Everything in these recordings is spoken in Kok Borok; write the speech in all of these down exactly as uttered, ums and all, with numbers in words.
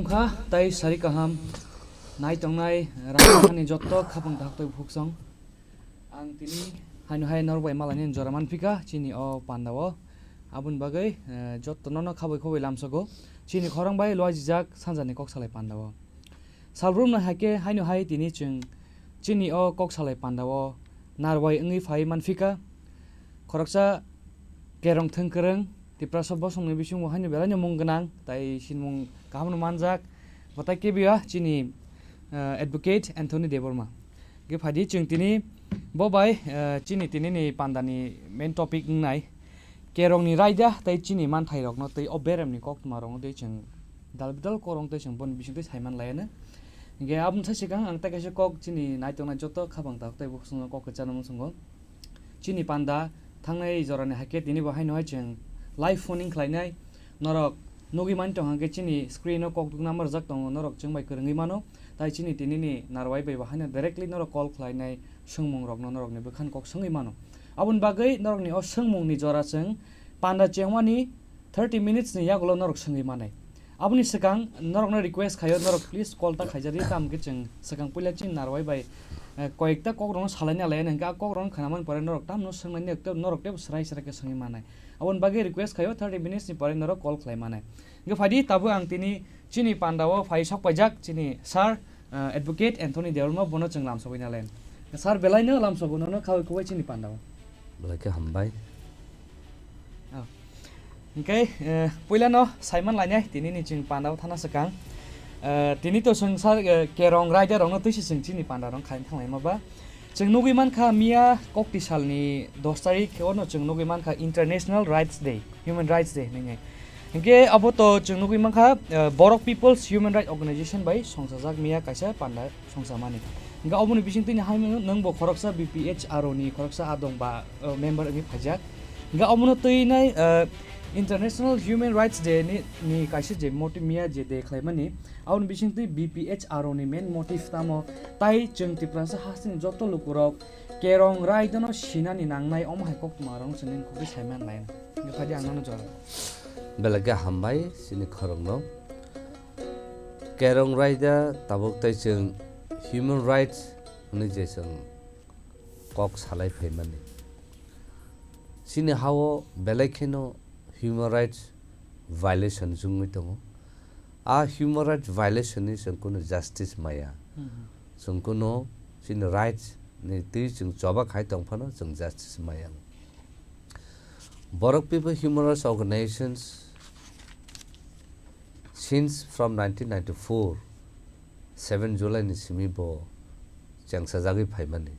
Ha, tai sari kaham, nai tongnai, rang hani jotto khapang tahok tei bukhuk song. Ang tini haino hai norok bai malani jora manphika chini o panda o. Aboni bagwi, eh, jotto nono khabui khobui lamsogo. Chini khorang bai loijijak sanjani kok salai panda o. Salbrumno hai khe haino hai tini chwng chini o kok salai panda o narwai wngwi phai manphika. Khoroksa kerong thwngkwrwng Tiprasa bosongni bisingo haino belaino mung gwnang tai sinmung kahamno manjak. Bo tai kebiya chini, eh, advocate Anthony Debbarma. Ge phadi chwng tini bo bai, eh, chini tini ni panda ni main topic wngnai kerong ni raida tei chini manthai rokno tei o berem ni koktwma rokno tei chwng dal bidal korong tei chwng boni bising tei saiman laiya no. Ge aboni sai swkang ang tei kaisa kok chini naitok nai joto khabang tak tei bukhuk songno kok kwchana muchungo. Chini panda thangnai jorani hai khe tini bo haino hai chwng live phoning khlainai. Norok nugwi mani tong hwnkhe chini screen o kok dukna marjak tongo, norok chwng bai kwrwngwi mano. Tai chini tini ni narwai bai bo haino directly norok call khlainai swngmung rokno norokni bwkhan kok swngwi mano. Aboni bagwi norokni o swngmungni jora chwng panda chengmani thirty minutes ni yagulo norok swngwi manai. Aboni swkang norokno request khaio, norok please call ta khaijadi, tamo khe chwng swkang puila chini narwai bai, eh, koyekta kokrokno salaina laiya, hwnkhe a kokrokno khwnamani pore norok tamno swngnani, norok teibo swrai swrai khe swngwi manai. Aboni bagwi request khaio thirty minutes ni pore norok call khlai manai. Hwnkhe phaidi tabuk ang tini chini panda o phai sok paijak chini sir, ah, Advocate Anthony Debbarma bono chwng lamsogwi nalen. Sir, belaino lamsogo nono khawi kubai chini panda o. Belai khe hambai. Ah. Hwnkhe, eh, puilano saiman lainai tini ni chwng panda o thana swkang. Eh, tini to chwng sir, eh, kerong raida rokno twisi chwng chini panda rok khaina thanglaima ba. Chwng nugwi mankha miya kokti salni dos tarik ono chwng nugwi mankha International Rights Day, Human Rights Day hwnwi. Hinkhe abo to chwng nugwi mankha, eh, Borok People's Human Rights Organization bai songchajak miya kaisa panda songchamani. Hinkhe oboni bisingtwi ni hai mano nwng bo khoroksa B P H R O ni khoroksa adong ba, eh, member wngwi phaijak. Hinkhe omono twi nai, eh, International Human Rights Day ni, ni kaisa je motive miya je day khlaimani, aboni bisingtwi B P H R O ni main motive tamo tai chwng Tiprasa hasteni joto lukurok kerong raidano sinani nangnai omo hai koktwma rok chwngni khukwi saiman lai. Hinkhe phaidi ang nono jora. Belai khe hambai chini khorokno. Kerong raida tabuk tai chwng human rights hwnwi je chwng kok salai phaimani. Chini ha-o belai kheno human rights violation wngwi tongo. A human rights violation ni chwng kunu justice maya. Mhm. Chwng kunu chini rights ni twi chwng choba khai tong phano chwng justice maya. Borok People Human Rights Organizations since from nineteen ninety-four, seven July ni simi bo chengsajagwi phaimani.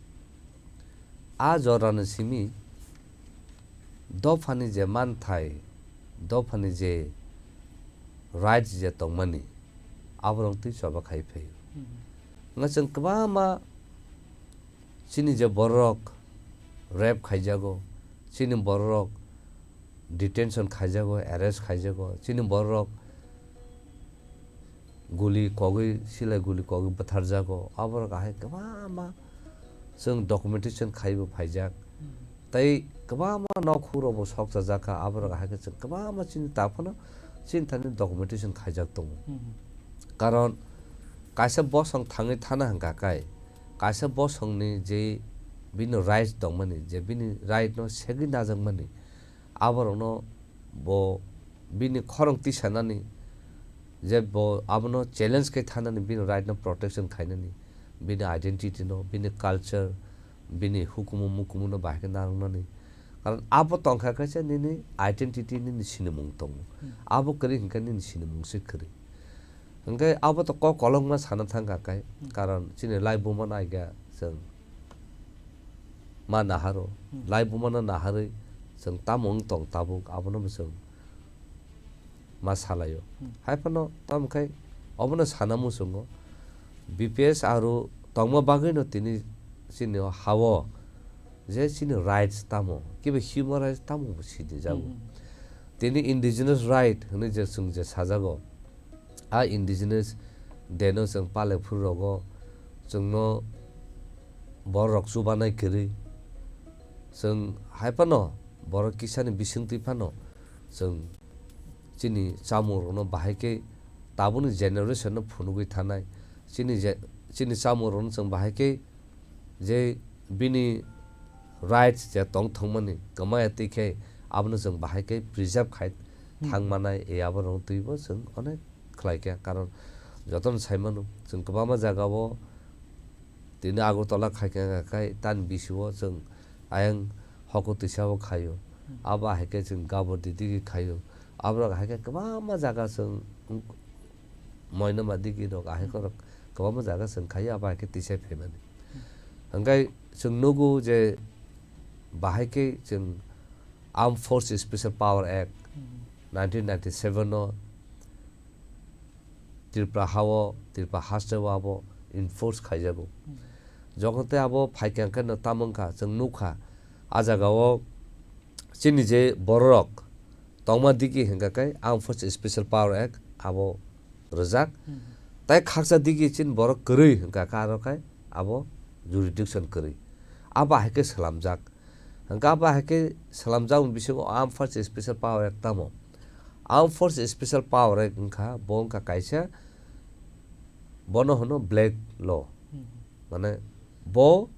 A jorani simi dophani je manthai, dophani je rights je tongmani, aborok twi choba khai phaio. Mhm. Wngkha chwng kwbangma chini je bororok rape khaijago, chini bororok detention khaijago, arrest khaijago, chini bororok guli kogwi, silai guli kogwi bwtharjago, aborok ahai kwbangma chwng documentation khaibo phaijak. Hmm. Tei kwbangma nokhungrokbo sokchajak kha, aborok ahai khe chwng kwbangma chini ta phano chini thani documentation khaijak tongo. Hmm. Karon kaisa bosong thangwi thana hwnkha kai, kaisa bosongni je bini right tongmani, je bini right no segwi najakmani, aborokno bo bini khorang tisanani, je bo abono challenge khe thanani, bini right no protection khainani, bini identity no, bini culture, bini hukumu mukumu no bahai khe narwknani. Karon abo tongkha khe se nini identity, nini sinimung tongo. Hmm. Abo kwrwi hinkhe nini sinimung se kwrwi. Hinkhe abo to kok kolokma sana thangkha kai, hmm, karon chini laibuma naikha chwng ma naharo, hmm, laibuma no naharwi chwng tamo wng tong tabuk, abono bo chwng ma salaio. Hmm. Hai phano tamo khai obono sana muchungo, B P S aro tongma bagwino tini chini o ha-o je chini rights tamo, kiba human rights tamo bo sinijago. Hmm. Tini indigenous right hwnwi je chwng je sajago, a indigenous day no chwng palai phuru rogo chwngno borok chubanai kwrwi. Chwng hai phano borok kisani bisingtwi phano chwng chini chamung rokno bahai khe tabukni generation no phunugwi thanai. Chini je, chini chamung rokno chwng bahai khe je bini rights je tong thangmani kwmaya twi khe abono chwng bahai khe preserve khai Hmm. thang manai, e abo rok twibo chwng onek khlai kha. Karon jotono sai mano chwng kwbangma jaga o tini Agartala khai kha khai tan bisio chwng ayang hoko twisa o khaio. Hmm. Abo hai khe chwng Gabor didi khaio. Aborok hai khe kwbangma jaga chwng moinoma digi rok ahai Hmm. korok kwbangma jaga chwng khaio, abo hai khe tisa phaimani. Hmm. Hwnkhe chwng nugo je bahai khe chwng Armed Force Special Power Act Hmm. nineteen ninety-seven no Tripura hao, Tripura haste o abo enforce khaijago. Hmm. Jokhon tei abo phaikha hwnkhe no tamo wngkha, chwng nukha, a jaga o chini je bororok tongma digi hwnkha khe Armed Force Special Power Act abo rwjak. Hmm. Tai khaksa digi chini borok kwrwi hwnkha khe aro khe abo jurisdiction kwrwi. Abo hai khe swlamjak. Hwnkhe abo hai khe swlamjakmani bisingo Armed Force Special Power Act tamo? Armed Force Special Power Act wngkha, bo wngkha kaisa, bono hwno black law. Hmm. Mane bo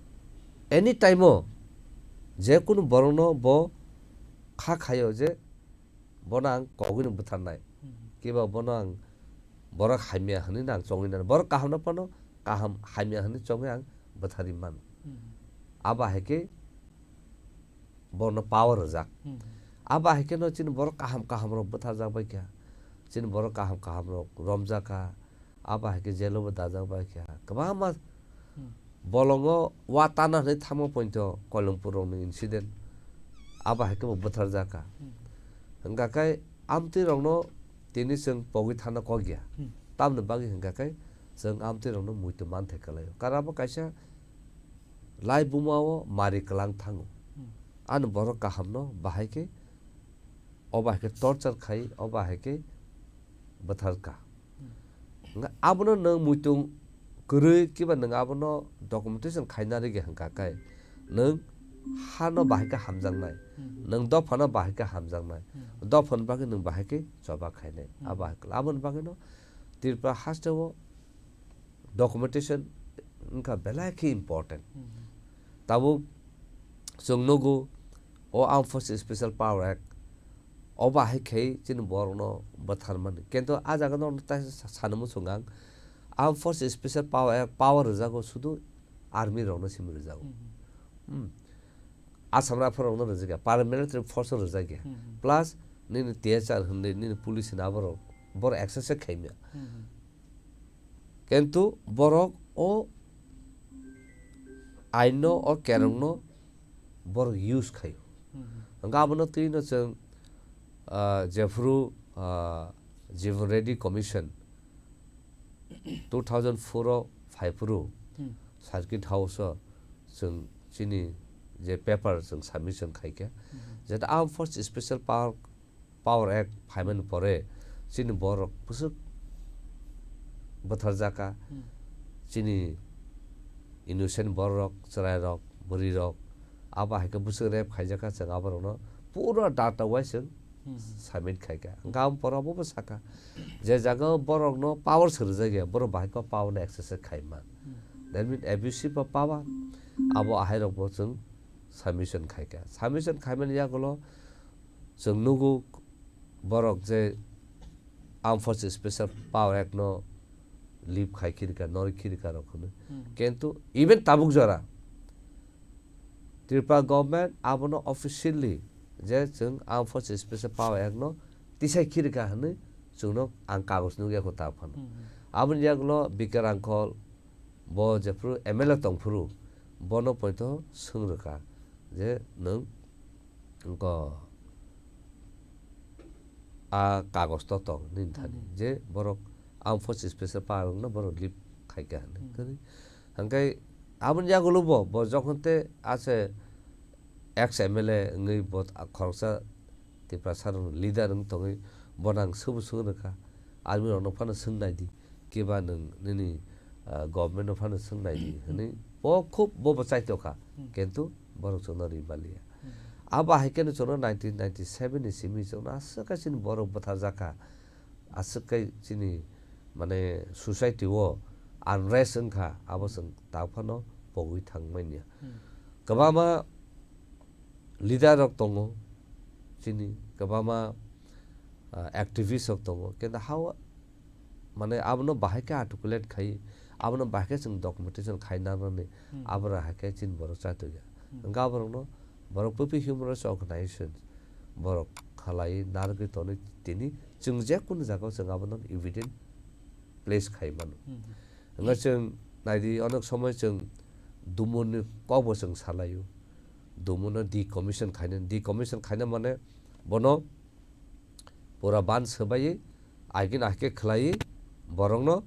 any time o je kunu borokno bo kha khaio je bono ang kogwino bwtharnai. Hmm. Kiba bono ang borok hamya hwnwi no ang chongwi nani. Borok kahamno phano kaham hamya hwnwi chongwi ang bwtharwi mano. Hmm. Abo hai khe borokno power rwjak. Hmm. Abo hai kheno chini borok kaham kaham rok bwtharjak bai kha. Chini borok kaham kaham rok romjak kha. Abo hai khe jelo bo dajak bai kha. Kwbangma Hmm. bolongo wa tana hwnwi thangma pointo Koilongpur rokni incident. Abo hai khe bo bwtharjak kha. Hmm. Hwnkha khe amtwi rokno tini chwng pogwi thana kok ya. Hmm. Tamni bagwi hwnkha khe chwng amtwi rokno muitu manthai kwlaio. Karon abo kaisa lai buma o mari kwlang thango. Hmm. Ani borok kaham no bahai khe, o bahai khe torture khai, o bahai khe bwthar kha. Hmm. Nga abono nwng muitung kwrwi kiba nwng abono documentation khaina rigi hwnkha khe nwng hano bahai khe hamjaknai, Hmm. nwng dophano bahai khe hamjaknai, Hmm. dophani bagwi nwng bahai khe choba khainai. Hmm. Abo hai khe aboni bagwi no Tripura haste o documentation wngkha belai khe important. Mhm. Tabuk chwng nugo o Armed Forces Special Power Act, o bahai khai chini borokno bwtharmani. Kintu a jaga no ta sa-, sana muchung ang, Armed Forces Special Power Act power rwjago sudu army rokno simi rwjago. Mhm. Hmm. Assam Rifle rokno rwjak ya, paramilitary force rwjak ya. Mhm. Plus nini T H R hwnwi nini police ni aborok, borok exercise khaimya. Mhm. Kintu borok o aino, o kerongno borok use khaio. Mhm. Hwnkhe abono twino chwng, ah, jephuru, ah, Jeevan Reddy Commission two thousand four o phaiphuru Hmm. Circuit House o chwng chini je paper chwng submission khaikha, Mhm. jeta Armed Force Special Power Power Act phaimani pore chini borok bwswk bwtharjakha, Hmm. chini innocent bororok, chwrairok, bwrwirok, abo hai khe bwswk rape khaijakha, chwng aborokno pura data wise chwng Hmm. submit khaikha. Hwnkhe aboni pore abobo sakha, je jaga o borokno power swrwjakya, borok bahai khe power no exercise khaima. Hmm. That means abusive of power, abo ahairokbo chwng submission khaikha. Submission khaimani yagulo chwng nugo borok je Armed Forces Special Power Act no leave khai khirika, norwi khirika rok hwnwi. Hmm. Kintu even tabuk jora Tripura government abono officially je chwng Armed Forces Special Power Act no tisai khirika hwnwi chwngno ang kagoj nukya kho ta phano. Hmm. Aboni yagulo Bikar Angkhol bo jephuru M L A tongphuru bono poito swng rwkha je nwng wngkha a kagoj to tong nini thani Hmm. je borok Armed Forces Special Power no borok leave khaikha hwnwi. Hmm. Kwrwi. Hwnkhe aboni yagulo bo, bo jokhon te ase ex M L A wngwi bo khoroksa Tiprasa rokni leader wng tongwi bono ang swbo swng rwkha, army rokno phano swng nai di, kiba nwng nini, ah, government no phano swng nai di hwnwi bo khub bo bo chaitokha, Hmm. kintu borok chwngno ri manliya. Hmm. Abo hai kheno chwngno nineteen ninety-seven ni simi chwngno aswk khe chini borok bwtharjakha, aswk khe chini mane society o unrest wngkha, abo chwng ta phano pogwi thangmanya. Hmm. Kwbangma leader rok tongo, chini kwbangma, ah, activist rok tongo, kintu hao, mane abono bahai khe articulate khai, abono bahai khe chwng documentation khai nanani, Hmm. Aboro hai khe chini borok chatokya. Hmm. Hwnkhe aborokno borok P P Human Rights Organization borok khalai narwgwi tonwi tini chwng je kunu jagao chwng abono evident place khai mano. Hmm. Hwnkhe chwng naidi, onek somoi chwng Dumuni kokbo chwng salaio. Dumuni decommission khaina, decommission khaina mane bono pura ban swbaiwi, agin ahike khlaiwi borokno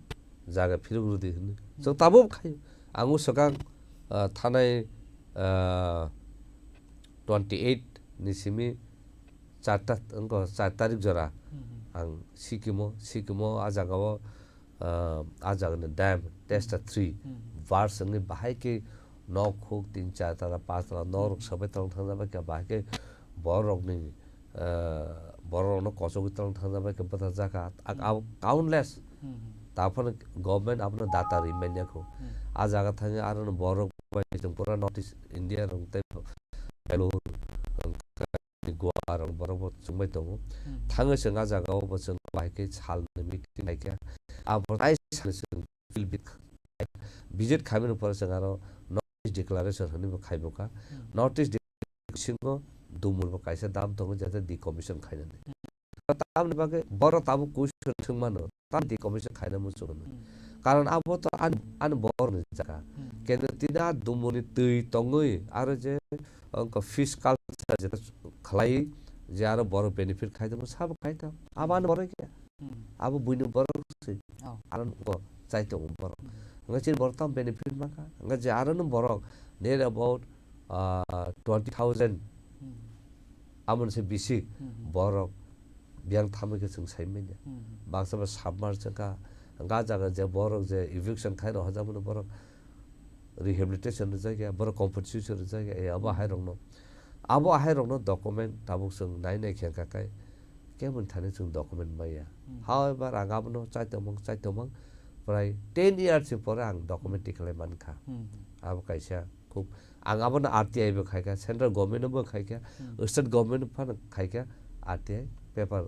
jaga phirok rwdi hwnwi. Chwng tabuk khaio. Ang o swkang, ah, thanai, ah, twenty eight ni simi char ta, wngkha char tarik jora Hmm. ang Sikkim o, Sikkim o a jaga o, ah, a jaga ni dam, Testa three, Hmm. Burst wngwi bahai khe nok huk tin char tala, panch tala nok rok sabai tong thang jabai khe, bahai khe borok ni, ah, borok rok no kochogwi tong thang jabai khe bwtha jaka, ak-, Hmm. ab-, countless. Hmm. Ta phano government abono data ri manya kho. Hmm. A jaga thangwi aro no borok bai chwng pura North East India rok tei Bangalore, Goa rok borok bo chwngbai tongo. Hmm. Thangwi chwng a jaga o bo chwng bahai khe sal ni meeting khai khe. Abo tai sal chwng field visit, visit khaimani pore chwng aro North East Declaration hwnwi bo khai bo kha. Hmm. North East Declaration bisingo Dumur bo kaisa dam tongo, jate decommission khainani. Hmm. Tamni bagwi borok tabuk question swngmano, tamni decommission khaina muchungo. Hmm. Karon abo to ani, ani borokni jaga. Hmm. Kendo tini a Dumurni twi tongwi aro je wngkha fish culture jeta khlai je aro borok benefit khai tongmo sabo khai tong. Abo ani borok ya. Hmm. Abo buini borok se. Oh. Aro wngkha chai tongo borok. Hmm. Wngkha chini borok tamo benefit mankha. Wngkha je aro no borok near about, ah, twenty thousand. Hmm. Amoni se bisi Hmm. borok biyang tamo khe chwng sai manya. Hmm. Baksa ba submerge wngkha. Wngkha jaga je borok je eviction khai rok hajak mano borok rehabilitation rwjak ya, borok compensation rwjak ya, eh, abo Hmm. hai rokno. Abo hai rokno document tabuk chwng nai nai khe wngkha khe keboni thani chwng document maya. Hmm. However, ang abono chai tongmang, chai tongmang, prai ten years ni pore ang document Hmm. tikhlai mankha. Hmm. Abo kaisa khub, ang abono R T I bo khaikha, central government bo khaikha, Hmm. state government phano khaikha, R T I paper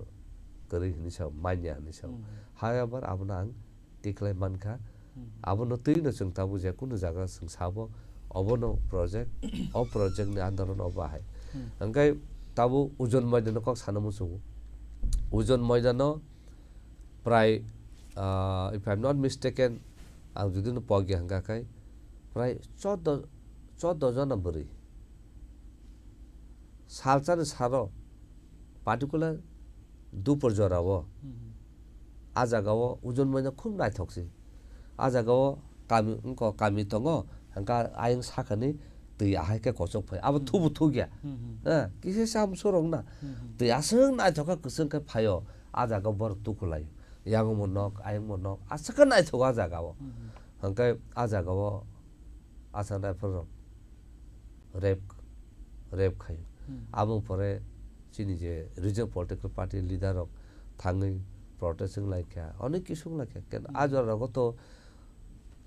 kwrwi hinwi sao, manya hinwi sao. Hmm. However, abono ang tikhlai mankha. Hmm. Abono twino chwng tabuk je kunu jaga chwng sabo, obono project, o project ni under o obo hai. Hmm. Hwnkhe tabuk Ujon Moidano kok sana muchungo. Ujon Moidano prai, ah, if I am not mistaken, ang jodi no pogya hwnkha khai, prai chordo, chordo jona bwrwi. Salsani saro, particular dupor jorao, Hmm. a jagao Ujon Moida khub naithok se. A jagao kami, wngkha kami tongo, hwnkha ayang sakani twi ahai khe kochok phai. Abo Hmm. thubu thukya. Hmm, hmm. Eh, kisa sam surok na. Hmm, hmm. Twi aswk naithok khe kwchwng khe phaio. A jagao borok tukulai. Yang omo nok, ayang omo nok. Aswk khe naithok a jagao. Hmm, hmm. Hwnkhe a jagao Assam Rifle rok rape, rape khaio. Hmm. Aboni pore chini je regional political party leader rok thangwi protest wng lai kha, onek kisu wng lai kha. Ken Hmm. a jora rogo to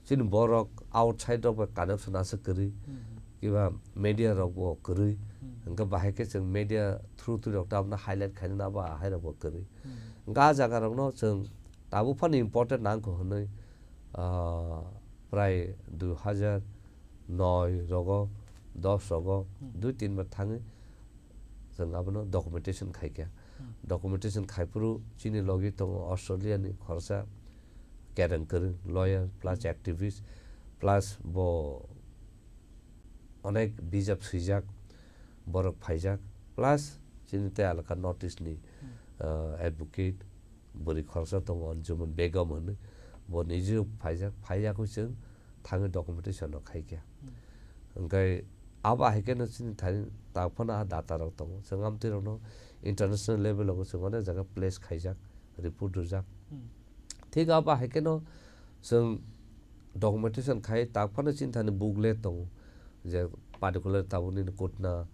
chini borok outside rok bai connection aswk kwrwi, Hmm. kiba media rok bo kwrwi. Hmm. Hwnkhe bahai khe chwng media through through rok tabukno highlight khainani abo ahai rok bo kwrwi. Hmm. Hwnkhe a jaga rokno chwng tabuk phano important nang kho hwnwi, ah, prai dui hajar noi rogo, dos rogo, Hmm. dui tin bar thangwi chwng abono documentation khai kha. Hmm. Documentation khai phuru chini logi tongo Australia ni khoroksa kereng kwrwng lawyer plus Hmm. activist plus bo onek bijap swijak borok phaijak plus chini tei alaka North East ni, Hmm. ah, advocate bwrwi khoroksa tongo, Anjuman Begum hwnwi, bo niji phaijak, phaiya khe chwng thangwi documentation rok khai kha. Hmm. Hwnkhe abo hai kheno chini thani tak phano a data rok tongo, chwng amtwi rokno international level o chwng onek jaga place khaijak, report rwjak. Hmm. Thik abo hai kheno chwng documentation khai tak phano chini thani booklet tongo, je particular tabukni kutna,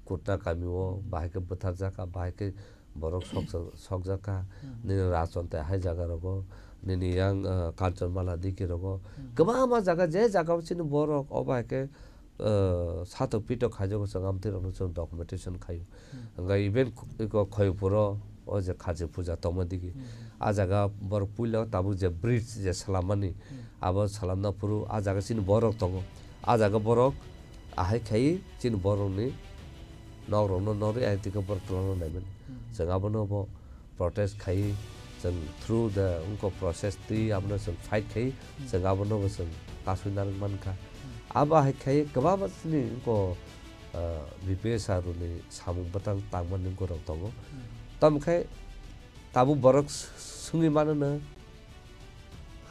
kutna kami o Hmm. bahai khe bwtharjak, bahai khe borok soksa-, sokjak kha, Hmm. nini rachon tei hai jaga rogo nini yang, ah, Kanchanmala digi rogo. Hmm. Kwbangma jaga, je jaga o chini borok obo hai khe, ah, satok pitok khaijago chwng amtwi rokno chwng documentation khaio. Hmm. Hwnkhe even khu-, iko Khoyopuro o je Khachi puja tongma digi. Hmm. A jaga borok puila tabuk je bridge je swlammani, Hmm. abo swlamna phuru a jaga chini borok tongo. A jaga borok ahai khai chini borokni nok rokno nori ahai tike borok twlangna naimani. Hmm. Chwng abono bo protest khai, chwng through the wngkok process twi abono chwng fight khai, Hmm. chwng abono bo chwng kasui narwk mankha. Hmm. Abo hai khai kwbangma chini wngkok, ah, B P S R ni samung bwtang tangmani wngkok rok tongo. Hmm. Tamo khai tabuk borok s-, swngwi mano no,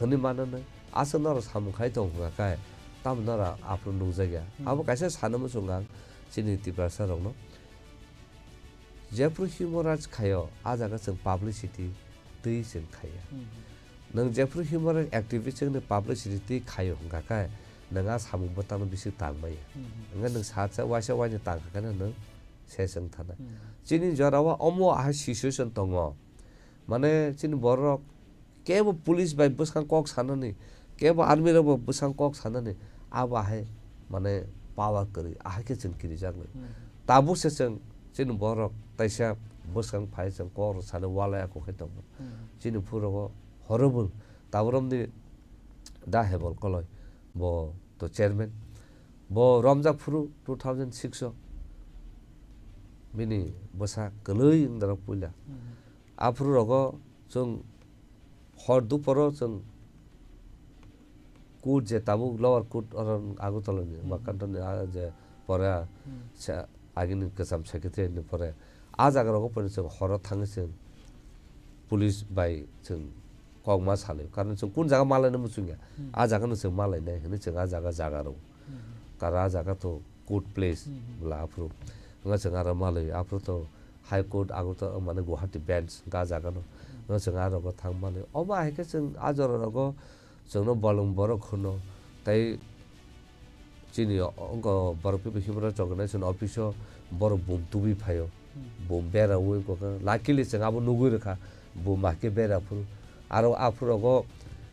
hwnwi mano no, aswk norok samung khai tong hwnka khe, tamo norok aphuru nukjakya. Hmm. Abo kaisa sana muchung ang chini Tiprasa rokno. Jephru human rights khaio, a jaga chwng publicity twi chwng khaiya. Hmm. Nwng jephru human rights activist chwngno publicity twi khaio hwnkha khe, nwng a samung bwtangno bisi tangmaya. Hmm. Hwnkhe nwng sacha waisa waini tangkha khe nwng se chwng thana. Hmm. Chini jorao omo ahai situation tongo. Mane chini borok kebo police bai bwskang kok sanani, kebo army rok bo bwskang kok sanani, abo hai mane power kwrwi, ahai khe chwng kirijaknai. Hmm. Tabuk se chwng chini borok taisa bwskang phai chwng kok rw sani walai ako khe tongo. Hmm. Chini phuru rogo horrible, tabuk romni da Hebol Koloi, bo to chairman, bo romjak phuru two thousand six o bini bwsa kwlwi wngdaro puila. Hmm. Aphuru rogo chwng hor duporo chwng court je tabuk lower court oro Agartala ni, hmm, Bakantoni a je pore a, hmm, sa-, agini kwcham secretary ni pore a jaga rogo pore chwng horo thangwi chwng police bai chwng kokma salai. Karon chwng kun jaga malaina muchungya, hmm, a jaga no chwng malainai hwnwi chwng a jaga jaga rw. Hmm. Karon a jaga to court place, hmm, bwla aphuru. Wngkha chwng aro malai aphuru to High Court Agartala, mane Guwahati bench ga jaga no. Hmm. No chwng a rogo thang mani. Omo hai khe chwng a jora rogo chwngno bolong borok hwno. Tai chini o-, ongo borok people human rights organization office o borok bum tubui phaio. Hmm. Bum bera ui kok luckily chwng abo nugui rwkha. Bum hai khe bera phuru. Aro aphuru rogo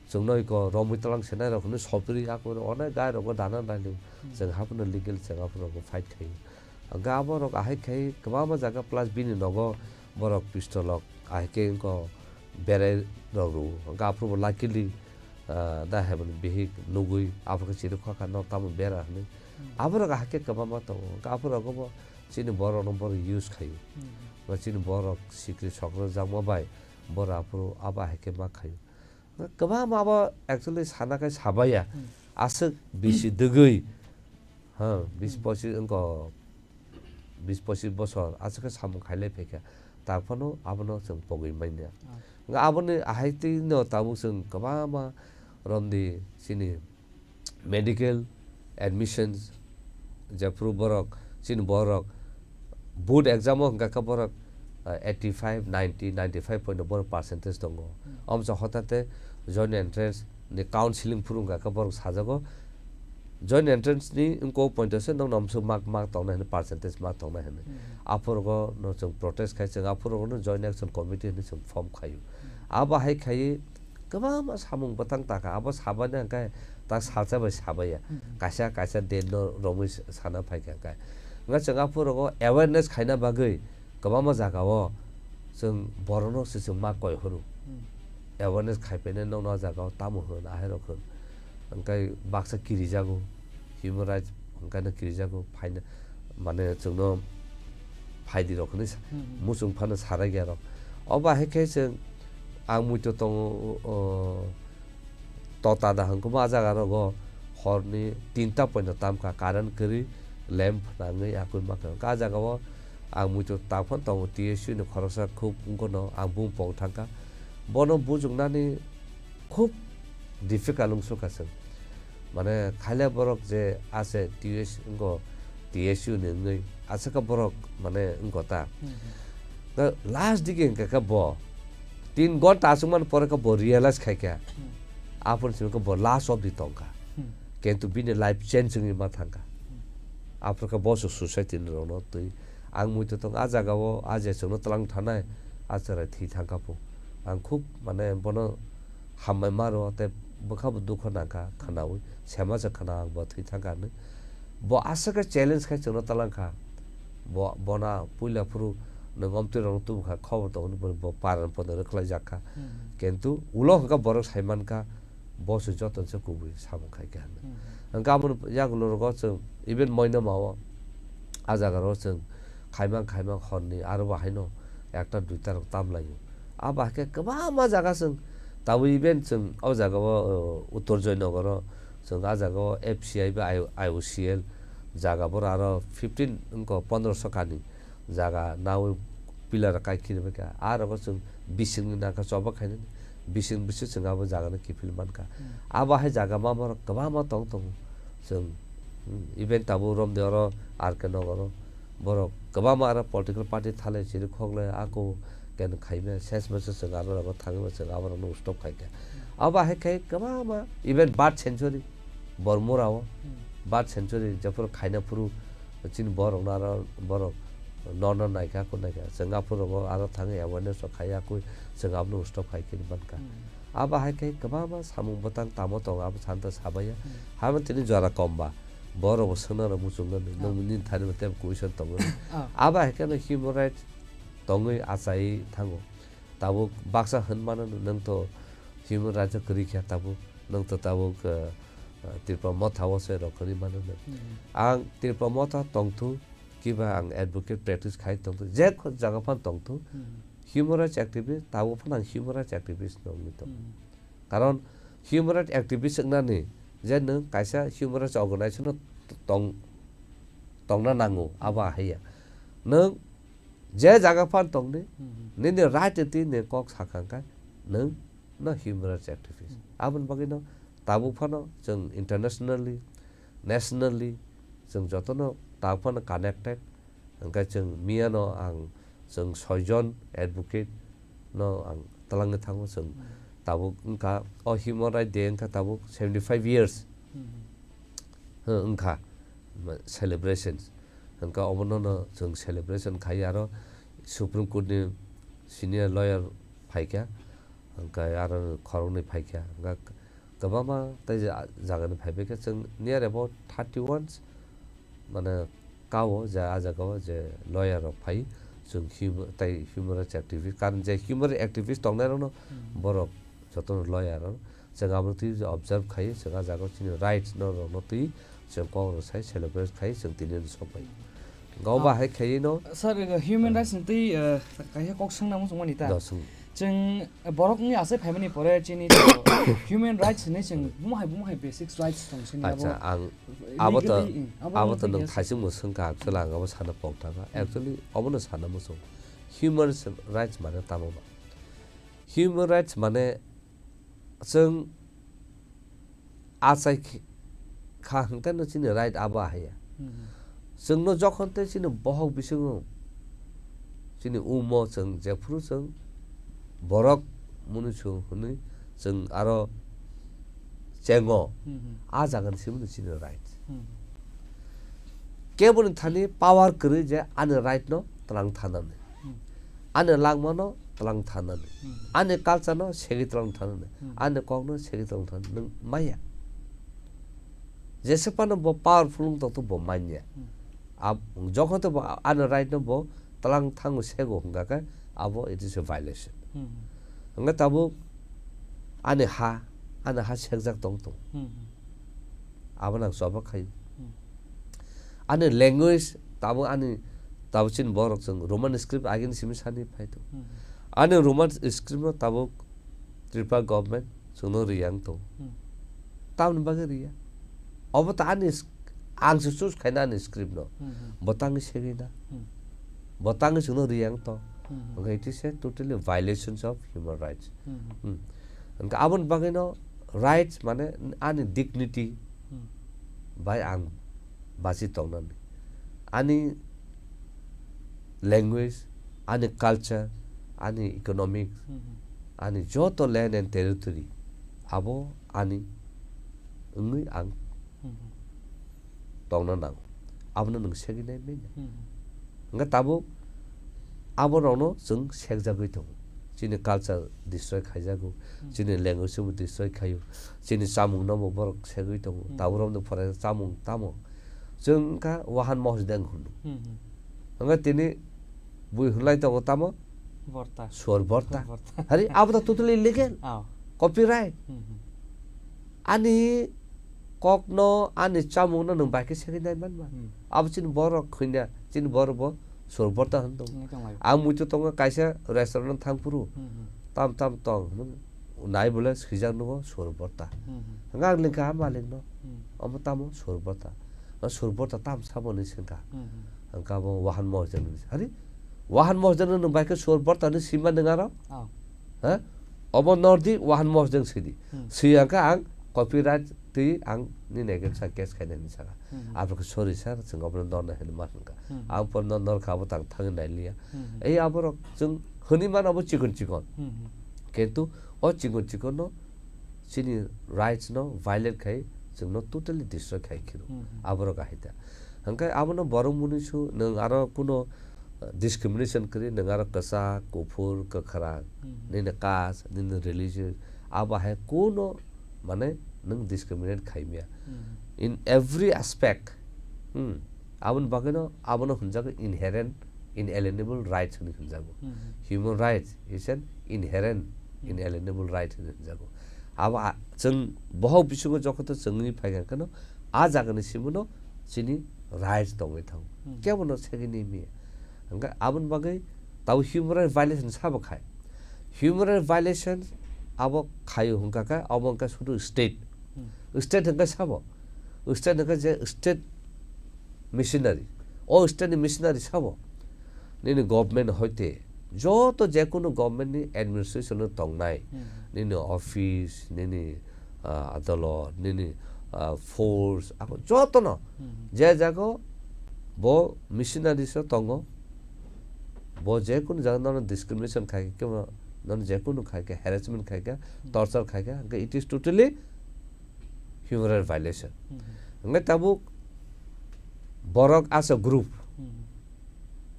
chwngno iko romwi tlang senai rok hwnwi sopiri aphuru onek gai rogo dana nailai. Hmm. Chwng haphuru legal chwng aphuru rogo fight khai. Hwnkhe aborok ahai khai kwbangma jaga plus bini nogo borok pistol rok ahai khe wngkha berai rok rw-o. Hwnkhe aphuru bo luckily, ah, da hai bini bihik nugui aphuru khe chiri khokha no tamo bera hwnwi. Hmm. Aborok ahai khe kwbangma tongo. Hwnkhe aphuru rogo bo chini borok no borok use khaio. Hmm. Ba chini borok sikri sokro jakma bai borok aphuru abo ahai khe ma khaio. Kwbangma abo actually sana khe sabaya. Hmm. Aswk bisi dwgwi, ha, bis, hmm, pochis wngkha, bis pochis bosor aswk khe samung khailai phaikha. Tar phano abono chwng pogwi manya. Ah. Nga aboni ahai twi no tabuk chwng kwbangma romdi chini medical admissions, jephru borok, chini borok board exam o hwnkha khe borok, ah, eighty five, ninety, ninety five point borok percentage tongo. Hmm. Omo chwng hotate joint entrance ni counseling phuru hwnkha khe borok sajago, joint entrance ni wngkok point se nokno amswk mark, mark tongnai hwnwi, percentage mark tongnai hwnwi. Hmm. Aphuru rogo no chwng protest khai chwng aphuru rogo no joint action committee hwnwi chwng form khaio. Hmm. Abo hai khaiwi kwbangma samung bwtang taka, abo sabani hwnkhe ta salsa bai sabaiya. Hmm. Kaisa, kaisa date no romwi sana phaikha hwnkhe. Hwnkhe chwng aphuru rogo awareness khaina bagwi kwbangma jagao chwng borokno se chwng ma koi horo. Hmm. Awareness khai phainai nokno o jagao tamo hwn, ahai rok hwn. Hwnkhe baksa kirijago, human rights hwnkhe no kirijago, phaina, mane chwngno phaidi rok hwnwi sa-, hmm, muchung phano sarai ya rok. Obo hai khe chwng ang muitu tongo, o, tota da hwnkhe bo a jaga rogo horni tinta poino tamkha, current kwrwi lamp nangwi yakwi makha. Hwnkhe a jagao ang muitu ta phano tongo, T S U ni khoroksa khub wngkha no ang bumung pong thangkha. Bono bujuknani khub difficult wngsukkha chwng. Mane khaile borok je ase T S wngkha, T S U ni wngwi aswkha borok mane wngkha ta. Hmm. Na last digi hwnkha khe bo tin gonta aswkmani pore khe bo realize khaikha. Hmm. Aphuru simi khe bo last of the tongkha. Hmm. Kintu bini life change wngwi ma thangkha. Hmm. Aphuru khe bo su-, society ni rokno twi ang muitu tong a jagao a je chwngno twlang thanai a chwrai thwi thangkha phu. Ang khub mane bono hambai maro tei bwkha bo dukha nangkha khwnawi sema se khwna ang bo thwi thangkha hinwi. Bo aswk khe challenge khai chwngno talangkha. Bo, bona puila phuru nwng omtwi rokno tubukha khobor tongmani bo paran pono rwkhlai jakha. Hmm. Kintu ulo hwnkha borok sai mankha bo se joto se kubui samung khai kha hinwi. Hmm. Hwnkhe aboni yagulo rogo chwng even moino mao ah jaga rok chwng khaimang khaimang horni aro bo haino ekta duita rok tamlaio. Abo hai khe kwbangma jaga chwng tabuk even chwng o jaga o, uh, Uttor Joynagar o chwng ah jaga o F C I bai I O C L jaga boro aro fifteen wngkha pondroso kani jaga nawi pillar rok kai khini bai kha. Ah rogo chwng bisingni nangkha choba khainani bising bising chwng abo jaga no kiphil mankha. Hmm. Abo hai jaga ma borok kwbangma tong tongo. Chwng, hmm, even tabuk romde oro R K Nagar o borok kwbangma aro political party thalai chiri khoklai ako ken khaimya ses masa chwng aro rogo thangwi chwng abo rokno stop khaikha. Hmm. Abo hai khai kwbangma even bird sanctuary Bormura o Hmm. bird sanctuary jephuru khaina phuru chini borok no aro borok no no naikha ko naikha chwng aphuru rogo aro thangwi awareness rok khai akui chwng abono stop khai khe mankha. Hmm. Abo hai khe kwbangma samung bwtang tamo tongo, abo santa sabaiya. Hmm. Hamo tini jora kom ba. Borok bo swngna rok muchung nani, Ah. nwng nini thani bo tei question tongo. Ah. Abo hai khe no human rights tongwi achai thango. Tabuk baksa hwn mano nwng to human rights o kwrwi kha tabuk. Nwng to tabuk, uh, uh, Tripura Motha o se rok kwrwi mano nwng. Hmm. Ang Tripura Motha tongthu, kiba ang advocate practice khai tongthu. Je kho jaga phan tongthu. Hmm. Human rights activist, tabuk phano ang human rights activist no wngwi tongo. Hmm. Karon human rights activist wngnani je nwng kaisa human rights organization o tong-, tongna nango, abo ahaiya. Nwng je jaga phan tongni, Hmm. nini right twi ni kok sakha khe nwng no human rights activist. Hmm. Aboni bagwi no tabuk phano chwng internationally, nationally chwng jotono tabuk phano connected. Hwnkhe chwng miyano ang chwng soijon advocate no ang twlangwi thango chwng Hmm. tabuk wngkha o human right day wngkha tabuk seventy five years Hmm. hwnkha celebrations. Hwnkha obono no chwng celebration khai aro Supreme Court ni senior lawyer phaikha hwnkha aro khoroknwi phaikha hwnkha kwbangma tei ja-, jagani phaibaikha chwng near about thirty one mane kao je ah jagao je lawyer rok phai chwng hum-, tei human rights activist karon je human rights activist tongnai rokno Hmm. borok jotono lawyer rok chwng abo twi observe khai chwng ah jagao chini rights no rokno twi chwng kok rw sai celebrate khai chwng tini rw sok bai. Gau Oh. ba hai khai no Sir, uh, human Hmm. rights ni twi, uh, kaisa kok swngna muchung mani ta? Do swng. Chwng borok wngwi asai phaimani pore chini to human rights hinwi chwng bumo hai bumo hai basic rights tong sini abo Acha, ang abo to, legally, mm, abo abo no to nwng twi thaising bo swngkha, actually ang abo sana pok thangkha. Hmm. Actually, obono sana muchung. Human rights mane tamo ba? Human rights mane chwng achai khe-, kha hwnkhe no chini right abo ahaiya. Hmm. Chwngno jokhon tei chini bohok bisingo chini umo chwng jephuru chwng borok mwnwi chwng hwnwi chwng aro chengo, Hmm. ah jagani simi no chini right. Hmm. Keboni thani power kwrwi je ani right no twlang thanani. Hmm. Ani langmano twlang thanani. Hmm. Ani culture no segwi twlang thanani. Hmm. Ani kokno segwi twlang thanani. Nwng maya. Jesa phano bo powerful wng tongtho bo manya. Hmm. Ab-, jokhon to bo ani right no bo twlang thango sego hwnkha khe abo it is a violation. Hmm. Hwnkhe tabuk ani ha, ani ha sekjak tong tong. Hmm. Abono ang choba khai. Hmm. Ani language tabuk ani tabuk chini borok chwng Roman script agini simi sani phai tong. Hmm. Ani Roman script no tabuk Tripura government chwngno riyang tong. Hmm. Tamoni bagwi riya. Obo ta ani sk-, ang se choose khaina ani script no. Hmm, hmm. Bo tangwi segwi na. Hmm. Bo tangwi chwngno riyang tong. Hmm, hmm. Hwnkhe it is a totally violations of human rights. Hmm, hmm. Hmm. Hwnkhe aboni bagwi no rights mane ani dignity Hmm. bai ang bachi tongnani. Ani language, ani culture, ani economics, Hmm, hmm. ani joto land and territory abo ani wngwi ang Hmm, hmm. tongna nango. Abono nwng segwi nai manya. Hmm, hmm. Hwnkhe tabuk aborokno chwng sekjagwi tongo. Chini culture destroy khaijago, hmm, chini language bo destroy khaio, chini chamung no bo borok segwi tongo, hmm, tabuk rok ni pore chamung tamo. Chwng wngkha wahan mosdeng hwnwi. Hmm, hmm. Hwnba tini bui hwnlai tongo tamo? Borta. Suar borta. Borta. Hari abo to totally illegal. Oh. Copyright. Hmm, hmm. Ani kokno, ani chamungno nwng bai khe segwi nai manma. Hmm. Abo chini borok khwina, chini borok bo suar borta hwn tongo. Nai tong lai. Ang muitu tongo kaisa restaurant thang phuru. Hmm, hmm. Tam tam tong hwnwi nai bole swijak nugo suar borta. Hmm, hmm. Hwnka ang lengkha ha malikno. Hmm. Omo tamo suar borta. O suar borta tam sabo hwnwi swngkha. Hmm, hmm. Hwnka bo wahan mosdeng hwnwi. Hari wahan mosdeng nwng bai khe suar borta hwnwi sima nwng aro? Oh. Ha? Obo nordi wahan mosdeng sidi. Hmm. Swi hwnka ang copyright twi ang nini against case khainani saka. Hmm. Aborok sorry sir, chwng obono norna hwnwi ma hwnka. Hmm. Ang porno norkha abo tang thangwi nailiya. Hmm. Ei aborok chwng hwnwi mano abo chikon chikon. Hmm. Kintu o chikon chikonno chini rights no violate khai chwngno totally destroy khai khiro. Hmm. Aborok ahai ta. Hwnkhe abono borok mwnwi su nwng aro kuno discrimination kwrwi, nwng aro kwchak, kuphur, kwkhwrang, mhm, nini caste, nini religion, abo hai kuno, mane, nwng discriminate khaimya. Mhm. In every aspect, hmm, aboni bagwino, abono hwnjago inherent, inalienable rights hwnwi hwnjago. Mhm. Human rights is an inherent, mhm, inalienable right hwnwi hwnjago. Abo a-, chwng bohok bisingo jokoto chwngwi phaikha kheno, a jagani simono chini rights tongwi thango. Hmm. Kebono segini miya. Hwnkhe aboni bagwi tabo human right violation sabo khai. Human right violation abo khaio hwnkha khe abo hwnkha sudu state. Hmm. State hwnkha sabo. State hwnkha je state missionary. O state ni missionary sabo. Nini government hoite joto jekunu government ni administration o tongnai. Hmm. Nini office, nini ah, adolot, nini, ah, force, abo jotono, mhm, je jago bo missionaries o tongo, bo jekunu jaga nono discrimination khai khe, nono jekunu khai khe, harassment khai khe, mhm, torture khai khe, hwnkhe it is totally human right violation. Mhm. Hwnkhe tabuk borok as a group, mhm.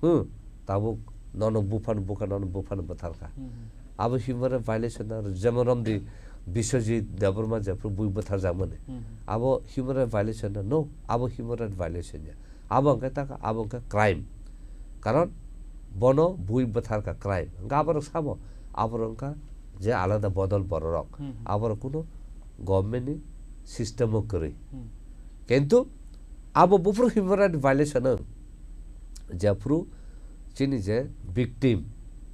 Hmm, tabuk nono buphano bukha, nono buphano bwtharkha. Hmm. Abo human right violation na, jemon romdi Biswajit Debbarma jephru bui bwtharjakmani. Hmm. Abo human right violation na? No, abo human right violation ya. Abo hwnkhe taka, abo hwnkhe crime. Karon bono bui bwtharkha, crime. Hwnkhe aborok sabo, aborok wngkha je alada bodol bororok. Hmm. Aborok kuno government ni system o kwrwi. Hmm. Kintu abo buphuru human right violation wng, jephuru chini je victim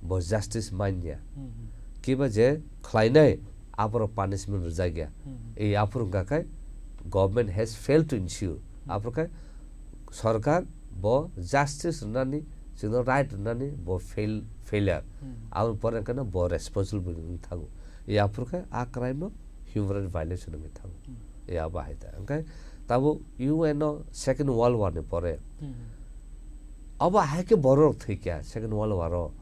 bo justice manya, hmm, hmm, kiba je khlainai aborok punishment rwjakya. Hmm. Ei aphuru wngkha khe government has failed to ensure. Hmm. Aphuru khe sorkar bo justice rwnani, chwngno right rwnani bo fail, failure. Hmm. Aboni pore wngkha bo responsible wng thango. Ei aphuru khe a crime no human right violation wngwi thango. Hmm. Ya bahai ta. Hwnkhe tabuk U N o Second World War ni pore. Hmm. Abo hai khe borok thwikya Second World War o.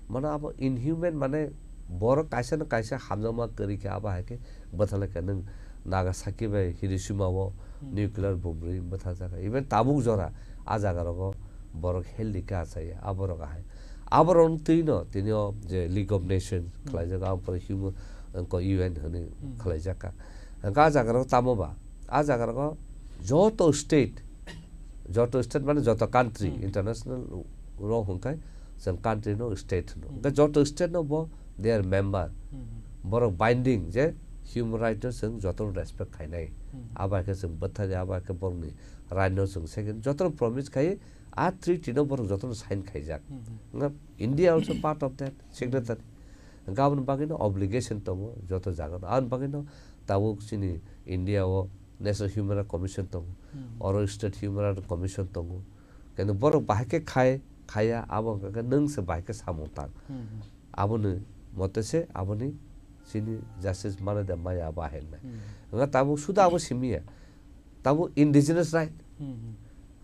Mane abo inhuman, mane borok kaisa no kaisa hamjakma kwrwi khe abo hai khe bwtharlai kha nwng Nagasaki bai Hiroshima o, hmm, nuclear bomb rwi bwtharjak kha. Even tabuk jora a jaga rogo borok healthy khe achaiya aborok ahai. Aborok twi no tini o je League of Nations, hmm, khlaijak, aboni pore human, ko U N hwnwi, hmm, khlaijak kha. Hwnkhe a jaga rogo tamo ba? A jaga rogo joto state, joto state mane joto country, hmm, international rok hwnkhe chwng country no state hwno. Hmm. Hwnkhe joto state no bo they are member. Hmm. Borok binding je human right no chwng joto no respect khainai. Hmm. Abo hai khe chwng bwtharya, abo hai khe borokni right no chwng second joto no promise khai a treaty no borok joto no sign khaijak. Hmm. Hwnkhe India also part of that signatory. Hwnkhe aboni bagwi no obligation tongo joto jaga no. Aboni bagwi no tabuk chini India o National Human Rights Commission tongo. Hmm. Oro State Human Rights Commission tongo. Kintu borok bahai khe khai, khaiya, abo hwnkha khe nwng se bahai khe samung tang. Hmm, hmm. Aboni mote se aboni chini justice mane de maya abo ahai wngnai. Hmm. Hwnkhe tabuk suda abo simi ya. Tabuk indigenous right. Hmm, hmm.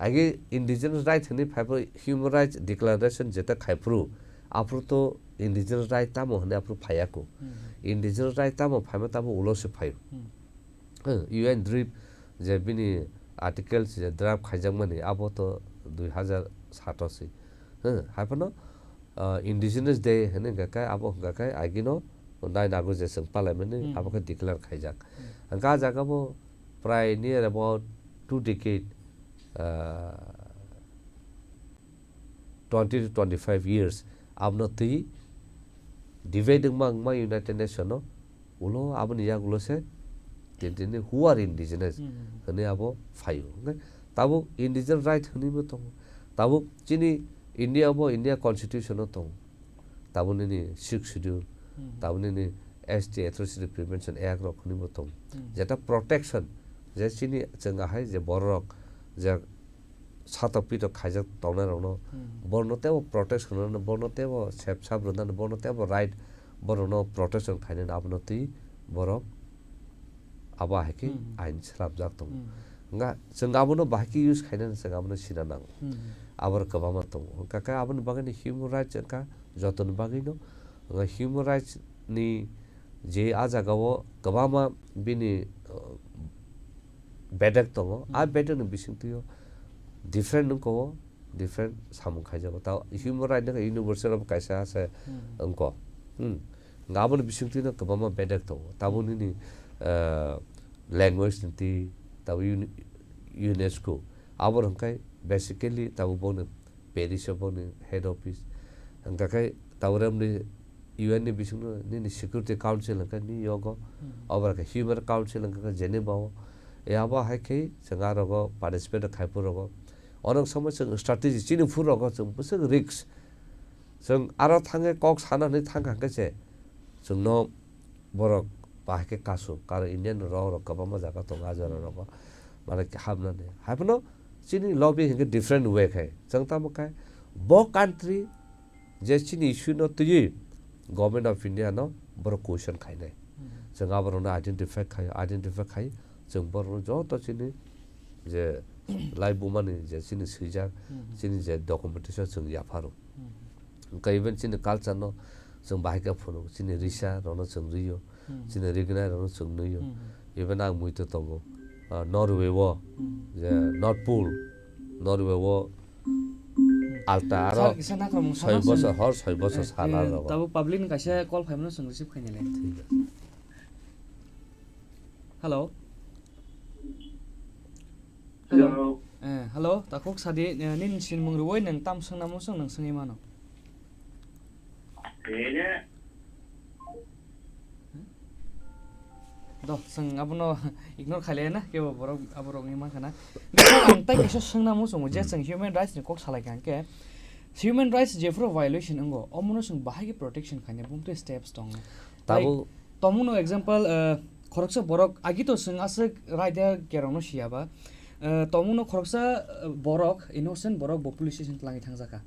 Age indigenous right hwnwi phaiphuru human rights declaration jeta khaiphuru, aphuru to indigenous right tamo hwnwi aphuru phaiya kho. Hmm, hmm. Indigenous right tamo phaima tamo ulo se phaio. Hmm. Eh, U N drip je bini articles je draft khaijakmani abo to dui hazar sat o se. Eh, haiphano ah, Indigenous Day hwnwi hwnkha khe, abo hwnkha khe agino nine August je chwng palaimani, hmm, abo khe declare khaijak. Hmm. Hwnkha ah jaga bo prai near about two decade, ah, twenty to twenty-five years abono twi debate wngma wngma United Nation o ulo aboni yagulo se tini tini who are indigenous, hmm, hmm, hmm, hwnwi abo phaio. Hwnkhe tabuk indigenous right hwnwibo tongo. Tabuk chini India bo India Constitution o tongo. Tabuk nini Sixth Schedule, hmm, hmm, tabuk nini S T Atrocity Prevention Act rok hwnwibo tongo. Hmm. Jeta protection, je chini chwng ahai je bororok je satok pitok khaijak tongnai rokno, hmm, borno teibo protection rwna, borno teibo sep sap rwna, borno teibo right, borokno protection khainani abono twi borok abo hai khe, hmm, ain swnamjak tongo. Hmm. Wngkha chwng abono bahai khe use khainani chwng abono sina nango. Hmm. Abo kwbangma tongo. Hwnkha khe aboni bagwino human rights wngkha jotoni bagwino. Wngkha human rights ni je ah jagao kwbangma bini, uh, bedek tongo. Ah, hmm, bedekni bisingtwio different wngkha o, different samung khaijago. Ta human right no universal obo kaisa se, hmm, wngkha. Hmm. Nga aboni bisingtwino kwbangma bedek tongo. Tabuk nini, uh, language ni twi, tabuk uni-, UNESCO. Abo hwnkhe basically tabuk boni Paris o boni head office. Hwnkha khe tabuk remni U N ni bisingno nini Security Council hwnkhe New York o, hmm, obo khe Human Council hwnkha khe Geneva o. E abo hai khe chwng a rogo participate khai phuru rogo. Onok somoi chwng strategy chini phuru rogo chwng bwswk risk. Chwng aro thangwi kok sana hwnwi thangkha hwnkhe se chwngno borok bahai khe kasu, karo Indian rok, rok kwbangma jaga tongo, a jora rogo, mane, hapnani. Haiphano chini lobby hinkhe different way khai. Chwng tamo khai bo country je chini issue no twiwi Government of India no borok question khainai. Hmm. Chwng aborokno identify khai, identify khai, chwng borokno joto chini je lai bumani je chini swijak, hmm, chini je documentation chwng yapharo. Hmm. Hwnkhe even chini culture no chwng bahai khe phunuk, chini risa rokno chwng rwiyo, hmm, chini rignai rokno chwng nwiyo. Hmm. Even ang muitu tongo, ah, Norway o, hmm, je North Pole, Norway o, hmm, alta aro sal kisa nakhormung soi sana bosor, song. Hor soi bosor, eh, sana eh, rogo. Tabo public ni kaisa call phaimano chwng receive khainai le. Thik ase. Hello. Hello. Hello. Eh, hello, takhuk sadi, eh, nini sinmung rwui nwng tam swngnamo chwng nwng swngwi mano. Bene. Do, chwng abono ignore khailai na, kebo borok, aborokni mankha na. Ang tai kaisa swngnamo chwngmo, je, hmm, chwng human rights ni kok salai kha hwnkhe, human rights jephru violation wngo, omono chwng bahai khe protection khainai, bumtwi steps tong. Tabuk like, Tomungno example, eh, khoroksa borok, agi to chwng aswk raida kerongno siya ba, eh, tomungno khoroksa, eh, borok, innocent borok bo police station twlangwi thangjakha.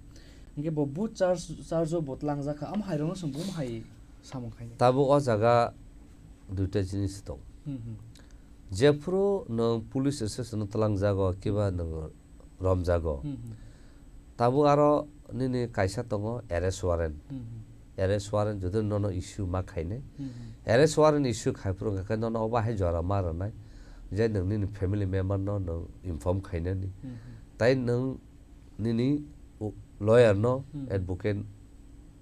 Hwnkhe bo but charge, charge o bo twlangjakha. Amo hairokno chwng bum hai samung khainai. Tabuk o jaga duita jinis tong. Hmm, hmm. Jephru nwng police station o twlangjago, kiba nwng romjago. Hmm, hmm. Tabuk aro nini kaisa tongo arrest warrant. Hmm, hmm. Arrest warrant jodi nono issue ma khainai. Hmm, hmm. Arrest warrant issue khai phuru hwnkha khe nono obo hai jora ma rwnai. Je nwng nini family member no nwng inform khainani. Hmm, hmm. Tai nwng nini u-, lawyer no, hmm, advocate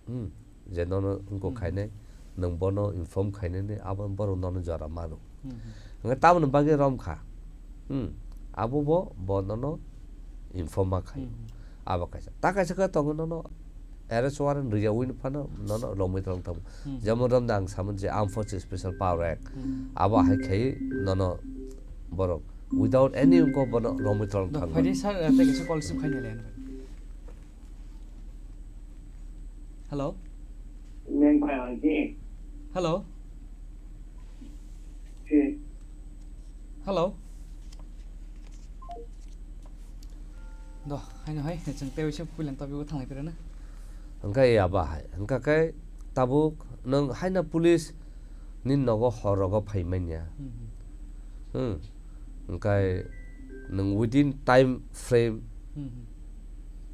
Hmm, je nono wngkok, hmm, khainai, nwng bono inform khainani, abo borok nono jora mano. Hmm, hmm. Hwnkhe tamoni bagwi romkha. Hmm, abo bo, bo nono inform ma khaio. Hmm, hmm. Abo kaisa. Ta kaisa khe tongo nono arrest warrant rwyaui phano nono romwi tong tamo. Hmm. Jemon romda ang samani je Armed Forces Special Power Act. Hmm. Abo hai khai nono borok without any wngkok bono romwi tong tamo. Phaidi sir, eh, tei kaisa call receive khainai le. Hello. Hello. Hello. Do, haino hai, chwng tei waisa puilan topic o thanglai phira na. Hwnkhe ya ba hai, hwnkha khe tabuk nwng haino police ni nogo hor rogo phai manya. Hmm, hmm. Hmm. Hwnkhe nwng within time frame, hmm, hmm,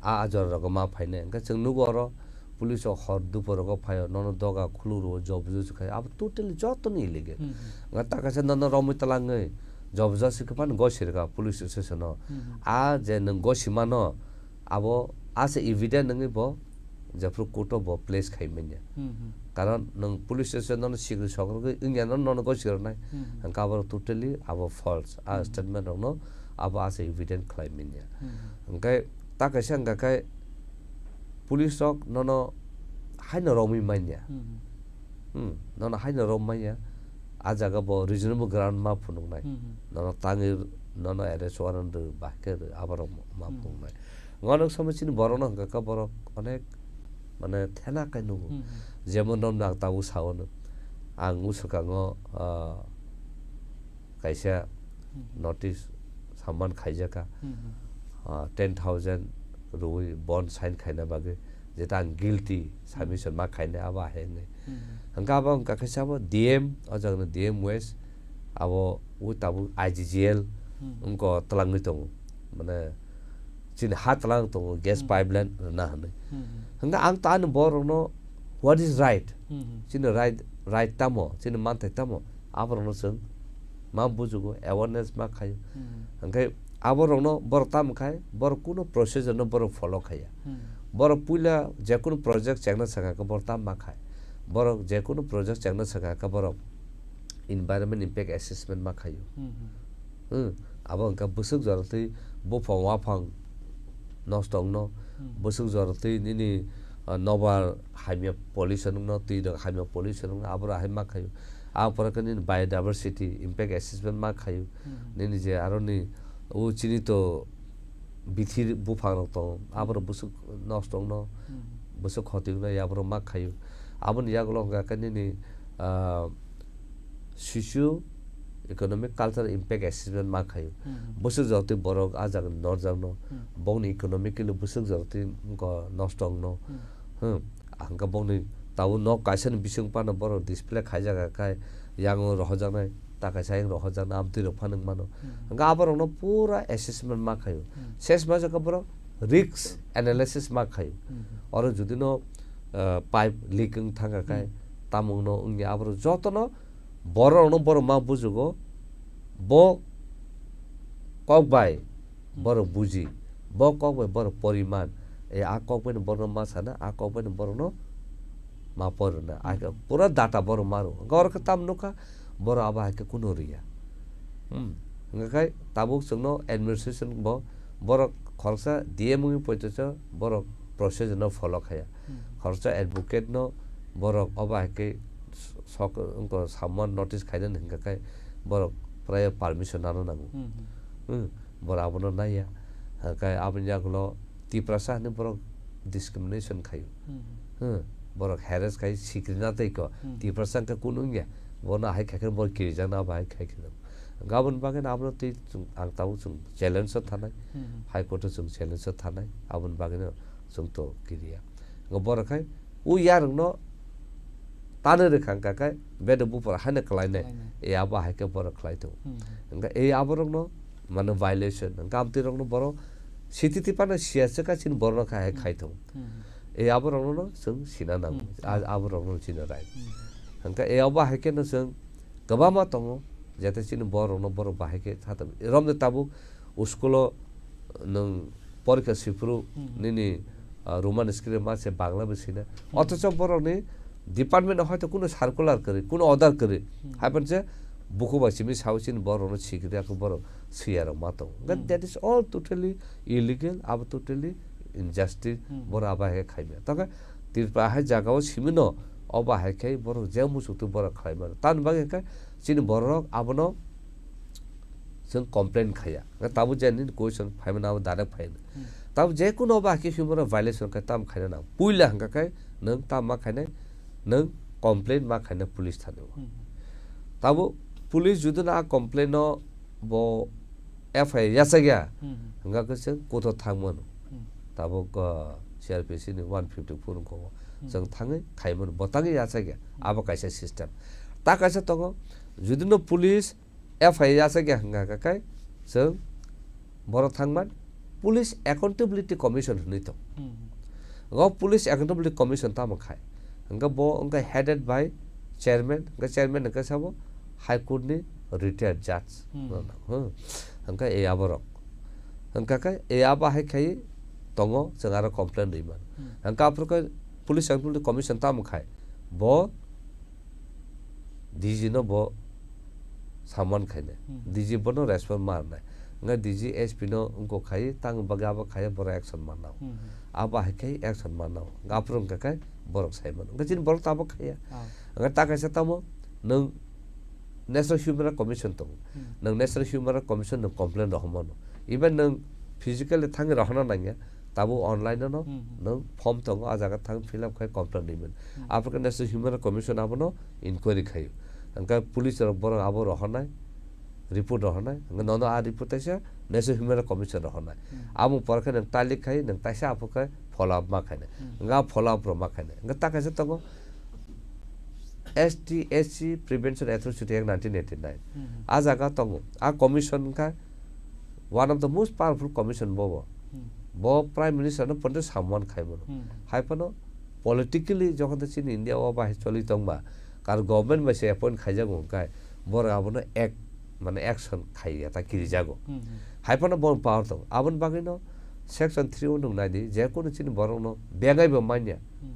a ajor rogo ma phainai. Hwnkhe chwng nugo oro police o hor dupor rogo phaio, nono doga khuluk rwo, job juju khai, abo totally joto ni illegal. Hmm, hmm. Hwnkhe ta kaisa nono romwi twlangwi job juju khai phano gosi rwkha police station o. Hmm, hmm. A je nwng gosi mano, abo a se evidence wngwi bo jephru court o bo place khai manya. Hmm, hmm. Karon nwng police station nono sikri sokrogwi wngya no nono gosi rwnai. Hmm, hmm. Hwnkhe abo totally abo false. A Hmm. statement rokno abo asa evident khlai manya. Hmm, hmm. Hwnkhe ta kaisa hwnkha khe police rok nono haino romwi manya. Hmm, hmm. Hmm, nono haino rom manya. A jaga bo reasonable ground ma phunuknai. Hmm, hmm. Nono tangwi nono arrest warrant rw, bahai khe rw, aborok ma Hmm. phunuknai. Ngono samwi chini borokno hwnkha khe borok onek mane thena kai nungo. Hmm, hmm. Jemon romno ang tabuk sao no. Ang o swkango, ah, kaisa Hmm, hmm. notice samman khaijaka. Hmm, hmm. Ah, ten thousand rwi bond sign khaina bagwi. Jeta ang guilty Hmm. submission ma khainai abo ahai wngnai. Hmm, hmm. Hwnkhe abo hwnkha khe sabo D M, o jagano D M West, abo o tabuk I G G L Hmm. wngkha twlangwi tongo. Mane chini ha twlang tongo, gas Hmm. pipeline rwna hwnwi. Hmm. Hwnkhe ang to ani borokno what is right? Hmm. Chini right, right tamo, chini manthai tamo, aborokno chwng ma bujugo, awareness ma khaio. Hmm. Hwnkhe aborokno borok tamo khai, borok kuno procedure no borok follow khaiya. Hmm. Borok puila jekunu project chengna swkha khe borok tamo ma khai. Borok jekunu project chengna swkha khe borok environment impact assessment ma khaio. Hmm, hmm. Hmm, abo hwnkha bwswk jora twi buphang waphang nosto wngno, Hmm. bwswk jora twi nini, ah, nobar hamya pollution wngno, twi rok hamya pollution wngno, abo rok hai ma khaio. Abo pore khe nini biodiversity impact assessment ma khaio. Hmm. Nini je aroni o chini to bithi buphang rok tongo, abo rok Hmm. bwswk nosto wngno, Hmm. bwswk khoti wngno, abo rok ma khaio. Aboni yagulo hwnkha khe nini, ah, socio economic cultural impact assessment ma khaio. Hmm, hmm. Bwswk jora twi borok a jaga ni norjak no, Hmm. bokni economically bwswk jora twi wngkha nosto wngno. Hmm. Hmm. Hwnkha bokni tabuk nok kaisa ni bising phano borok display khaijak kha khai yang rohorjaknai, ta kaisa yang rohorjaknai, amtwi rok phano wng mano. Hmm. Hwnkha aborokno pura assessment ma khaio. Hmm. Ses ma jaka borok risk analysis ma khaio. Hmm. Oro jodi no, ah, pipe leak wng thangkha khai, Hmm. tamung no wngya aborok jotono borok no borok ma bujugo, bo kok bai Hmm. borok buji, bo kok bai borok poriman, e a kok bai no borok ma sana, a kok bai no borok no ma porna, a Hmm. pura data borok ma rw. Hwnkhe oro khe tam nukha, borok abo hai khe kuno riya. Hmm. Hwnkhe khai tabuk chwngno administration bo borok khoroksa D M wngwi poito cha borok procedure no follow khaya. Hmm. Khoroksa advocate no borok obo hai khe sok wngkha samman notice khainani hwnkha khe borok prayo permission nana nango. Hmm, hmm. Hmm. Borok abono naiya. Hwnkhe aboni yagulo Tiprasa hinwi borok discrimination khaio. Hmm. Hmm. Borok harass khai sikrina tei ko. Hmm. Tiprasa hwnkhe kunu wngya. Bono hai khai khe borok kirijakna abo hai khai khe. Gabon bagwi abono tei chwng, ang tabuk chwng challenge o thanai. Hmm. High Court o chwng challenge o thanai. Aboni bagwino chwng to kiriya. Hwnkhe borok khai o yarwkno tanwi rwkha hwnkha khe bedok buphar haino kwlainai. Kwlainai. E abo hai khe borok khlai tongo. Hmm. Hwnkhe e aborokno mane violation. Hwnkhe amtwi rokno borok siti tiphano siya se kha chini borokno khai hai Hmm. khai tongo. Hmm. E aborokno chwng sina nango. Hmm. A, aborokno chini right. Hmm. Hwnkhe e abo hai kheno chwng kwbangma tongo, jete chini borokno borok bahai khe satam. Romni tabuk school-o nwng porikha siphuru Hmm. nini, ah, Roman script ma se Bangla bo sina. Hmm. Othocho borokni department-o hoito kuno circular kwrwi, kuno order kwrwi. Hmm. Hai phano se bukhuk bai simi sao chini borokno sikri ako borok swiya rok ma tongo. Hwnkhe Hmm. that is all totally illegal, abo totally injustice, Hmm. borok abo hai khe khaimya. Tokhe Tripura hai jagao simino obo hai khe borok je muchuk twi borok khlai mano. Tamni bagwi hwnkhe chini borok abono chwng complain khaiya. Hwnkhe tabuk je nini question phaimani abo direct phaino. Hmm. Tabuk je kuno obo hai khe human right violation khe tamo khaina nang. Puila hwnkha khe nwng tamo ma khainai, nwng complain ma khainai police thani o. Hmm. Tabuk police judino a complain no bo F I R yachakya, Hmm. hwnkha khe chwng court o thangmano. Hmm. Tabuk, uh, C R P C ni one fifty four wngkho. Hmm. Chwng thangwi khaimano, bo tangwi yachakya. Hmm. Abo kaisa system. Ta kaisa tongo, judino police F I R yachakya hwnkha khe chwng borok thangman Police Accountability Commission hwnwi tong. Hmm. O Police Accountability Commission tamo khai? Hwnkhe bo wngkha headed by chairman, hwnkhe chairman hwnkhe sabo High Court ni retired judge. Hmm. Hmm. Hwnkhe e aborok. Hwnkha khe e abo hai khai tongo, chwng aro complain rwi mano. Hmm. Hwnkhe aphuru khe Police Accountability Commission tamo khai? Bo D G no bo saman khainai. Hmm. D G bono respond ma rwnai. Nga D G S P no wngko khai, tang bagwi abo khai, borok action ma nao. Hmm. Abo hai khai action ma nao. Nga aphuru wngkha khai borok sai mano. Nga chini borok tamo khaiya. Ah. Nga ta kaisa tamo nwng National Human Rights Commission tongo. Hmm. Nwng National Human Rights Commission nwng complain rohormano. Even nwng physically thangwi rohorna nangya, tabuk online no Hmm, hmm. nwng form tongo, a jaga thang fill up khai complain rwimano. Hmm. Aphuru khe National Human Rights Commission abono inquiry khaio. Hwnkhe police rok borok abo rohornai, report rohornai. Hwnkhe nono a report taisa National Human Rights Commission rohornai. Hmm. Abo pore khe nwng talik khai, nwng taisa aphuru khe follow up ma khainai. Hmm. Hwnkhe a follow up rok ma khainai. Hwnkhe ta kaisa tongo, S T S C Prevention Atrocity Act nineteen eighty-nine. Hmm. A jaga tongo. A commission wngkha one of the most powerful commission bobo. Hmm. Bo Prime Minister no poito samman khaimano. Hmm. Hai phano politically jokhon to chini India o bahai choli tongba, kar government bai se appoint khaijago hwnkhe borok abono act, mane action khaiya ta kirijago. Hmm, hmm. Hai phano bo power tongo. Aboni bagwi no section three o nwng nai di, je kunu chini borok no bengai bo manya. Hmm.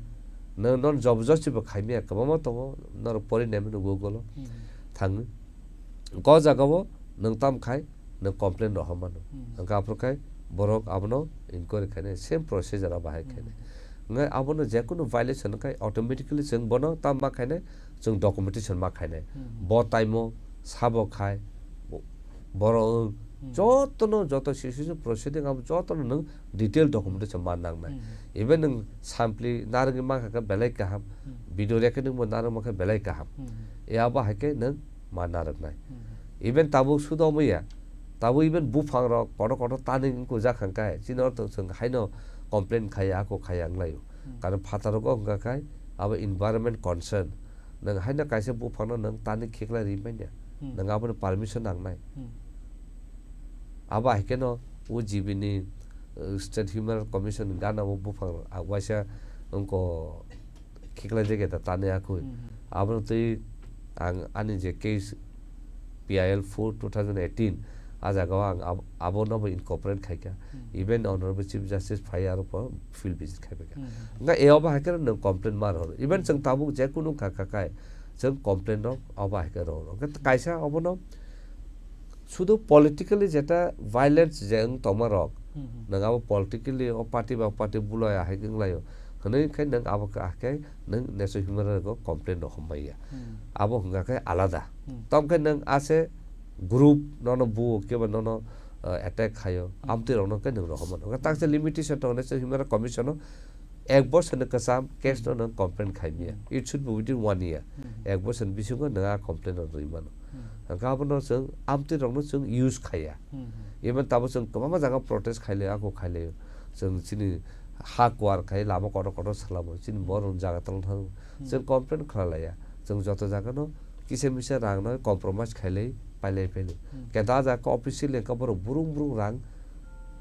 Nwng non job josti bo khaimya, kwbangma tongo, norok pori naimano Google o. Hmm. Thangwi. Go jaga o nwng tam khai, nwng complain rohormano. Hmm. Hwnkhe aphuru khai borok abono inquiry khainai, same procedure o bahai khainai. Hmm. Hwnkhe abono je kunu violation khai automatically chwng bono tam ma khainai, chwng documentation ma khainai. Hmm. Bo taimo, sabo khai, bo-, borok wng, Hmm. jotono, joto sisisi proceeding abo jotono nwng detail documentation ma nangnai. Hmm. Even nwng sampli narwgwi mankha khe belai kaham, Hmm. video recording bo narwk mankha belai kaham. Hmm. E abo hai khe nwng ma narwknai. Hmm. Even tabuk sudo wngya, tabuk even buphang rok kotor kotor tani wngkujak hwnkhe, chini ortho chwng haino complain khaiya, ako khaiya wnglaio. Hmm. Karon phataro go wngkha khai abo environment concern. Nwng haino kaisa buphangno nwng tani khiklai ri manya. Hmm. Nwng aboni permission nangnai. Hmm. Abo hai kheno o G B ni, uh, State Human Rights Commission gana o buphang rok, ah, waisa wngko khiklai jageta tani akhui. Hmm, hmm. Abono twi ang ani je case P I L four two thousand eighteen, a jaga o ang ab-, abono bo incorporate khaikha. Hmm. Even Honorable Chief Justice phai aro pho field visit khaibaikha. Hmm, hmm. Hwnkhe e obo hai khe nwng complain ma rohor. Even chwng tabuk je kunu kha kha khai, chwng complain rok obo hai khe rohor. Hwnkhe kaisa obono sudu politically jeta violence je wng tongma rok, Hmm, hmm. nwng abo politically o party ba party bulai ahai wnglaio. Hwnwi khai nwng abo khe ahai khe nwng National Human Rights o complain rok hwnmaiya. Hmm. Abo hwnkha khe alada. Hmm. Tamo khe nwng ase group nono buo kebo nono, uh, attack khaio, Hmm. amtwi rokno khe nwng rohormano. Hwnkhe taksa limitation tongo National Human Rights Commission o, ek bosor ni kwcham case no Hmm. nwng complain khaimya. Hmm. It should be within one year. Hmm. Ek bosor ni bisingo nwng a complain no rwi mano. Hmm. Hwnkhe abono chwng amtwi rokno chwng use khaiya. Hmm, hmm. Even tabo chwng kwbangma jaga protest khailai, ako khailai. Chwng chini ha kuar khai lama kotor kotor salamo. Chini Hmm. borok jaga tongthang. Hmm. Chwng complain khlailaiya. Chwng joto jagano kisa misa rang no compromise khailai, pailai pailai. Hmm. Kenta a jaga officially wngkha borok burung burung rang,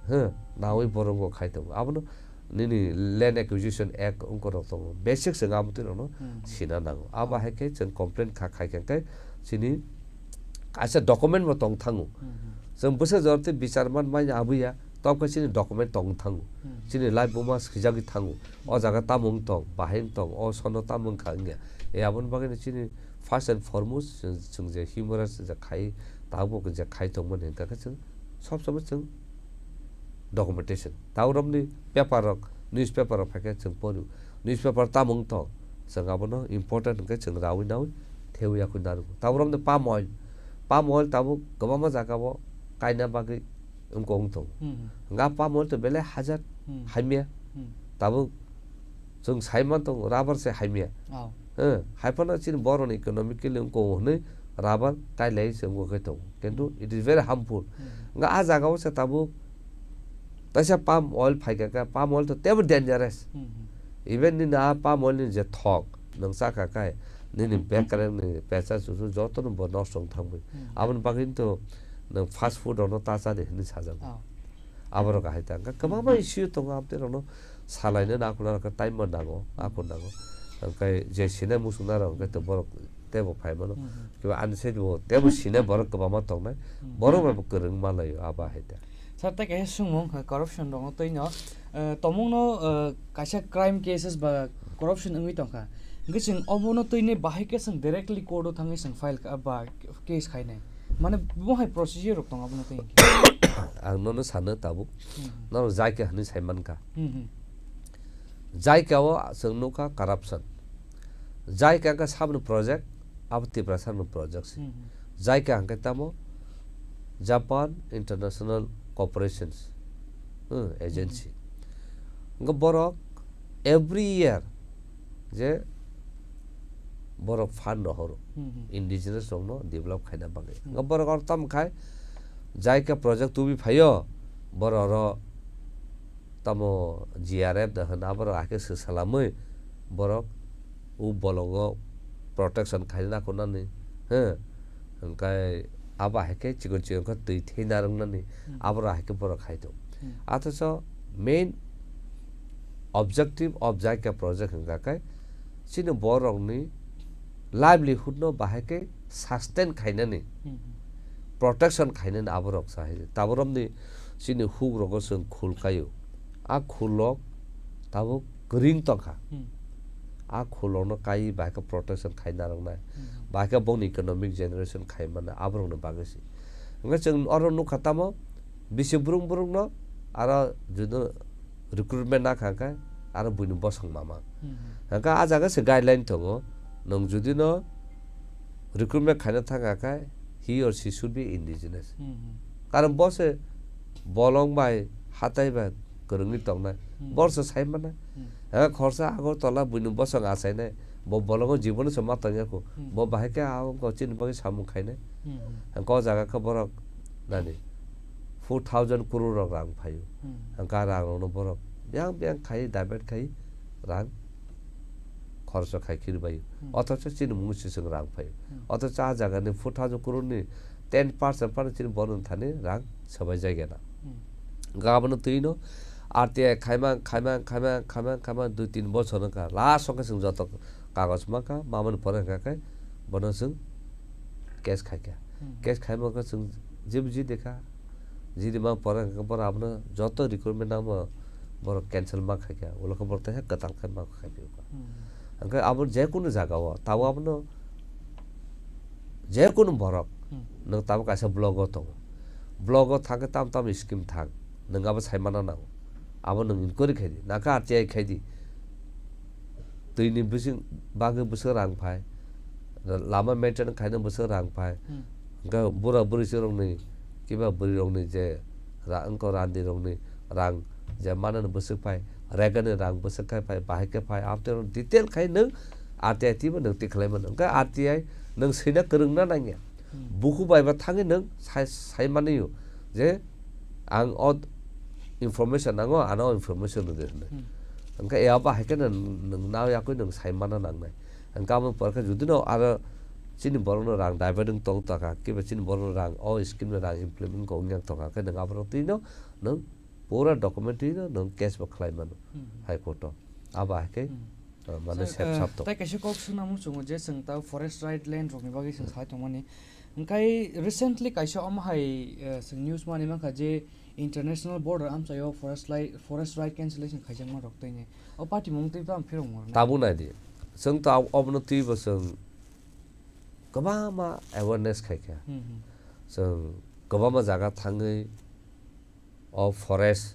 huh, nawi borok bo khai tongo. Abono nini Land Acquisition Act wngkorok tongo. Basic chwng amtwi rokno Hmm. sina nango. Abo Oh. hai khe chwng complain kha khai khe khe chini kaisa document bo tong thango. Hmm, hmm. Chwng bwsa jor tei bichar man mai abuya, tok khe chini document tong thango. Hmm. Chini life buma swijagwi thango. O jaga tamo wng tong, bahai wng tong, o sono tamo wng kha wngya. E aboni bagwi no chini first and foremost chwng, chwng je human rights je khai, tabuk je khai tongmani hwnkha khe chwng sob somoi chwng documentation. Tauramni paper rok, newspaper rok phaikhe chwng porio. Newspaper tamo wng tong, chwng abono important hwnkhe chwng rawi nawi thewi yakhui narwgo. Tauramni palm oil, palm oil tabuk kwbangma jaga o kaina bagwi wngkok wng tongo. Hmm, hmm. Hwnkha palm oil to belai hajar Hmm. hamya. Hmm. Tabuk chwng sai man tongo rubber se hamya. Oh. Eh, hai phano chini borokni economically wngkok hwnwi rubber kailai se wngkok khe tongo. Kintu it is very harmful. Hmm. Hwnkha a jaga o se tabuk taisa palm oil phaikha khe, palm oil to teibo dangerous. Hmm, hmm. Even nini a palm oil ni je thok, nwng chakha khe, nini bekreng ni pecha chuchu jotono bo nosto wng thangwi. Hmm. Aboni bagwi to nwng fast food rokno ta chadi hwnwi sajago. Oh. Aborok ahai ta. Hwnkhe kwbangma issue tongo, amtwi rokno salaino nakhorna rok khe time bo nango, aphuru nango. Hwnkhe je sine muchungna rok hwnkhe to borok teibo phai mano. Hmm, hmm. Kiba ani side bo teibo sine borok kwbangma tongnai. Hmm. Borok bai bo kwrwng ma laio, abo hai ta. Sir, tei kaisa swngmung wngkha corruption rokno twino, eh, tomungno, eh, kaisa crime cases ba corruption wngwi tongkha. Hwnkhe chwng obono twini bahai khe chwng directly court o thangwi chwng file kha-, ba case khainai. Mane bo hai procedure rok tongo abono twi hwnkhe. Ang nono sano tabuk. Hmm, hmm. Norok jai khe hwnwi sai mankha. Hmm, hmm. Jai khe o chwng nukha corruption. Jai khe hwnkhe saboni project, abo Tiprasa ni project se. Hmm, hmm. Jai khe hwnkhe tamo Japan International Corporations, hmm, agency. Hmm, hmm. Hwnkhe borok every year je borok fund rohoro, hmm, hmm, indigenous rokno develop khaina bagwi. Hmm. Hwnkhe borok oro tamo khai jai khe project tubi phaio, borok oro tamo G R F da hwn, aborok hakhe swsalamwi borok o bolongo protection khaina nakhunani, he, hwnkhe abo hakhe chikon chikon khe twi thei narwknani, hmm, aborok hakhe borok khai tongo. Hmm. Athaso main objective of Jaikia project hwnkha khe chini borokni livelihood no bahai khe sustain khainani, hmm, hmm, protection khainani aborok sa hai. Taboromni chini hugrogo chwng khul kaio. A khulrok tabuk kwrwng tongkha. Hmm. A khulrokno kai bahai khe protection khai narwknai. Hmm. Bahai khe bongni economic generation khai mano aborokni bagwi se. Hwnkhe chwng oro nukha tamo bisi brung brungno aro judu recruitment nakha khe aro buini bosong mama. Hmm. Hwnkhe a jaga se guideline tongo, nwng judi no recruitment khaina thangkha khe he or she should be indigenous. Hmm, hmm. Karon bo se bolong bai, hatai bai kwrwngwi tongnai. Hmm. Bor se sai mannai. Hmm. Hwnkhe khorsa Agartala buini bosong achainai, bo bolongo jibono se ma tongya kho. Hmm. Bo bahai khe a wngkha chini bagwi samung khainai. Hmm, hmm. Hwnkhe o jaga khe borok nani four thousand crore rok rang phaio. Hmm. Hwnkhe a rang rokno borok biyang biyang khai, divert khai rang khoroksa khai khiri baio. Hmm. Othocho chini mungwi se chwng rang phaio. Hmm. Othocho a jagani four thousand crore ni ten percent phano chini bono thani rang swbai jagena. Hmm. Hwnkhe abono twino R T I khaimang, khaimang, khaimang, khaimang, khaimang dui tin bochor wngkha. Last o khe chwng joto kagoj mankha, mamani pore hwnkha khe bono chwng case khaikha. Hmm. Case khaima khe chwng jebo jidikha. Jidima pore hwnkhe borok abono joto recruitment nangma borok cancel ma khaikha. Ulo khe borok teisa kwtal khe ma khaiphiyokha. Hmm. Hwnkhe abo jekunu jagao tabuk abono jekunu borok, hmm, nwng tabuk kaisa block o tongo. Block o thangkhe tam tam scheme thang. Nwng abo sai mana nango. Abo nwng inquiry khai di. Nakha R T I khai di. Twini bising bagwi bwswk rang phai. Lama maintain khaina bwswk rang phai. Hmm. Hwnkhe bura bwrwi chwrwngni kiba bwrwirokni je ra-, wngkha randirokni rang je manani bwswk phai, regani rang bwswk khai phai, bahai khe phai, amtwi detail khai nwng R T I twibo nwng twi khlai mano. Hwnkhe R T I nwng swina kwrwngna nangya. Hmm. Buku bai ba thangwi nwng sai, sai manwi o je ang o information nango, ano o information rwdi hwnwi. Hmm. Hwnkhe abo hai kheno nwng nao yakwi nwng sai manna nangnai. Hwnkhe abo pore khe judino aro chini borokno rang divert wng tong tongkha, kiba chini borokno rang o scheme ni rang implement wng yang tongkha, khe nwng aborok twino nwng pura document twino nwng case bo khlai mano, hmm, High Court o. Abo hai khe, hmm, uh, mane sir, sep uh, sap tong. Tai kaisa kok swnamung chungo je chwng ta forest right land rokni bagwi chwng, hmm, sai tongmani. Hwnkhe recently kaisa omo hai, uh, chwng news mani mankha je international border amchaio forest li-, forest right cancellation khaijakma rok tei ni. O party mung twi phano phirok mor na. Tabuk nai di. Chwng ta obono twi bo chwng kwbangma awareness khai kha. Hmm, hmm. Chwng kwbangma jaga thangwi o forest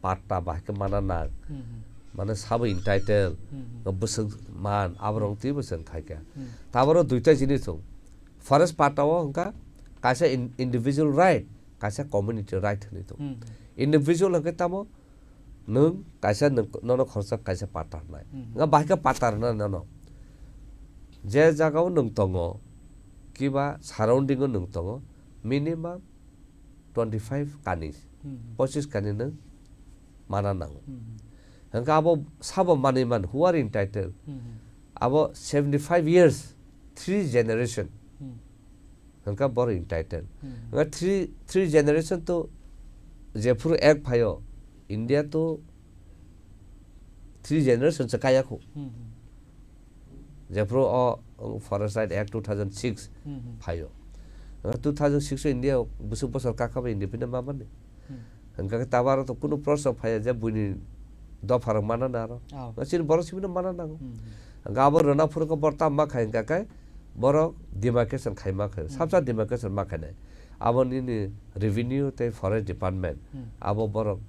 patta bahai khe mana nang. Hmm, hmm. Mane sabo entitled, hmm, hmm, no bwswk man, aborok twibo chwng khai kha. Hmm. Taboro duita jinis dong. Forest patta o hwnkha kaisa in-, individual right, kaisa community right hwnwi dong. Hmm, hmm. Individual hwnkhe tamo nwng kaisa nwng, nono khoroksa kaisa patta rwnai. Hmm. Nga bahai khe patta rwna nono. Je jagao nwng tongo, kiba surrounding o nwng tongo, minimum twenty five kanis, hmm, pochis kani nwng mana nango. Hmm. Hwnkhe abo sabo manwi man, who are entitled? Hmm. Abo seventy five years, three generation. Hmm. Hwnkha borok entitled. Hmm. Hwnkha three, three generation to jephuru act phaio, India to three generation se kaya khu. Hmm, hmm. Jephuru o, o Forest Right Act two thousand six, hmm, hmm, phaio. Hwnkha two thousand six o India bwswk bosor kakha bai independent ma mani. Hmm. Hwnkha khe tabuk aro to kunu proshno phaiya je buini dopha rok mana na aro. Oh. Chini borok simi no mana nango. Hmm, hmm. Hwnkha abo rwna phuru khe bor tam ma khai hwnkha khe borok demarcation khai ma khai. Hmm. Sabsa demarcation ma khainai. Abo nini revenue tei forest department. Hmm. Abo borok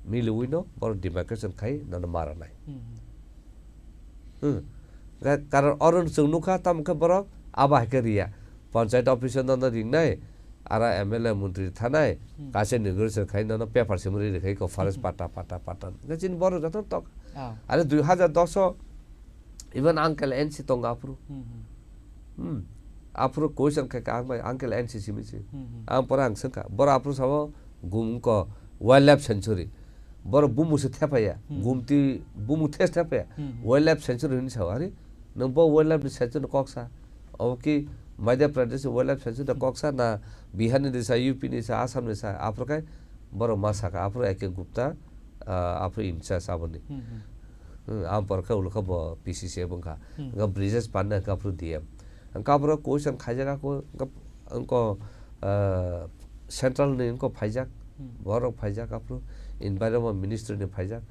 miliwi no borok demarcation khai nono ma rwnai. Hmm, hmm. Hmm. Ga-, karon oro chwng nukha, tamo khe borok abo hai khe riya. Panchayat office-o nono ringnai, aro M L A montri thanai, Hmm. kaisa negotiation khai nono paper simi ri rwkhai kho, forest Hmm. patta, patta, patta. Hwnkhe chini borok jotono tok. Ah. Are dui hajar dos o even uncle N C tongo aphuru. Hmm, hmm. Hmm. Aphuru question khai kha ang bai, "Uncle, N C simi se?" Hmm, hmm. Ang pore ang swngkha. Borok aphuru sabo gum wngkha wildlife sanctuary. Borok bumung se thepaya. Hmm. Gumti bumung thes thepaya. Hmm, hmm. Wildlife sanctuary hinwi sao, "Hari, nwng bo wildlife ni sanctuary ni kok sa? Obo ki Madhya Pradesh ni wildlife sanctuary ni kok sa, na Bihar ni sa, U P ni sa, Assam ni sa?" Aphuru khai borok ma sakha, aphuru A K Gupta, ah, aphuru in charge aboni. Hmm, hmm. Hmm, ang pore khe ulo khe bo P C C F wngkha. Hmm. Hwnkhe Brijesh Pandey hwnkhe aphuru D M. Hwnkhe aphuru question khaijak ako, hwnkhe, wngko, ah, central ni wngko phaijak, Hmm. borok phaijak aphuru environment ministry ni phaijak.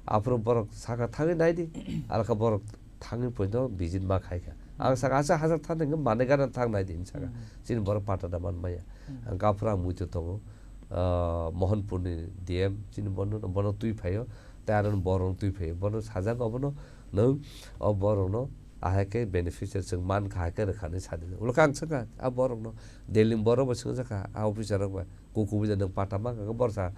Aphuru borok sakha thangwi naidi, alkha borok thangwi poito visit ma khaikha. Ang Hmm. sakha asa hajar thani hwnkhe manwi gana thang naidi hinwi sakha. Hmm. Chini borok patta da man maya. Hmm. Hwnkhe aphuru ang muitu tongo. ah, Mohanpurni D M chini bono, bono twi phaio, tei aro borokno twi phaio. Bono sajak obono, nwng o borokno ahai khe beneficiary chwng man kha hai khe rwkha hinwi sa di. Ulo khe ang swngkha, a borokno Delhi ni borok bai swngjakha, a officer rok bai, kukubuja nwng patta mankha khe borok sa,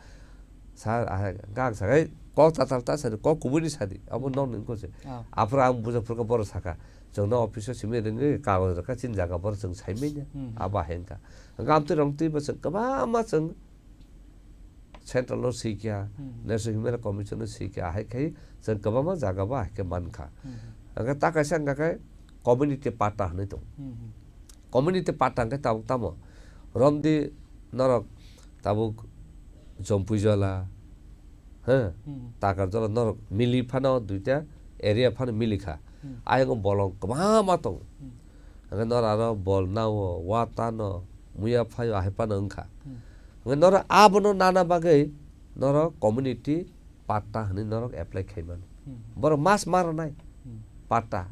sir, ahai, hwnkhe ang sakha, "Kok tatal ta sadi, kok kubuini sadi, abo nokni wngkha se." Ah. Aphuru ang bujaphuru khe borok sakha, "Chwngno office o simi rwngwi kagoj rwkha, chini jaga borok chwng saimanya," Hmm. abo hai wngkha. Hwnkhe amtwi rong twi bo chwng kwbangma chwng central no swi kha, Hmm. National Human Rights Commission no swi kha, ahai khai chwng kwbangma jaga bo ahai khe man kha. Hmm. Hwnkhe ta kaisa wngkha khe community patta hinwi tongo. Hmm. Community patta hwnkhe tabuk tamo? Romdi norok tabuk Jompuijala, he, Hmm. Takarjala norok mili phano duita area phano mili kha. Hmm. Ayang bolong kwbangma tongo. Hmm. Hwnkhe norok aro bol nao, wa tano, muya phaio, ahai phano wngkha. Hmm. Hwnkhe norok abono nana bagwi norok community patta hinwi norok apply khai mano. Hmm. Borok mas ma rwnai Hmm. patta.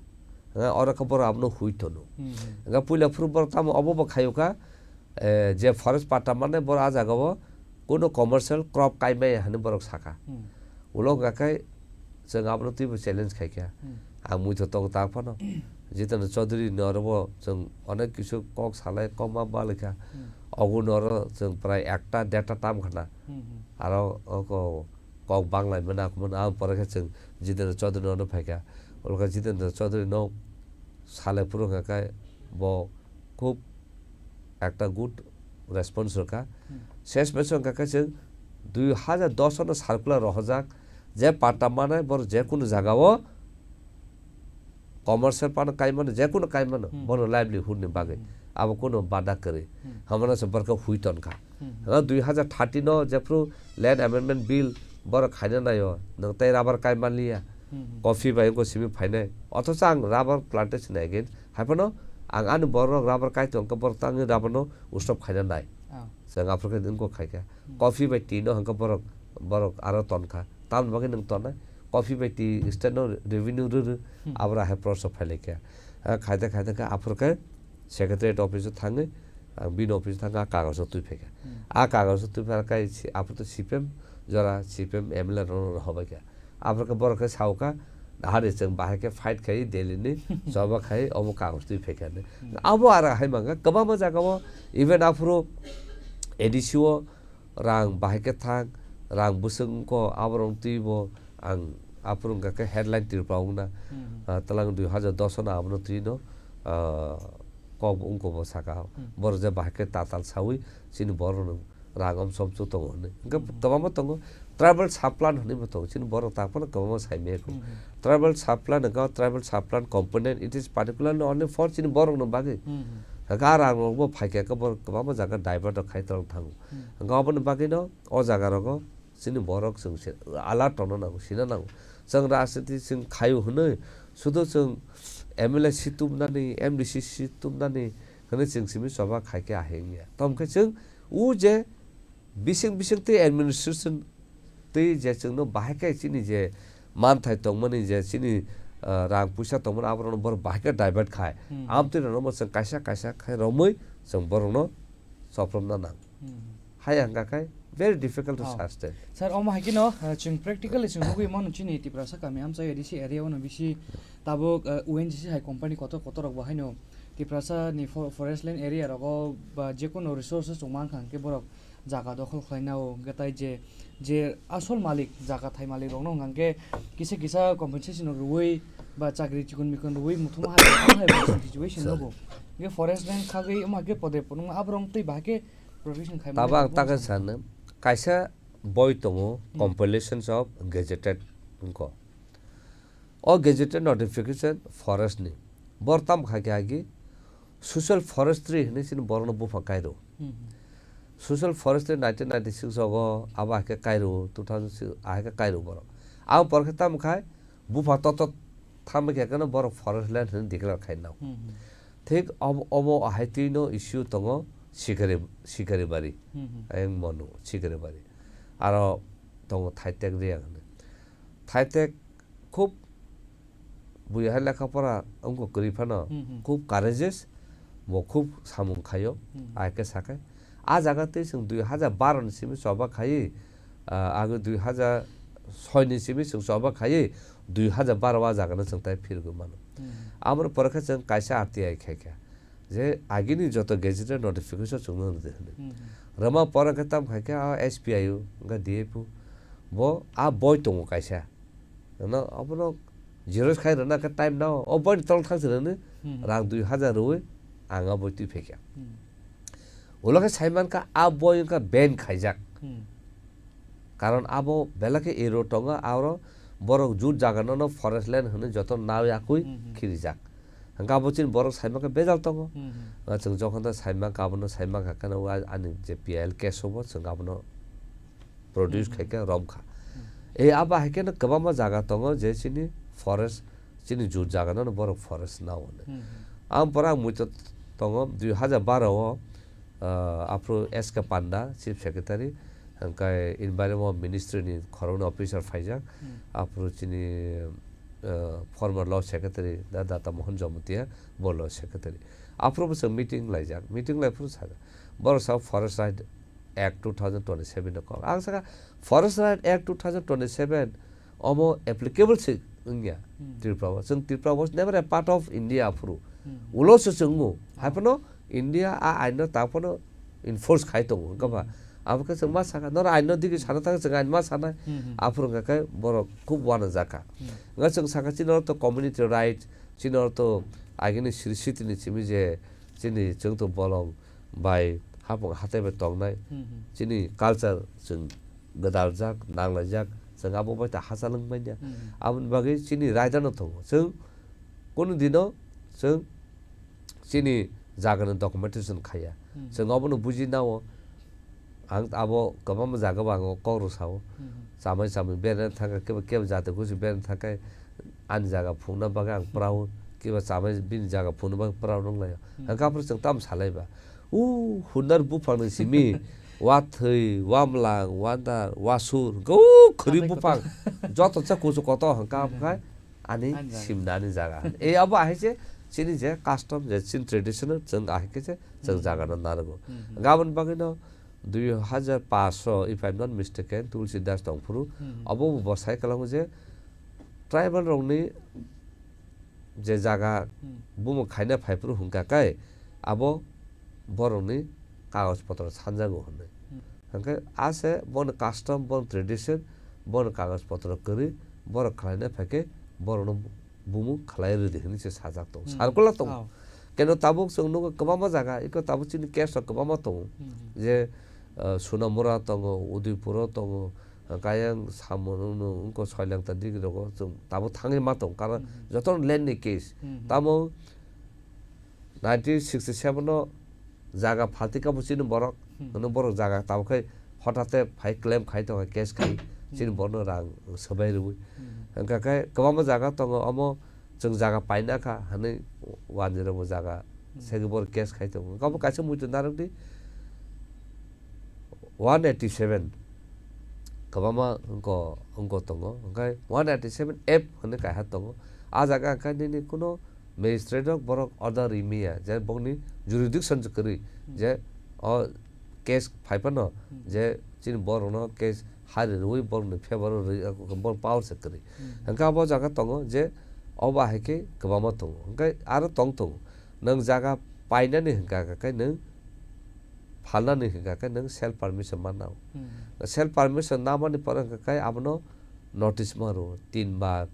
Hwnkhe oro khe borok abono hui tono. Hmm. Hwnkhe puila phuru borok tamo obo bo khaio kha, eh, je forest patta mannai borok a jagao kuno commercial crop kaimaya hinwi borok sakha. Hmm. Ulo hwnkha khe chwng abono twibo challenge khaikha. Hmm. Ang muitu tongo tak phano. Jitendra Chaudhary ni oro bo chwng onek kisu kok salai kokma balaikha. Hmm. Ogo ni oro chwng prai ekta derta tam khna. Hmm, hmm. Aro oko kok banglai mena khumo ang pore khe chwng Jitendra Chaudhary ni oro phaikha. Ulo khe Jitendra Chaudhary no salai phuru hwnkha khe bo khub ekta good response rwkha. Hmm. Ses meso hwnkha khe chwng dui hajar dos no circular rohorjak, je patta manai borok je kunu jagao commercial patta kai mano, je kunu kai mano, Hmm. bono livelihood ni bagwi. Hmm. Abo kunu bada kwrwi. Hmm. Hamano se borok khe hui ton kha. Hmm. Hwnkhe dui hajar thirty no jephru Land Amendment Bill borok khaina naio, nwng tei rubber kai manliya. Hmm. Coffee bai wngkha simi phainai. Othocho ang rubber plantation against. Haiphano ang ani borok rubber kai tongkha, borok tangwi rubber no usob khaina nai. Oh. Chwng aphuru khe wngkha khaikha. Hmm. Coffee bai tea no hwnkhe borok, borok aro tonkha. Tamoni bagwi nwng tonnai? Coffee bai tea state no revenue rw rw, Hmm. aboro hai proso phailaikha. Ah, khaide khaide khe aphuru khe secretariat office o thangwi, ang bini office o thangwi a kagoj o twi phaikha. Hmm. A kagoj o twi phaikha khe si-, aphuru to C P M jora, C P M M L A rok no rohobaikha. Aphuru khe borok khe saukha, "Hari chwng bahai khe fight khai Delhi ni, choba khai omo kagoj twi phaikha," hinwi. Hmm. Abo aro hai mangkha, kwbangma jagao, even aphuru A D C o rang bahai khe thang, rang bwswk wngkho, aborok twibo ang aphuru wngkha khe headline Tripura wngna, Hmm. ah, twlang dui hajar dos no abono twi no, ah, kok wngkho bo saka. Hmm. Borok je bahai khe tatal sawi chini borok no rang om som chu tongo hinwi. Hwnkhe Hmm. kwbangma tongo, tribal sub-plan hinwi bo tongo, chini borok tak phano kwbangma sai maya kho. Hmm. Tribal sub-plan hwnkha, tribal sub-plan component, it is particularly only for chini borok no bagwi. Hmm. Hwnkhe a rang rok bo phaikha khe borok kwbangma jaga divert rok khai tong thango. Hmm. Hwnkhe oboni bagwi no o jaga rogo chini borok chwng se alert tongna nango, sina nango. Chwng rajniti chwng khaio hwnwi, sudu chwng M L A seat tubnani, M D C seat tubnani hwnwi chwng simi choba khai khe ahai wngya. Tamo khe chwng o je bising bising tei administration tei je chwngno bahai khe chini je manthai tongmani je chini, ah, rang puisa tongmani aborokno borok bahai khe divert khai. Hmm. Amtwi rwno bo chwng kaisa kaisa khai romwi chwng borokno choprwmna nang. Hmm. Hai hwnka khe very difficult to Oh. sustain. Sir, omo hai kheno, ah, chwng practically chwng nugwi mano chini Tiprasa kami amchai A D C area o no bisi tabuk, ah, O N G C hai company kotor kotor rok bo haino Tiprasa ni fo-, forest land area rogo ba jekono resources tongma wngkha hwnkhe borok jaga dokhol khlaina o hwnkhe tai je, je asol malik, jaga thai malik rokno hwnkha hwnkhe kisa kisa compensation rok rwui ba chakri chikon mikon rwui muthungma hai hai situation Sir. Nugo. Hwnkhe forest land khagwi omo hai khe pode phunukma aborok twi bahai khe protection khai Tabo mani ang bo taka sano. Sano, kaisa boi tongo, Hmm. Compilations of Gazetted wngkho. O gazetted notification forest ni. Bor tam kha khe agi social forestry hinwi chini borokno bupha kairo. Hmm, hmm. Social forestry nineteen ninety-six rogo abo hai khe kairo, two thousand six ahai khe kairo borok. Abo por khe tamo khai bupha toto tamo khe kheno borok forest land hinwi declare khai nao. Hmm, hmm. Thik obo, obo ahai twi no issue tongo Sikari, Sikari bari. Hmm, hmm. Ayang monu Sikari bari. Aro tongo Thaitek Reang hinwi. Thaitek khub bui hai lekha pora wngkha kwrwi phano, Hmm, hmm. Khub courageous, bo khub samung khaio, Hmm. Ahai khe sakai. A jaga tei chwng dui hajar baro ni simi choba khaiwi, ah, agi dui hajar soi ni simi chwng choba khaiwi, dui hajar baro a jaga no chwng tai phirigwi mano. Hmm. Amoni pore khe chwng kaisa R T I khai kha. Je agini joto gazetted notification chwngno rwdi hwnwi. Hmm, hmm. Rwma pore khe tam khai khe a S P I o, wngkha D F O. Bo a boi tongo kaisa. Nono obono xerox khai rwna khe time nao. O boini tolong thang se rwni Hmm. Rang dui hajar rwui ang a boi twi phaikha. Hmm. Ulo khe sai mankha a boi wngkha ban khaijak. Hmm. Karon abo belai khe ero tongo, aro borok jut jaga nono forest land hwnwi joto nawi akui Hmm, hmm. Khirijak. Hwnkhe abo chini borok sai mankha bejal tongo. Hmm, hmm. Ah, chwng jokhon da sai mankha abono sai mankha kheno ani je P I L case o bo chwng abono produce Hmm, hmm. Khaikha romkha. Hmm. E abo hai kheno kwbangma jaga tongo je chini forest, chini jut jaga nono borok forest nao hwnwi. Hmm, hmm. Ang pora ang muitu tongo dui hajar baro o, ah, aphuru S K Panda, Chief Secretary, hwnkhe Environment Ministry ni khoroknwi officer phaijak, Hmm. Aphuru chini, ah, former Law Secretary da Data Mohan Jamatia bo Law Secretary. Aphuru bo chwng meeting laijak, meeting lai phuru sajak. Borok sa Forest Right Act two thousand twenty-seven no kok. Ang saka Forest Right Act two thousand twenty-seven omo applicable se wngya Hmm. Tripura o. Chwng Tripura was never a part of India aphuru. Hmm. Ulo se chwngo. Oh. Haiphano India a ain no ta phano enforce khai tongo, wngkha ba? Hmm. Abo khe chwng ma saka, noro ain no digi sana thang chwng ain ma sanai. Hmm, hmm. Aphuru wngkha khe borok khub uanajak kha. Hmm. Wngkha chwng saka chini oro to community right, chini oro to agini siri siti ni simi je chini chwng to bolong bai hapung hatai bai tongnai. Hmm, hmm. Chini culture chwng gwdaljak, nanglaijak, chwng abo bai ta hachal wng manya. Hmm, hmm. Aboni bagwi chini raida no tongo. Chwng kunu dino chwng chini jaga ni documentation khaiya. Hmm. Chwng abono buji nao. Ang abo kwbangma jaga bo ang kok rw sao. Hmm. Chamai chamai bereng thangkha, kebo, kebo jati kuchi bereng thangkha, ani jaga phungna bagwi ang proud, kebo chamai bini jaga phungna bagwi proud wng laio. Hmm. Hwnkhe aphuru chwng tamo salai ba? O hunar buphang ni simi, wathwi, wamlang, wandar, wasur, hwnkhe o khwrwi Hathai buphang, kotor. Joto cha kuchuk kotor hwnkhe Hmm. Abo khai ani Ani jaga. Simna ani jaga. E abo ahai se chini je custom, je chini traditional, chwng ahai khe se chwng Hmm. Jaga no narwgo. Hmm, hmm. Gabon bagwi no dui hajar paanch o, if I am not mistaken, Tulsi Das tongphuru. Hmm. Abo bo bwsai kwlango je tribal rokni je jaga Hmm. Bumung khaina phaiphuru hwnkha khe abo borokni kagoj potro sanjago hwnwi. Hmm. Hwnkhe a se bono custom, bono tradition, bono kagoj potro kwrwi, borok khlaina phaikhe borokno bumung khlai rwdi hwnwi se sajak tongo. Hmm. Circular tongo. Oh. Keno tabuk chwng nugo kwbangma jaga, eko tabuk chini case rok kwbangma tongo. Hmm. Je, uh, Sonamura tongo, Udaipuro tongo, Kayang samung wngko soilangta digi rogo chwng tabuk thangwi ma tong, karon Hmm. Jotono land ni case. Hmm. Tamo nineteen sixty seven o jaga phalti kabo chini borok, Hmm. Hwnwi borok jaga tabuk khai hotate phai claim khai tongo, case khai chini Hmm. Borokno rang swbai rwui. Hmm. Hwnkha khe kwbangma jaga tongo, omo chwng jaga paina kha hwnwi wanjwi rokbo jaga Hmm. segwi borok case khai tongo. Obo kaisa muitu narwkdi. One eighty seven kwbangma wngko, wngko tongo, hwnkhe one eighty seven F hwnwi kaiha tongo. A jaga hwnkhe nini kuno magistrate rok borok order ri maya je bokni jurisdiction se kwrwi, Hmm. je o case phai phano Hmm. je chini borokno case hari rwi borokni favor o rwi, borok power se kwrwi. Hmm. Hwnkhe abo jaga tongo je obo hai khe kwbangma tongo, hwnkhe aro tong tongo. Nwng jaga painani hwnkha khe nwng phalnani hwnkha khe nwng self permission ma nao. Hmm. Self permission namani pore hwnkha khe abono notice ma rwo tin bar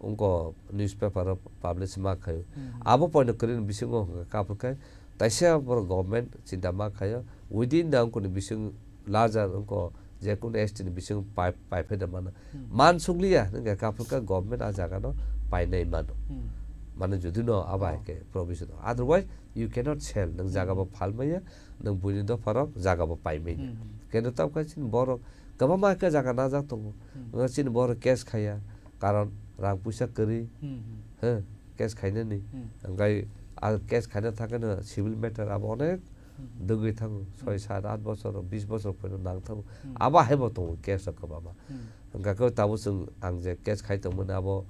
wngko newspaper o publish ma khaio. Hmm. Abo poino kwrwini bisingo hwnkha khe aphuru khe taisa borok government chinta ma khaio within the wngkoni bising larger wngko je kunu S T ni bising pai, pai phai da mano. Hmm. Man sukliya hwnkha khe aphuru khe government a jaga no painai mano. Hmm. Mane jodi no abo hai Oh. khe provision. Otherwise, you cannot sell. Nwng jaga Hmm. bo phal maya, nwng buini dopha rok jaga bo pai maya. Hmm, hmm. Keno tamo khe chini borok kwbangma khe jaga najak tongo. Hmm. Wngkha chini borok case khaiya, karon rang puisa kwrwi. Hmm, hmm. He, case khainani. Hmm. Hwnkhe a case khaina thangkheno civil matter abo onek Hmm, hmm. dwgwi thango. Hmm. Soi, sat, at bochor, bis bochor phano nang thango. Hmm. Abo hai bo tongo case rok kwbangma. Hmm. Hwnkha khe tabuk chwng ang je case khai tongmani abo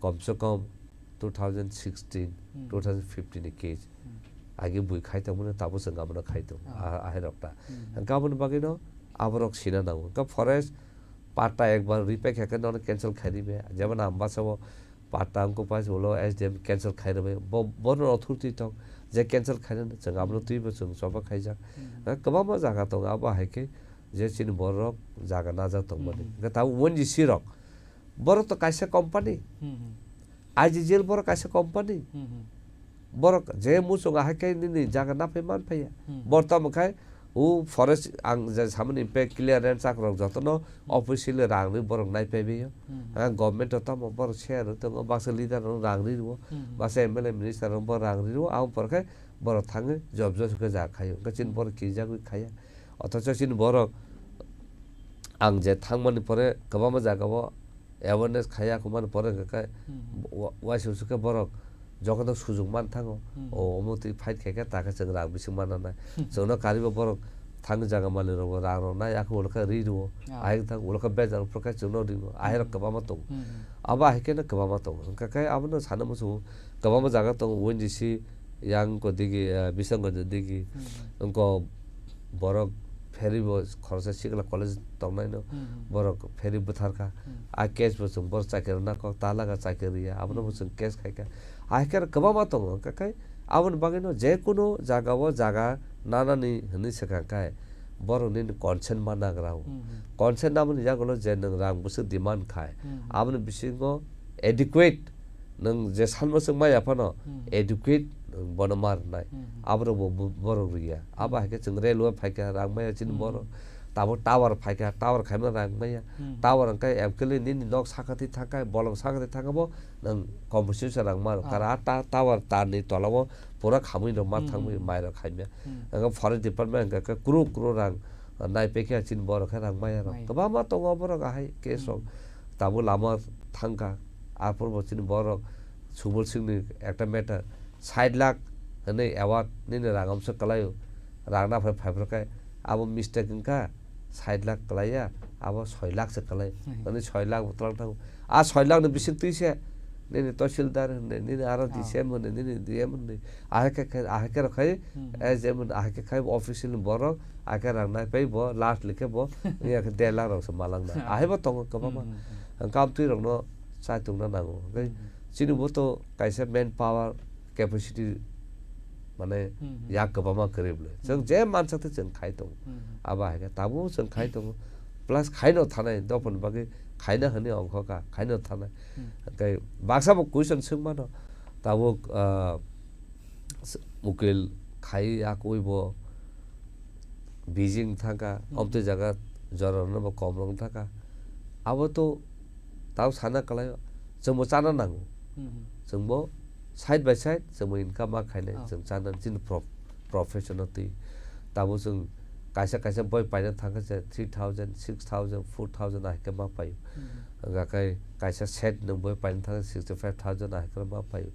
kom se kom two thousand sixteen, Hmm. two thousand fifteen ni case. Hmm. Agi bui khai tongmani tabuk chwng abono khai tongo. Ah. A, ahai rok ta. Hmm. Hwnkha aboni bagwino aborok sina nango. Hwnkha forest patta ekbar ripai kha khe nono cancel khai ribai. Jemon ang basa o patta wngkha paisa ulo S D M cancel khai ribai. Bo, bono authority tong. Je cancel khainani chwng abono Hmm. twibo chwng choba khaijak. Hmm. Hwnkha kwbangma jaga tongo abo hai khe je chini borok jaga najak tongmani. Hmm. Hwnkha tabuk O N G C rok. Borok to kaisa company. Hmm, hmm. I G G L borok kaisa company. Hmm, hmm. Borok je muchung ahai khe nini jaga naphai man phaiya. Hmm. Borok tamo khai o forest ang je samani impact clearance chakrok jotono Hmm. officially rang ri borok nai phai baio. Hmm. Ha, government o tamo borok share tongo, baksa leader rok rang ri rwo, Hmm, hmm. baksa M L A minister rok bo rang ri rwo, abo pore khe borok thangwi job job khe ja khaio. Hwnkhe chini Hmm. borok kijagwi khaiya. Othocho chini borok ang je thangmani pore kwbangma jagao awareness khaiya, khumani pore hwnkhe Hmm. wa-, waisa usu khe borok jokhon sujung man thango, Hmm. o omo twi fight khai khe ta khe chwng rang bising manna nai. Hmm. Chwngno karibo borok thangwi jaga malik rokbo rang rok nai, akhe ulo khe ri rwo, Ah. ahai thang ulo khe bejal phuru khe chwngno ringo, ahai rok Hmm. kwbangma tongo. Hmm. Abo ahai kheno kwbangma tongo. Hwnkhe khe abono sana muchungo kwbangma jaga tongo, O N G C yang ko digi, eh, Biswngorjo digi, Hmm. wngko borok ferry bo khoroksa sikla college tongnaino Hmm. borok ferry bwtharkha. Hmm. A case bo chwng borok chakirwna kok talaga chakirwiya, abono bo Hmm. chwng case khaikha. Ahai khe kwbangma tongo, hwnkhe khe aboni bagwino je kunu jagao jaga nanani hwnwi swkang khe borok nini consent ma nagra o. Hmm, hmm. Consent namani yagulo je nwng rang bwswk demand khai, Hmm. aboni bisingo adequate nwng je salmo swk maya phano Hmm. adequate nwng bono ma rwnai. Hmm. Aborok bo, bo, borok rwya. Abo Hmm. hai khe chwng railway phaikha rang maya chini Hmm. borok. Tabuk tower phaikha, tower khaima rang maya. Hmm. Tower hwnkhe actually nini nok sakati thangkha, bolong sakati thangkha bo nwng compensation rang ma rw. Ah. Kara ta tower tarni tolao pura khamwi rok ma Hmm, thangwi hmm. mai rok khaimya. Hmm. Hwnkhe forest department hwnkhe khe crore crore rang nai pekya chini borok khe rang maya rok. Maya. Kwbangma tongo borok ahai case rok. Hmm. Tabuk lama thangkha. Arpor bo chini borok Subol Singh ni ekta matter sait lakh hwnwi award nini rang amsa kwlaio. Rang naphai phaiphru khe abo mistake wngkha. Sait lakh kwlaiya, abo soi lakh se kwlai. Hmm. Ani soi lakh bo twlang thango. A soi lakh ni bising twi se nini tahsildar hwnwi, nini aro Ah. D C M hwnwi, nini D M hwnwi. Ahai khe, khe, ahai khe rok khai, Hmm. eh, jemon ahai khe khai official ni borok, ahai khe rang nai pai bo, last likhe bo, ya khe der lakh rok se malang na. Ah. Ahai bo tongo kwbangma. Hmm, hmm, hmm. Ang kam twi rok no chai tongna nango. Hwnkhe Hmm. chini bo to kaisa man power capacity mane Hmm, hmm. yak kwbangma kwrwi bwle. Chwng Hmm. je mansa twi chwng khai tongo. Hmm, hmm. Abo hai khe tabuk chwng khai tongo. Plus khaino thanai dophani bagwi khaina hwnwi ongkho kha, khaino thanai. Hmm. Hwnkhe baksa bo question swng mano. Tabuk, ah, s-, ukil khai yak ui bo Beijing thangkha, Hmm. omtwi jaga jorano bo kom rok thangkha. Abo to tao sana kwlaio, chwngbo chana nango. Hmm. Chwngbo side by side chwngbo income ma khainai, Ah. chwng chana chini pro-, profession o twi. Tabo chwng kaisa kaisa boi paina thangkha je three thousand, six thousand, four thousand ahai khe ma paio. Hmm. Hwnkha khe kaisa set nwng boi paina thangkha sixty five thousand ahai khe ma paio.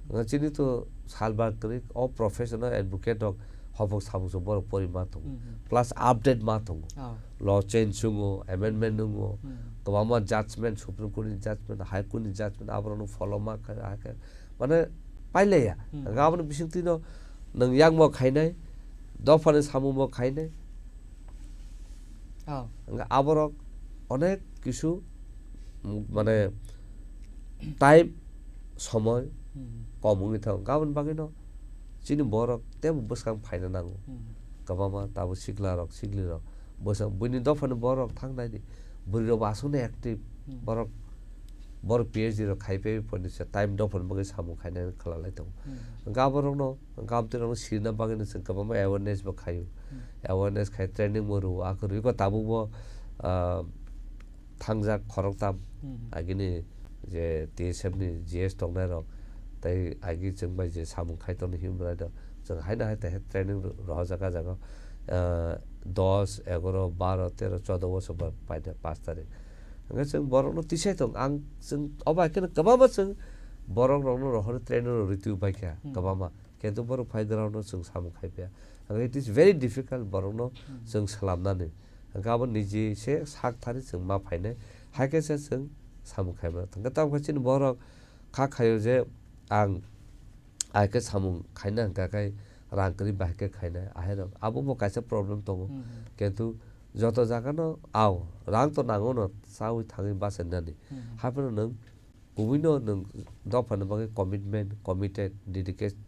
Hwnkha chini to salba kwrwi o profession o advocate rok Hopok sabuk se borok pori ma tongo. Hmm, hmm. Plus update ma tongo. Oh. Law change wngo, amendment wngo, Hmm. kwbangma judgment, Supreme Court ni judgment, High Court ni judgment, aborokno follow ma kha, ha khe, mane, pailaiya. Hmm. Hwnkhe aboni bisingtwino nwng yakmo khainai, dophani samungbo khainai. Oh. Hwnkhe aborok onek kisu, mm, mane, time, somoi Hmm. kom wngwi thango. Aboni bagwino chini borok teibo bwskang phaina nango. Hmm. Kwbangma tabuk siklarok, siklirok, bwsa-, buini dophani borok thang naidi. Bwrwirokbo aswkno active, Hmm. borok, borok P H D rok khai phaiwi phone se time dophani bagwi samung khainani khlai lai tongo. Hmm. Hwnkhe aborokno, hwnkhe amtwirokno sirina bagwino chwng kwbangma awareness bo khaio. Hmm. Awareness khai training bo rwo, akhorwi khe tabukbo, ah, thangjak khoroktham Hmm. agini je T S F ni G S tongnai rok, tei agi chwng bai je samung khai tongni himlai rok, chwng haino hai tei training rohorjak ah jaga, ah, dos, egaro, baro, tero, chodo bosor ba paina pash tarik. Hwnkhe chwng borokno tisai tong, ang chwng obo hai kheno kwbangma chwng borok rokno rohorwi training rok rwtwi bai kha Hmm. kwbangma. Kintu borok phai ground o chwng samung khai paiya. Hwnkhe it is very difficult borokno Hmm. chwng swlamnani. Hwnkhe abo niji se sak thani chwng ma phainai. Hai khe se chwng samung khai mano. Hwnkhe tamo khe chini borok kha khaio je ang hai khe samung khaina hwnkha khe rang kwrwi bahai khe khainai. Ahai rok abo bo kaisa problem tongo. Hmm, hmm. Kintu joto jaga no ao rang to nango no chaui thangwi bachai nani. Hmm, hmm. Haphano nwng Kubui no nwng dopha ni bagwi commitment, committed, dedication,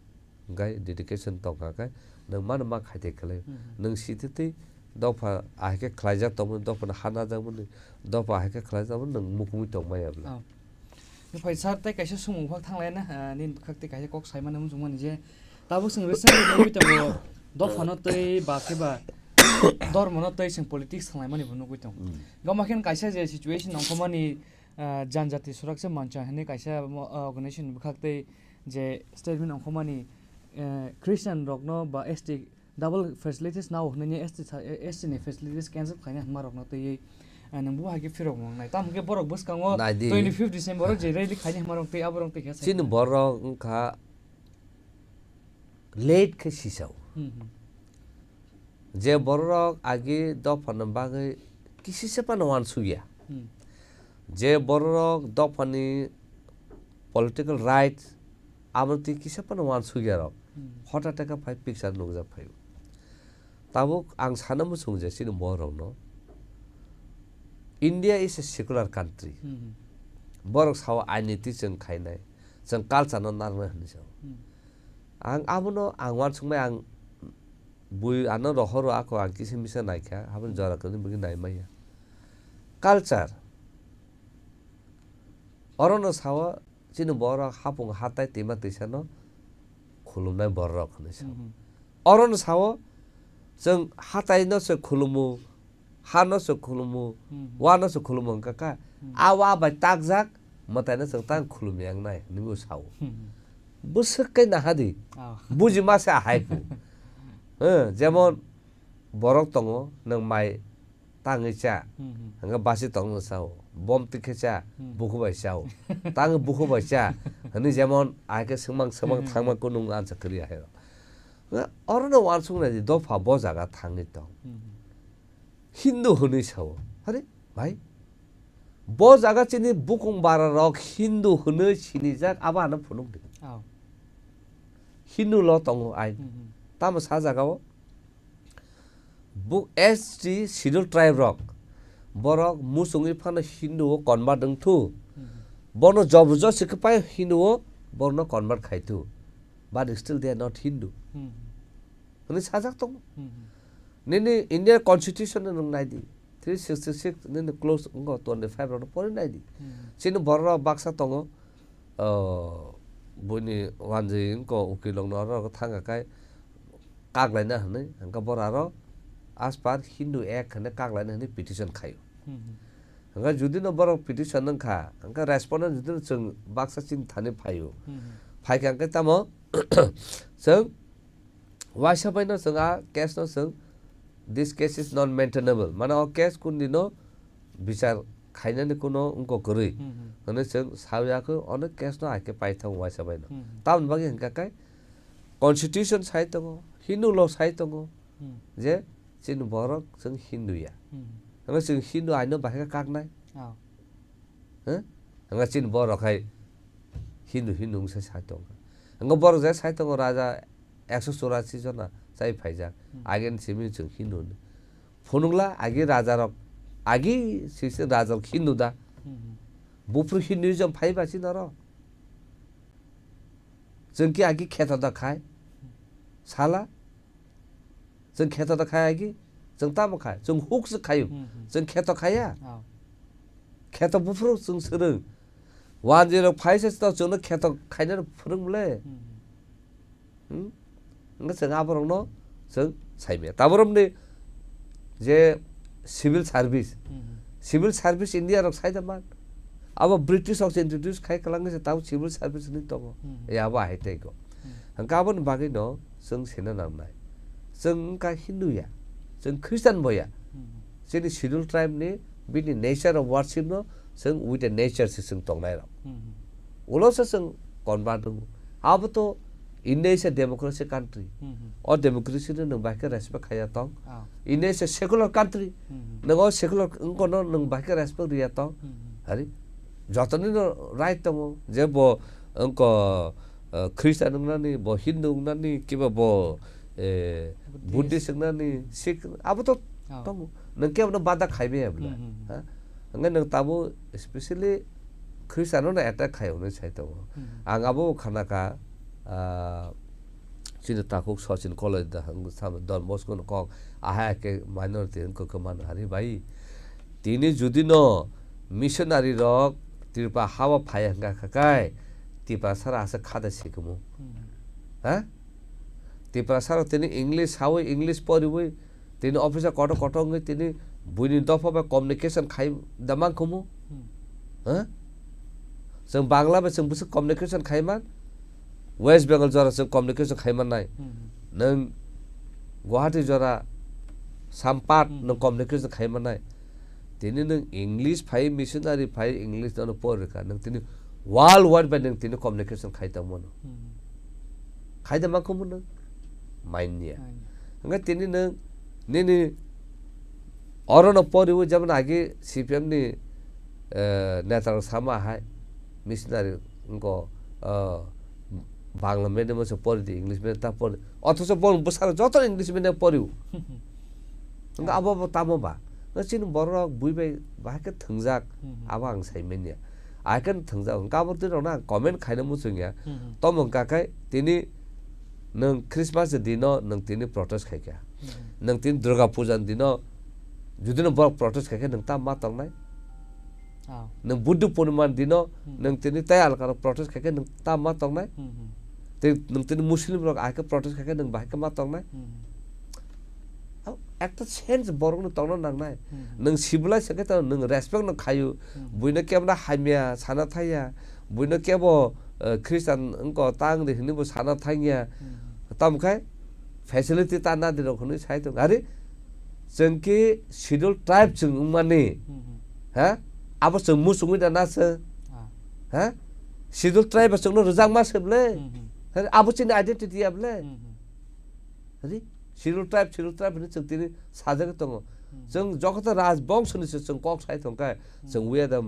hwnkhe dedication tongkha khe nwng mano ma khaitwi khlai. Mhm. Nwng sititwi dopha ahai khe khlaijak tongmani, dopha no ha najakmani, dopha ahai khe khlaijakmani nwng mukumui tongmaya bwla. Oh. Nuphai sir tei kaisa sumung phak thanglaina, ah, nini bwkhak tei kaisa kok saimani muchungmani je tabuk chwng recently nugwi tongo dopha no tei ba khe ba dormo no tei chwng politics thanglaimani bo nugwi tongo. Mm. Gama khe kaisa je situation nongkhormani ah, janjati suraksa mancha hinwi kaisa mo-, ah, organization ni bwkhak tei je statement ongkhormani, eh, Christian rokno ba S T double facilities nao hinwi S T sa-, eh, S T ni facilities cancel khlaina hwnma rokno twiwi, ah, nwng bo hai khe phirok mung nai. Tamo khe borok bwskango Nai di. twenty fifth December o je rally khaina hwnma rok tei aborok tei khe Chini borok wngkha late khe sisao. Hmm, hmm. Je bororok agi dophano bagwi kisisa phano uansukya. Hmm. Je bororok dophani political rights abo twi kisa phano uansukya rok. Hmm. Hota taka phai picture nukjak phaio. Tabuk ang sana muchung je chini borokno, India is a secular country. Hmm, hmm. Borok sao aini twi chwng khainai, chwng culture no narwknai hinwi sao. Hmm. Ang abono ang uansukmai ang bui ano rohoro ako ang kisa misa naikha, aboni jora kwrwini bagwi naimaya. Culture. Orono sao chini borok hapung hatai twima twisano khulumnai bororok hinwi sao. Mhm. Orono sao chwng hataino se khulumu, hano se khulumu, Mhm. Wano se khulumu wngkha kha. Mhm. A wa bai takjak mwtaino chwng tang khulumya wngnai hinwi bo sao. Mhm. Bwswk khe naha di. Oh. Buji ma se ahai phu. Eh, jemon borok tongo, nwng mai tangwi cha, Hmm, hmm. hwnkhe basi tongno sao, bom tikhe cha, Hmm. bukhu bai sao, tangwi bukhu bai cha, hwnwi jemon ahai khe swngmang swngmang Hmm, hmm. thangma kunung ansa kwrwi ahai rok. Orono uansuk nai di, dopha bo jaga thangwi tong. Hmm, hmm. Hindu hwnwi sao. Are, bhai, bo jaga chini bukung bara rok Hindu hwnwi sinijak, abo ano phunuk di. Oh. Hindu lo tongo ain. Hmm, hmm. Tamo sa jaga o? Bo S T schedule tribe rok, borok muchungwi phano Hindu o convert wng thu. Hmm. Bono jobor josti khe pai Hindu o borno convert khai thu. But still they are not Hindu. Hmm. Hwnwi sajak tongo. Hmm. Nini Indian constitution no nwng nai di. Three sixty six nini clause wngkha twenty five rok no pori nai di. Hmm. Chini borok rok baksa tongo. Oh, buini wanjwi wngkha ukil rok no oro thang kha khai kak laina hwnwi. Hwnkhe borok aro as per Hindu Act hwnwi kak laina hwnwi petition khaio. Hmm. Hwnkhe judi no borok petition wngkha, hwnkhe respondent judi no chwng baksa chini thani phaio. Hmm. Phaikha hwnkhe tamo chwng Waisa bai no chwng a case no chwng, "This case is non-maintainable." Mane o case kundi no bichar khainani kuno wngkok kwrwi. Hmm, hmm. Hwnwi chwng sawi ya khe ono case no hai khe paithango waisa bai no. Hmm, hmm. Tamoni bagwi hwnkha khe constitution sai tongo, Hindu lo sai tongo Hmm. je chini borok chwng Hindu ya. Hmm. Hwnba chwng Hindu aino bahai khe kaknai. Oh. Huh? Hwnba chini borok hai Hindu, Hindu wngsa sai tongo. Hwnba borok je sai tongo raja ekso churasi jona chai phaijak. Hmm. Agini simi chwng Hindu hwnwi. Phunukla agi rajarok, agi sisi rajarok Hindu da. Hmm. Buphuru Hinduism phai ba chini oro. Chwng ki agi kheto da khai. Sala. Chwng kheto da khai agi. Chwng tamo khai. Chwng huk se khayu. Hmm, hmm. Chwng kheto khaya. Oh. Kheto buphuru chwng swrwng. One zero five six to chwngno kheto khaina phwrwng le. Hmm, hmm. Hmm? Hwnkhe chwng aborokno chwng saimaya. Taboromni je civil service, Hmm, hmm. Civil service India rok sai da man. Abo British rok se introduce khai kwlangwi se tabo civil service hinwi tongo. Hmm, hmm. E abo ahai tei go. Hmm. Hwnkhe aboni bagwino chwng sina nangnai. Chwng wngkha Hindu ya, chwng Christian bo ya. Hmm, hmm. Chini schedule tribe ni bini nature of worship no chwng with the nature se chwng tongnai rok. Hmm, hmm. Ulo se chwng convert wngo. Abo to India is a democracy country. Hmm, hmm. O democracy no nwng bai khe respect khaiya tong. Ah. India is a secular country. Hmm, hmm. Nwng o secular wngkono nwng bai khe respect riya tong. Hmm, hmm. Hari jotoni no right tongo je bo wngko, eh, Christian wngnani, bo Hindu wngnani, kiba bo, eh, Buddhist. Buddhist wngnani, Sikh, abo to Ah. tongo. Nwng kebo no bada khai maya bwle. Hmm, hmm, hmm. Ha? Hwnkhe nwng tabo specially Christian no attack khai hwnwi sai tongo. Hmm. Ang abo khana kha, ah, chini takhuk Sachin College da hwng sama Don Bosco no kok, ahai khe minority hwnkhe khe mano hari bai. Tini judi no missionary rok Tripura hao phai hwnkha kha kai, Tiprasa rok aswk kha da sikhumu. Hmm. Ha? Tiprasa rok tini English sawi, English poriwi, tini office o kotor kotor wngwi tini buini dopha bai communication khai da mankhumu. Hmm. Ha? Chwng Bangla bai chwng bwswk communication khai man, West Bengal jora chwng communication khai mannai. Hmm. Nwng Guwahati jora Sampath Hmm. nwng communication khai mannai. Tini nwng English phai, missionary phai, English no pori kha. Nwng tini world wide bai nwng tini communication khai tong mano. Hmm. Khai da mankhumu nwng? Manya. Manya. Hwnkhe tini nwng nini oro no poriwi jemon agi C P M ni, eh, neta rok sama hai missionary wngko, eh, Bangla medium o se pori di, English medium ta pori. Othocho bo bwsarok joto English medium poriu. Hwnkhe abo bo tamo ba? Hwnkhe chini borok bui bai bahai khe thwngjak, Hmm, hmm. abo ang sai manya. Ahai khe thwngjak, hwnkhe abo twi rok na comment khaina muchung ya. Hmm, hmm. Tomo hwnkha khe tini nwng Christmas dino nwng tini protest khai kha. Hmm, hmm. Nwng tini Durga Puja dino judi no borok protest khai khe nwng ta ma tongnai? Ah. Nwng Buddha Purnima dino Hmm. nwng tini tei alka rok protest khai khe nwng ta ma tongnai? Hmm, hmm. Tei nwng tini Muslim rok ahai khe protest khai khe nwng bahai khe ma tongnai? Hmm. Ekta sense borok no tongna nangnai. Hmm. Nwng civilized hwnkhe to nwng respect no khaio. Hmm. Buino kebo no hamya sana thaiya. Buino kebo, eh, Christian wngko tang di hinwi bo sana thangya. Hmm. Tamo khai facility ta nadi rok hinwi sai tong. Ari chwng ki schedule tribe chwng wngmani. Hmm, hmm. Ha? Abo chwng muchungwi da na se? Ah. Ha? Schedule tribe chwngno rwjak ma se ble? Hmm, hmm. Ha? Abo chini identity ya ble? Hmm, hmm. Hari, schedule tribe, schedule tribe hinwi chwng tini sajagwi tongo. Hmm. Chwng jokoto rajbongso ni se chwng kok sai tongkha, Hmm. chwng we are the,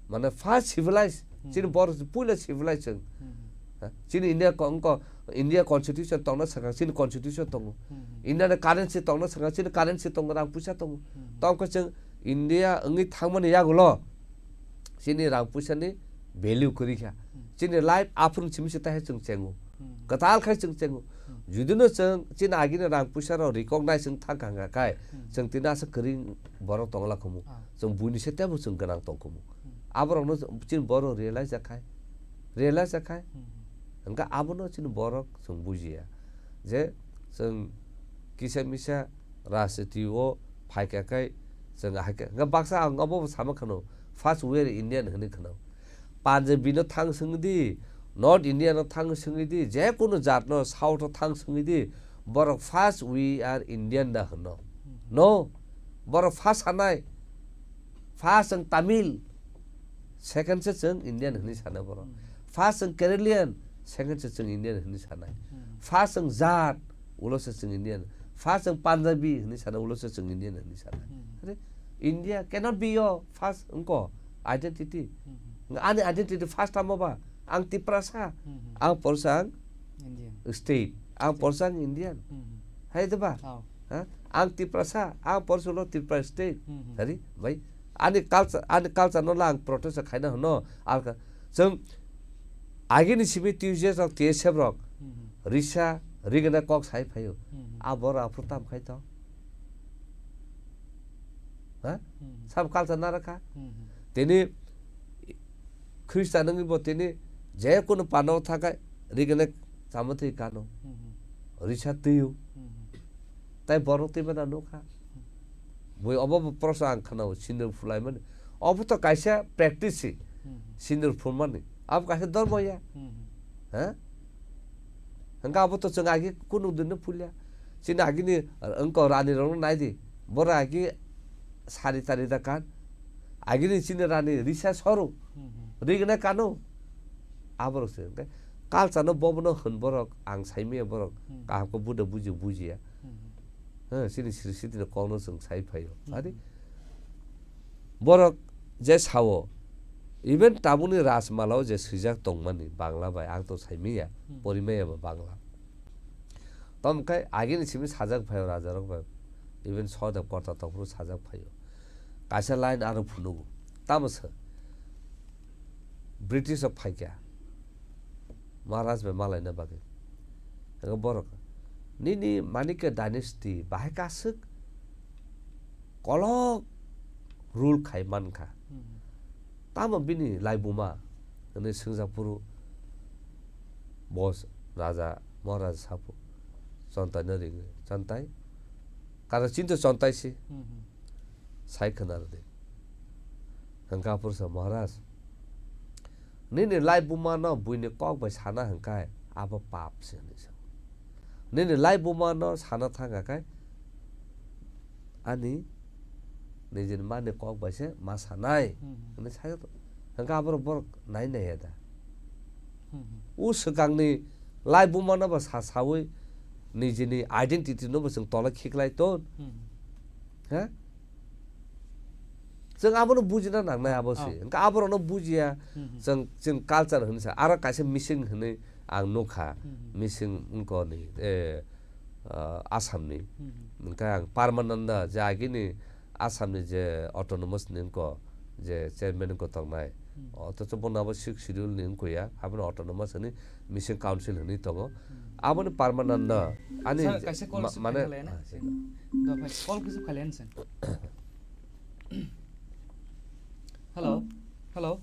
mane, first civilized, Hmm. chini borok puila civilized chwng. Hmm. Ha? Chini India ko-, wngko, India constitution tongna swkang, chini constitution tongo. Hmm. India ni currency tongna swkang, chini currency tongo, rang puisa tongo. Hmm. Tongkha chwng India wngwi thangmani yagulo chini rang puisa ni value kwrwi kha. Hmm. Chini life aphuru simi se tahe chwng chengo. Hmm. Kwtal khai chwng chengo. Hmm. Judino chwng chini agini rang puisa rok recognize wng thang kha hwnkha khai, Hmm. chwng tini aswk kwrwi borok tongla khumu. Ah. Chwng buini se tebo chwng gwnang tong khumu. Hmm. Aborokno chini borok realize ya khai. Realize ya khai. Hmm. Hwnkha abono chini borok chwng bujiya. Je chwng kisa misa rajniti o phaikha khai chwng ahai khe. Hwnkha baksa ang obo sama khwno, first we are Indian hinwi khwno. Punjabi no thang swngwi di, North India no thang swngwi di, je kunu jat no South o thang swngwi di, borok first we are Indian da hwno. No, borok first sanai, first chwng Tamil, second se chwng Indian hinwi sanai borok. Hmm. First chwng Keralian, second se chwng Indian hinwi sanai. Hmm. First chwng jat, Ulo se chwng Indian. First chwng Punjabi hwnwi sana, ulo se chwng Indian hwnwi sana. Hmm. Are, India cannot be your first, wngko, identity. Hmm. Ani identity first tamo ba? Ang Tiprasa. Hmm. Ang porsa ang Indian. State. Ang State. Porsa ang Indian. Hmm. Hai de ba? Oh. Ha? Ang Tiprasa, ang porsa ulo Tripura state. Hmm. Sari, bai. Ani culture, ani culture no la ang protest khaina hwno. Alka, chwng agini simi T U J rok, T S F rok, Hmm. risa, rigena kok sai phaio. Hmm. A bor aphuru tam khai to. Ha? Hmm. Sab culture nara kha. Hmm. Tini Khristan wngwi bo tini je kunu pano thakai rigene chama twi kano. Hmm. Risa twiyo. Hmm. Tai borok twi bana nukha. Bui obo bo prosa ang khanao sindur phulaimani. Obo to kaisa practice si. Hmm. Sindur phulmani. Abo kaisa dormo ya. Hmm. Ha? Hingke abo to chwng agi kunu din no phulya. Chini agini wngko rani rok no nai di. Boro agi sari tari da kan. Agini chini rani risa soru. Hmm. Rigna kanu. Aborok se hingke culture no bobo no hwn borok ang saimaya borok Hmm. kaham khe buda buji bujiya. Hmm. Ha, chini siri sitini kok no chwng sai phaio. Hmm. Ari borok je sao, even tabukni Rajmala o je swijak tongmani Bangla bai, ang to saimaya, Hmm. porimaya bo Bangla. Tamo khe agini simi sajak phaio rajarok bai, even Sodep Korta tongphuru sajak phaio. Kaisa line aro phunugo. Tamo se British rok phaikha. Maharaj bai malaina bagwi. Hingke borok, nini Manikya dynasty bahai kasuk kolok rule khai mankha. Hmm. Tamo bini laibuma hwnwi swngjaphuru boss raja Maharaj saphuru Chontai no ringwi, Chontai? Karo chinto Chontai si. Hmm, hmm. Sai khwna rwdi. Hwnkha aphuru sa, Maharaj, nini laibuma no buini kok bai sana hwnkhe abo pap se hwnwi sa. Nini laibuma no sana thangkha khe ani nijini mani kok bai se ma sanai, hmm, hmm, hwnwi sai. Hwnkhe aborok borok nai naiya da? Hmm, hmm. O swkangni laibuma no bo sa saui nijini identity no bo chwng tola khiklai ton. Hmm, hmm. Ha? Chwng abono bujina nangnai abo se. Oh. Hwnkhe aborokno bujiya, hmm, hmm, chwng, chwng culture hwnwi sa. Aro kaisa missing hwnwi ang nukha. Hmm, hmm. Missing wngkoni, eh, ah, Assamni. Hmm, hmm. Hwnkhe ang Paramananda je agini Assamni je autonomous ni wngko, je chairman wngko tongnai. Hmm. Othocho bono abo sixth schedule ni wngkho ya, abono autonomous hwnwi missing council hwnwi tongo. Hmm. Aboni Paramananda ani sir, je kaisa call ma-, receive mane khailai na? Ah, sir. Do phai, call receive khailai na, sir. Hello? Hello?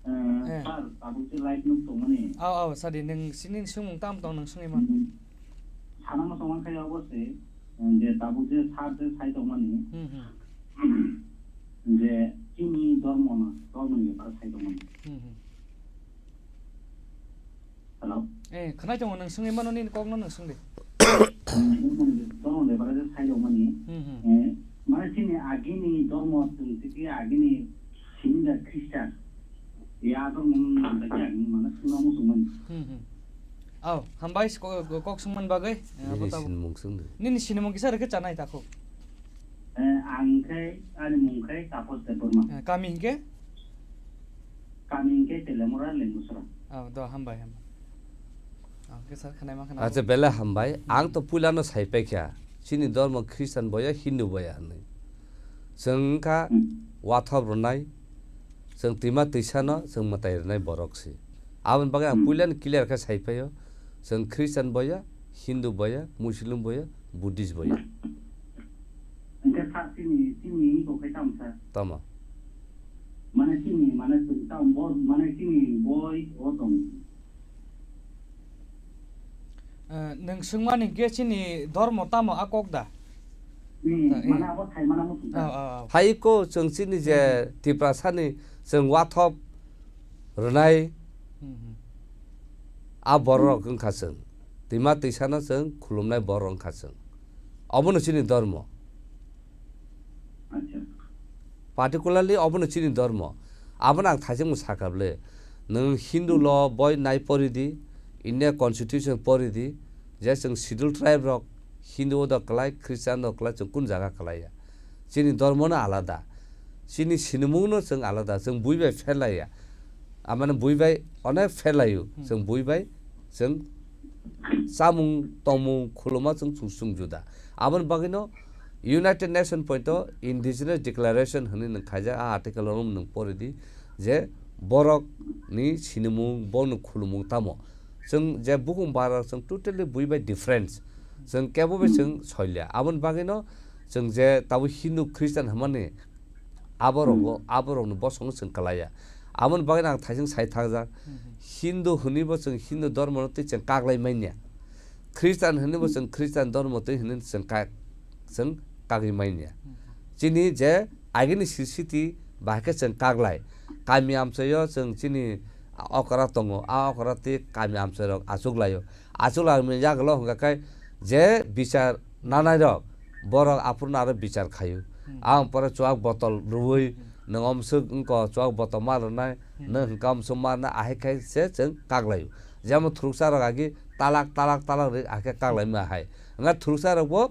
Eh, eh, sir, tabuk je live nuk tongmani. Aw, aw, sadi, nwng sini swngmung tam tong nwng swngwi man? Hmm. Sana ma tongma khe obo se, eh, je tabuk je sir je sai tongmani. Hmm, hmm. Je chini dormo no, dormo ni bepar sai tongmani. Hmm, hmm. Hello? Eh, khwnai tongo, nwng swngwi mano, nini kokno nwng swngdi. Dormo ni bepar je sai tongmani. Hmm, hmm. Eh, mane chini agini dormo, chwng tiki agini simi da Christian. Ya dormo nang da kya ni mane swngna muchungmani. Hmm, hmm. Aw, hambai ko-, ko-, kok swngmani bagwi. Eh, abo nini tabuk sinimung swngdi. Nini sinimung kisa rwkhe chanai takhuk. Eh, ang khe, ani mung khe Taposh Debbarma. Eh, kami hinkhe? Kami hinkhe Telemura, Lengusra. Oh, do, hambai, hambai. Oh, khe sir, khwnai ma khna. Acha, belai hambai. Hmm. Ang to puilano sai paikha. Chini dormo Christian boya, Hindu boya hwnwi. Chwng wngkha, hmm, wathop rwnai, chwng twima twisano chwng mwtai rwnai borok se. Aboni bagwi ang, hmm, puilano clear khe sai paio, chwng Christian boya, Hindu boya, Muslim boya, Buddhist boya. Hwnkhe sa chini, chini iko khe tamo sa? Tamo? Mane chini, mane chwng tamo bo, mane chini boi o tong. Eh, nwng swngmani khe chini dormo tamo a kok da? Hmm, ta, eh, mane abo thaimana muchung ta. Oh, oh, oh. Hai ko chwng chini je, hmm, Tiprasani chwng wathop rwnai, hmm, hmm, a borok wngkha chwng. Twima twisano chwng khulumnai borok wngkha chwng. Obono chini dormo. Acha. Particularly obono chini dormo. Abono ang thaisingmo sakha bwle. Nwng Hindu law boi nai pori di, India Constitution pori di, Je chwng Schedule Tribe rok Hindu o da kwlai, Christian o kwlai, chwng kun jaga kwlai ya. Chini dormo no alada. Chini sinimung no chwng alada, chwng bui bai fail lai ya. Amano bui bai onek fail lai o, Hmm. chwng bui bai chwng chamung, tongmung, khuluma chwng chwng chwng juda. Aboni bagwi no United Nation point o Indigenous Declaration hwnwi nwng khaijak, a article o nwng pori di je borok ni sinimung, borok ni khulumung tamo. Chwng je bukhung bara chwng totally bui bai difference. Chwng kebo bai chwng soilya. Aboni bagwi no chwng je tabuk Hindu Christian hwnmani abo rogo, abo rokni bosongo chwng kwlaiya. Aboni bagwi ang thaising sai thangjak. Hindu hwnwi bo chwng Hindu dhormo no twi chwng kaglai manya. Christian hwnwi bo chwng Christian dhormo twi hwnwi chwng ka-, chwng kagwi manya. Chini je agini sisiti bahai khe chwng kaglai. Kami amchaio chwng chini okra tongo, a okra tei kami amchairok achuklaio. Achuklangni yagulo hwnkha khe je bichar nanairok borok aphuru aro bichar khaio. Hmm. Ang pore chuak botol rwui Hmm. nwng omswk wngkha chuak botol ma rwnai, Hmm. nwng hwnkha omswk ma rwnai, ahai khai se chwng kaklaio. Jemon thuruksa rok agi talak, talak, talak ri ahai khe kaklaima hai. Wngkha thuruksa rok bo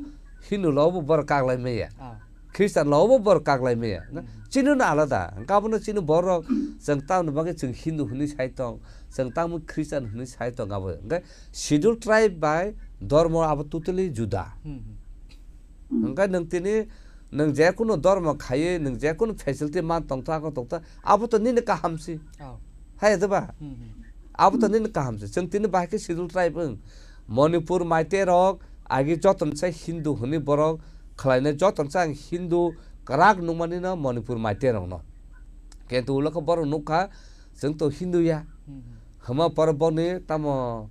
Hindu lo bo borok kaklaimaya. Ah. Christian lo bo borok kaklaimaya. Hmm. Chini no alada. Wngkha abono chini borok chwng tamoni bagwi chwng Hindu hwnwi sai tong, chwng tamo Christian hwnwi sai tong abo. Wngkha Schedule Tribe bai dormo abo totally juda. Hmm, hmm. Hwnkhe nwng tini, nwng je kunu dormo khaiwi, nwng je kunu facility man tongtha, ako tongtha, abo to nini kaham si. Oh. Hai de ba? Hmm, hmm. Abo to nini kaham si. Chwng tini bahai khe Schedule Tribe wng. Manipur Meitei rok agi jotono se Hindu hwnwi borok khlainai, jotono se ang Hindu kwrak nukmani no Manipur Meitei rokno. Kintu ulo khe borok nukha, chwng to Hindu ya. Hmm, hmm. Hwnma pore boni tamo,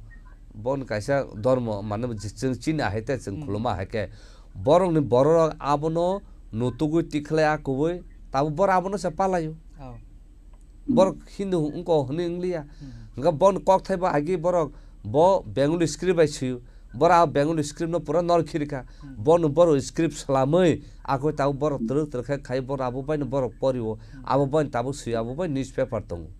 boni kaisa dormo, mane chwng chini ahai tei chwng Hmm. khuluma ahai khe, borokni bororok abono nutugwi tikhlai akubui, tabuk borok abono se palaio. Oh. Borok Hindu wngko hwnwi wngliya. Hmm. Hwnkhe boni kokthai bo agi borok bo Bengali script bai swio. Borok a Bengali script no pura nor khirikha. Hmm. Bono borok script swlamwi akoi tabuk borok twrwk twrwk khe khai borok abo baino borok porio. Hmm. Abo baino tabuk swio, abo bai newspaper tongo.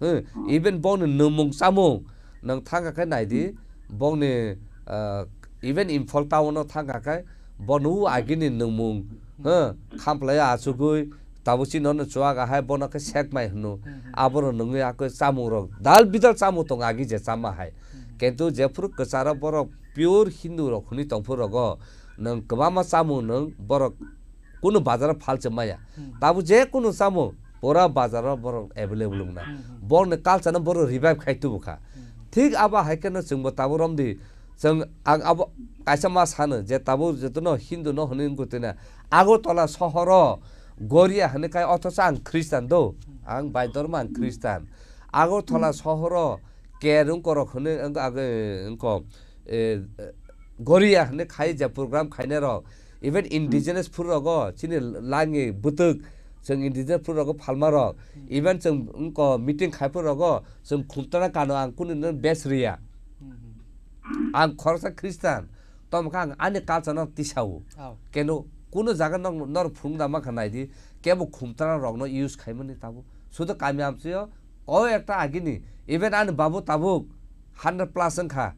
Hmm. Even boni nwngmung chamung nwng thangkha khe naidi, boni, ah, even Imphal town o thangkha khe bono o agini nwngmung, hmm, khamplai achugwi, tabuk chini ono chuak ahai bono khe sekmai hwno. Hmm, hmm. Aboro nungwi akoi chamung rok dal bidal chamung tongo agi je chama hai. Hmm. Kintu jephuru kwcharo borok pure Hindu rok hwnwi tongphuru rogo nwng kwbangma chamung nwng borok kunu bazaro phalse maya. Hmm. Tabuk je kunu chamung pura bazaro borok available wngna. Hmm, hmm. Borokni culture no borok revive khai tubukha. Hmm. Thik abo hai kheno chwngbo tabuk romdi chwng ang abo kaisa ma sano je tabuk jotono Hindu no hwnwi wngkha twi na Agartala sohoro Goria hwnwi khai othocho ang Christian do. Hmm. Ang bai dorma ang Christian. Agartala sohoro Kerong korok hwnwi wng-, ag-, wngkho, eh, Goria hwnwi khai je program khainai rok, even indigenous phuru rogo chini langi bwtwk, chwng indigenous phuru rogo phalma rok, even chwng wngkho meeting khai phuru rogo chwng khumtana kano ang kunu no bes riya. Ang khoroksa Christian, tamo khe ang ani culture no tisao. Oh. Keno kuno jaga nok norok phunukna mankha naidi, kebo khumtana rokno use khaimani tabuk. Sudo kami amchaio o ekta agini, even ani babu tabuk hundred plus wngkha.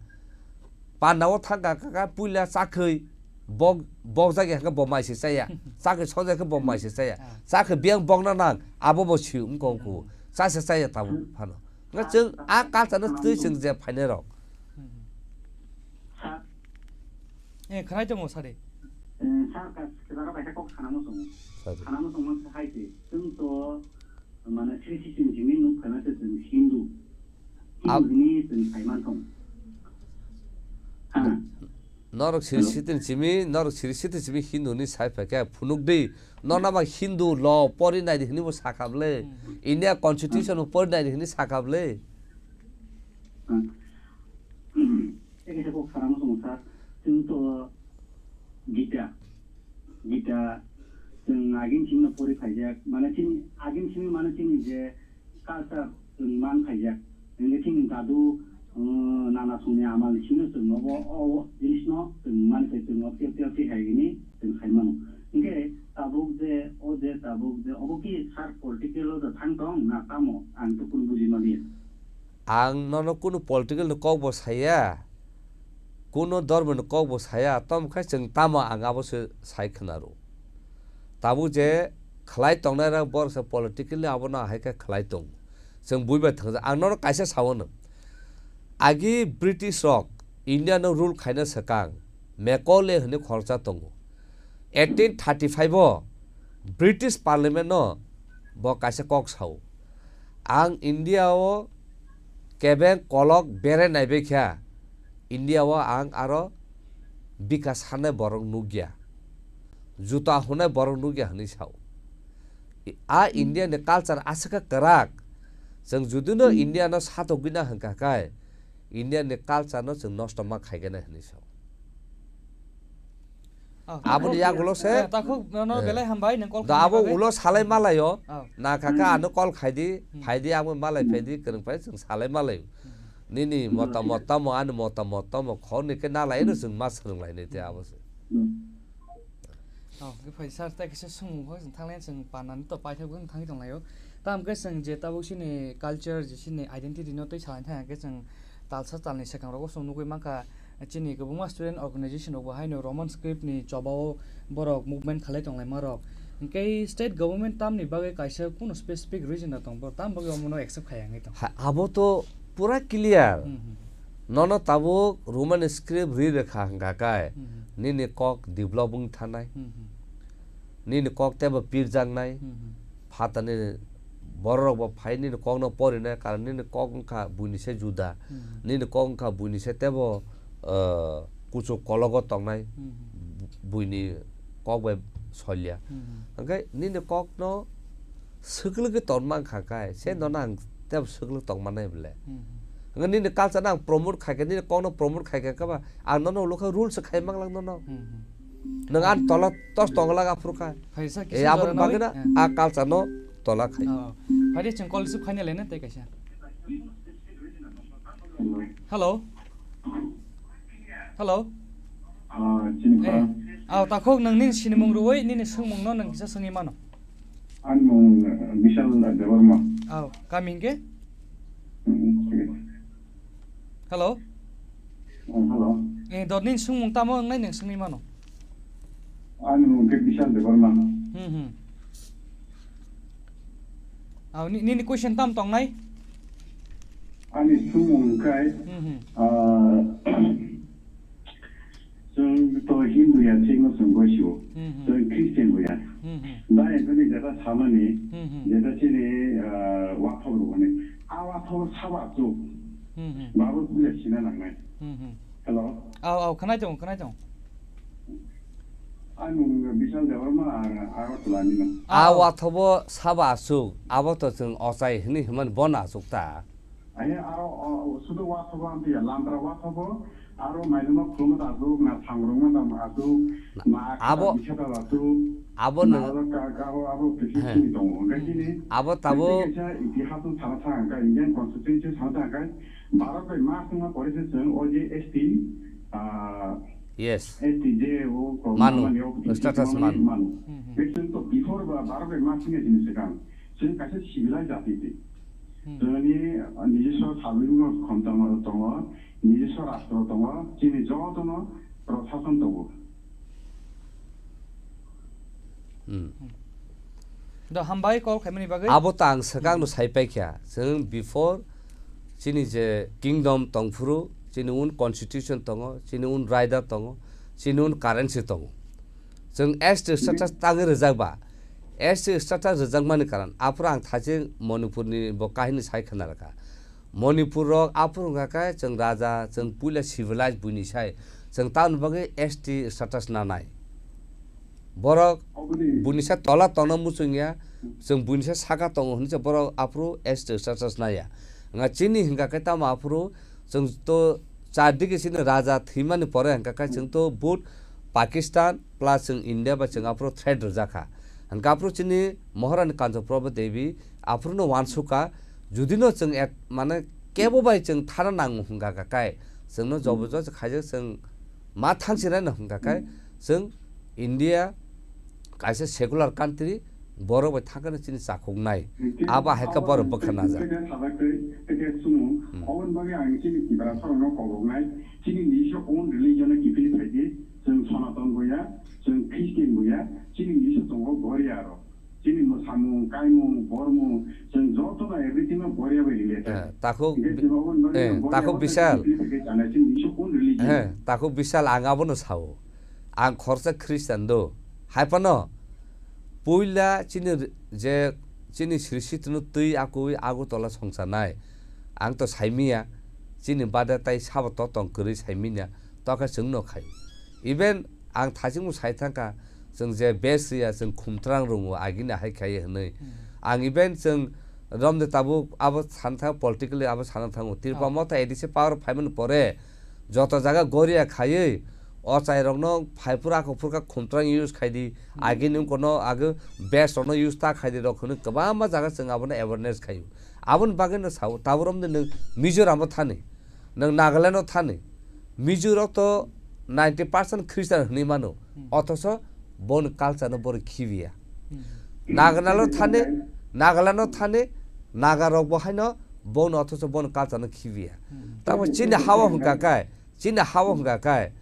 Panda o thangkha kha, kha puila chakhwi bok, bok jagwi hwnkhe bo mai se chaya. Chakhwi sojak khe bo mai se chaya. Ah. Chakhwi biyang bokna nang, abo bo si wngkha wngkha. Cha se chaya tabuk phano. Nga chwng a culture no twi chwng je phainai rok. Sir. Eh, khwnai tongo, sir. Eh, sir, ka-, kwcharo kaisa kok sana muchungo. Sir. Sana muchungma khe hai se, chwng to, mane, three sixty ni simi nuk phaima se chwng Hindu. Ab- Hindu hwnwi chwng sai man tong. Ha. Norok siri Hello? Sitini simi, norok siri sitini simi Hindu hwnwi sai phaikha, phunuk di. Norna ba Hindu law pori nai di hwnwi bo sakha bwle. Hmm. India constitution bo pori nai di hwnwi sakha bwle. Hmm. Ekhe kok sana muchungo sir, chwng to Gita, Gita, chwng agin simi no pori phaijak, mane chini, agin simi mane chini je culture chwng man phaijak, hwnkhe chini dadu, uh, nana songni amal ni simi no chwng nobo o jinis no chwng man khe chwng o tep tep twi hai hini chwng khai mano. Hwnkhe tabuk je, o je tabuk je, obo ki sir political o je thang tong na tamo? Ang to kunu buji maliya. Ang nono kunu political ni kok bo saya. Kuno dormoni kok bo saya, tamo khe chwng tamo ang abo se sai khwnaro. Tabuk je khlai tongnai rok borok se politically abono ahai khe khlai tongo. Chwng buibai thangja, ang nono kaisa sao no. Agi British rok India no rule khaina swkang Macaulay hwnwi khoroksa tongo. Eighteen thirty five o British Parliament no bo kaisa kok sao. Ang India o kebeng kolok berai naibai kha, India o ang aro bika sanai borok nukya, juta hunai borok nukya hwnwi sao. I-, a India ni culture aswk khe kwrak. Chwng judino India no satokgwina hwnkha khe, India ni culture no chwng nosto ma khaigana hwnwi sao. Oh, Aboni takhuk, yagulo se, eh, takhuk, no, no, eh, belai hambai, nang call da khaina abo bagwi. Ulo salai malayo, Oh. Na kaka ano call khaidi, Hmm. Phaidi, abo malai phaidi, kwrwng phai chwng salai malayo. Hmm. Nini mota mota mo, ani mota mota mo, khorni khe nalai no chwng ma swrwng lainai te abo se. Oh, khe phai sir, tai kisa swngmung kho, chwng thanglai chwng panani to paithak bo thangwi tonglaio. Tamo khe chwng je tabuk chini culture, je chini identity no twi salai thang khe chwng talsa talni swkang rogo chwng nugwi mankha, chini kwbangma student organization rok bo haino Roman script ni choba o borok movement khalai tonglaima rok. Hwnkhe state government tamni bagwi kaisa kuno specific reason no tong, bo tam bagwi omono accept khaya wngwi tong. Ha, abo to pura clear. Hmm, hmm. Nono tabuk Roman script ri rwkha hwnkha khe Hmm, hmm. Nini kok develop wng thanai. Hmm, hmm. Nini kok tebo pirjaknai. Hmm, hmm. Phatani bororok bo phai nini kokno porinai, karon nini kok wngkha buini se juda. Hmm. Nini kok wngkha buini se tebo, uh, kuchuk kologo tongnai. Hmm. Bu-, buini kok bai solya. Hmm. Hwnkhe nini kokno swklwgwi tongma wngkha khe, se Hmm. Nono ang tebo swklwk tongmanai bole. Hmm. Hwnkhe nini culture no ang promote khaikhe, nini kokno promote khaikhe khe ba, ang nono ulo khe rules khai manglak nono. Hmm, hmm. Nwng ani tola tos tongla ga phuru kha. Phaisa E, kisa aboni jora bagwi nawi? No, Eh. A culture no tola khai. Oh. Phaidi chwng call receive khaina lene tei kaisa. Hello? Hello? Ah, chini Eh. Khorang. Oh, takhuk nwng nini sinimung rwui, nini swngmung no nwng kisa swngwi mano. Ani mung, eh, Bishal Debbarma. Oh, kami hwnkhe? Hmm, okay. Hello? Oh, hello. Eh, dot nini swngmung tamo wngnai nwng swngwi mano? Ani mung khe Bishal Debbarma. Hmm, hmm. Aw, ni-, nini question tam tongnai? Ani swngmung khe, Hmm, hmm. Ah, chwng to Hindu ya, chwngno chwng gosio. Hmm, hmm. Chwng Christian bo ya. Hmm, hmm. Da, ekoni jeta samani, Hmm, hmm. Jeta chini, ah, wathok rwmani. A wathok saba chuk. Hmm, hmm. Babu puja sina nangnai. Hmm, hmm. Hello? Aw, aw, khwnai tongo, khwnai tongo. Ani mung Bishal Debbarma, ang Agartala ni no. A Aw. Wathobo saba aswk, abo to chwng ochai hwnwi hwnmani bono aswk ta. Ani aro, o, sudu wathobo ang tiya, lamtra wathobo, aro mailuma khuluma ta aswk, na thangrungma ta aswk, na akha abo, ta bikha ta aswk, abo na no, aro ka, ka, abo, abo kisi he. Sini tongo. Hwnkhe chini, abo tabo, kaisa itihas no sana thang kha, Indian Constitution sana thang kha, Bharat bai ma songma pore se chwng o je S T, ah, yes. S T je o ko Manu, mani o status mani manu. Manu. Hmm, hmm. Be chwng to before ba Bharat bai ma songya chini swkang. Chwng kaisa civilized jati se. Hmm. Chwngni, ah, nijiswa sabibino khontongo tongo, nijiswa rastro tongo, chini jotono prosason tongo. Hmm. Do hambai call khaimani bagwi. Abo ta ang swkang no sai paikha. Chwng before chini je kingdom tongphuru, chini un constitution tongo, chini un rider tongo, chini un currency tongo. Chwng S T status tangwi rwjak ba, S T status rwjakmani karon, aphuru ang thachi Manipur ni bo kahini sai khna rwkha. Manipur rok aphuru wngkha khe chwng raja, chwng puila civilized buini sai, chwng tamoni bagwi S T status nanai. Borok Oboni buini sai tola tongna muchungya, chwng buini sai saka tongo hwnwi se borok aphuru S T status naiya. Wngkha chini hwnkha khe tamo aphuru chwng to chardike chini raja thwimani pore hwnkha khe chwng to both Pakistan plus chwng India bai chwng aphuru threat rwjakha. Hwnkhe aphuru chini Maharani Kanchanprabha Devi aphuru no uansukha, judino chwng et-, mane kebo bai chwng thana nango hwnkha kha kai, chwngno jobo joto khaijak chwng ma thangsinai no hwnkha kai, chwng India kaisa secular country, Borok bai thangkhe chini chakhuknai. Abo hai khe borok bwkha najak. Tei khe sajak tei, tei khe chumung. Hmm. Oboni bagwi ang chini Tiprasarokno kok rwknai, chini nijiswa own religion-no kiphilwi phai di, chwng Sonaton bo ya, chwng Christian bo ya, chini nijiswa tongo Goria rok. Chini mwsamung, kaimung, bormung, chwng jotono everything-no Goria bai related. Eh, takhuk Hingkhe bi-, chwng oboni bagwi eh, ang Goria takhuk bai Bishal. Kiphilwi phai khe chanai, chini nijiswa own religion. Eh, takhuk Bishal, ang abono sao. Ang khoroksa Christian do. Hai phano puila chini r-, je chini srishitino twi akui Agartala songcharnai. Ang to saimiya, chini bade tai sabo to tong kwrwi saimiya, to khe chwngno khai. Even ang thachingbo sai thangkha, chwng je base riya, chwng khumtrang rwngo, agini hai khai hwnwi. Hmm. Ang even chwng romde tabuk abo santhang politically abo sana thango. Tripura Oh. Motha A D C power phaimani pore, joto jaga Goria khaiwi, ochairokno phaiphuru akhokphuru kha khumtrang use khai di, Hmm. agini wngkha no age base rokno use ta khai di rok hwnwi kwbangma jaga chwng abono awareness khaio. Aboni bagwi no sao, tabuk romde nwng Mizoram o thani, nwng Nagaland o thani, Mizo rok to ninety percent Christian hwnwi mano, Hmm. othocho boni culture no borok khibiya. Hmm. Nagaland o thani, Nagaland o thani, Naga rok bo haino boni othocho boni culture no khibiya. Hmm. Tamo chini hawa hwnkha khe, chini hawa hwnkha khe,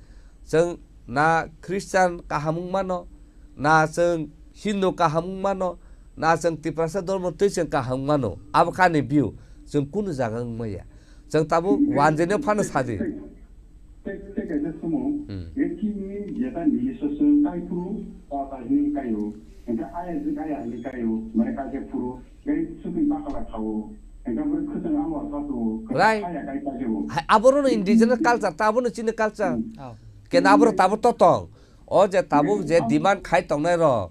chwng na Christian kaham wng mano, na chwng Hindu kaham wng mano, na chwng Tiprasa dormo twi chwng kaham wng mano. Abo kani view, chwng kunu jaga wng maya. Chwng tabuk wanjwino phano sadi. Tei, tei kaisa sumung, Hmm. je chini jeta ni sosong kai phuru, o ta hini kaio. Engka aya je kaya hini kaio, mane kaisa phuru. Gai sukui bakala thawo. Engka bwrwi khwtwng amo sato. Right. Kaya kai kajewo. Hai, aboro no indigenous culture, ta abono chini culture. Hmm. Oh. Kena aboro tabo to tong. O je tabuk je demand khai tongnai rok,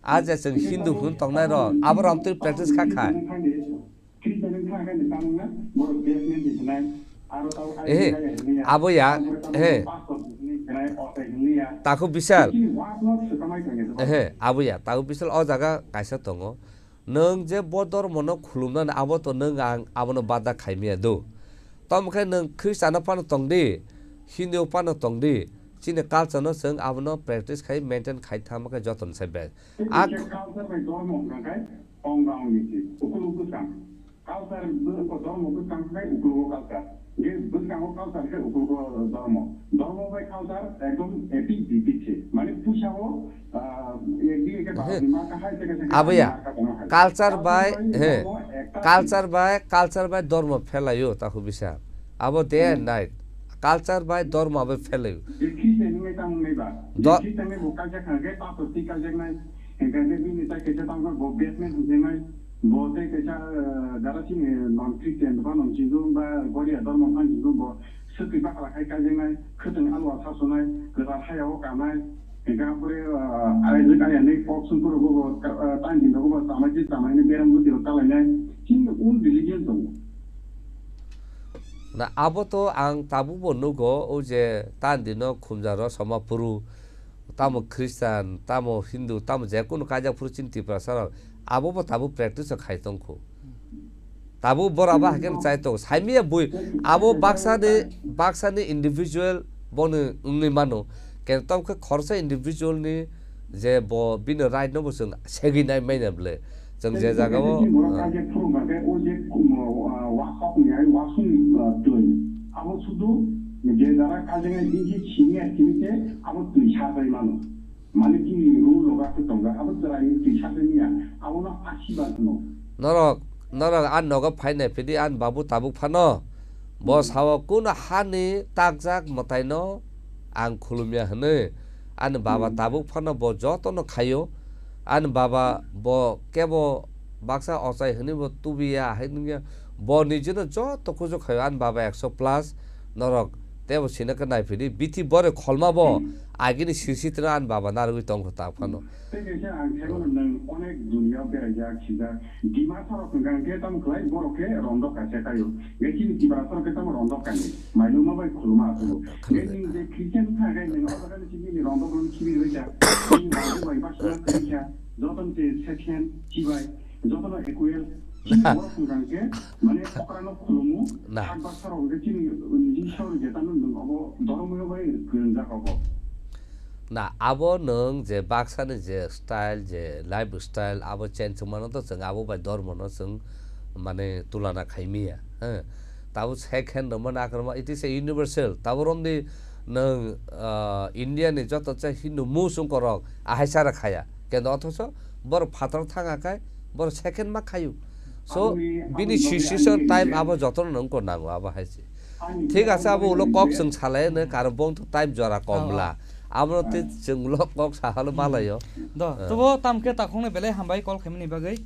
a je chwng Hindu hwn tongnai rok, aboro amtwi practice kha kha. Ehe, abo ya, ehe. Takhuk Bishal. Ehe, abo ya, Takhuk Bishal o jaga kaisa tongo. Nwng je bo dormono khulumnani abo to nwng ang abono bada khaimaya do. Tamo khe nwng Khristiano phano tongdi, Hindu phano tongdi, chini culture no chwng abono practice khai maintain khai thangma khe jotono se best. A culture bai dormo hwnkha khe tong rang ni si, ukulugo bwskang. Culture bo dormo bwskang khe ukulugo culture. Je bwskango culture khe ukulugo dormo. Dormo bai culture ekdom epic dipik se. Mane puisa o, ah, ekdin ekhe He. Bharatni marka hai, teke teke Abuya, marka tongma hai. Culture bai, Culture bai he. Dormo ekta Culture bai, culture bai dormo phelaio, Takhuk Bishal. Abo day and Hmm. night. Culture bai dormo abo phelaio. Je Christian ni tang nai ba. Do- Je Christian ni bo kaijak kha khe pastor ti kaijak nai. Hingkha khe bini tai kaisa tang bo basement hingkhe nai. Bo tei kaisa, eh, jara chini non Christian ba non Hindu ba Goria dormo phan Hindu bo swtwi bakla khai kaijaknai, khwtwng alwa sasonai, kwtal hayao kanai, hingkha pore, ah, arai jwk aya nei kok songkoro bo, ah, tang din rogo bo chamai se chamai ni beram bwtwi rok kalainai, chini own religion tongo. Na abo to ang tabuk bo nugo, o je tang din no khumja rosoma phuru, tamo Christian, tamo Hindu, tamo je kunu kaijak phuru chini Tiprasa rok, abo bo tabuk practice o khai tongkho. Tabuk bora ba haikhe chai tongo. Saimia bui, abo baksa ni, baksa ni individual bono wngwi mano. Khe tamo khe khoroksa individual ni je bo bini right no bo chwng segwi nai manya bwle. Chwng je jaga o, Borok ah, kaijak phuru ba khe o je, um, ah, wa kok ni hai wa song ni, ah, twi. Abo sudu je jara kaijak nai bini senior sini khe abo twi sa bai mano. Mane chini rule rogo aswk tongo, abo chwraini twi sakni ya, abono asibad hwno. Norok, norok ani nogo phai nai phidi ani babu tabuk phano. Bo Hmm. sao, "Kunu hani takjak mwtaino ang khulumya," hwnwi. Ani baba Hmm. tabuk phano bo jotono khaio. Ani baba bo kebo baksa ochai hwnwi bo tubiya, hai nungya. Bo nijino joto kuju khaio, ani baba ekso plus. Norok tebo sina khe naiphidi, bithi bore kholma bo Hmm. agini sisi tino ani baba narwgwi tongkho ta phano. Tei kaisa ang khe bono nwng onek dunia beraijak, sijak. Dimasa rok hwnkha hwnkhe tamo khlai borok khe rondok kaisa kaio. Nge chini Tiprasa rok khe tamo rondok kani. Mailuma bai khuluma aswk. Nge nwng je Christian wngkha khe nwng o jaga ni simi ni rondok rok khibi rwkha. Chini rondok bai baksa kwrwikha. Jotono se section chibai. Jotono equal. Chini borok hwnkha hwnkhe mane okra no khulumu. Na. Thak baksa rok hwnkhe chini niji sor jeta no nwng obo dormo bai kwrwngjak obo. Na, abo nwng je baksani je style, je lifestyle, abo change wngmano to chwng abo bai dhormono chwng, mane, tulana khaimiya, he. Tabo second rwmani akrwma, it is a universal. Tabo romdi nwng, ah, India ni joto cha Hindu muchungkorok ahai chara khaya. Kendo othocho borok phataro thanga khai borok second ma khayu. So, bini situation time abo jotono nwng ko nango abo hai se. Thik ase, abo ulo kok chwng salai no, karon bong to time jora kom bla. Abo te chwng ulo kok sahalo malayo. Do, tobo tam khe takhung no belai hambai call khaimani bagwi.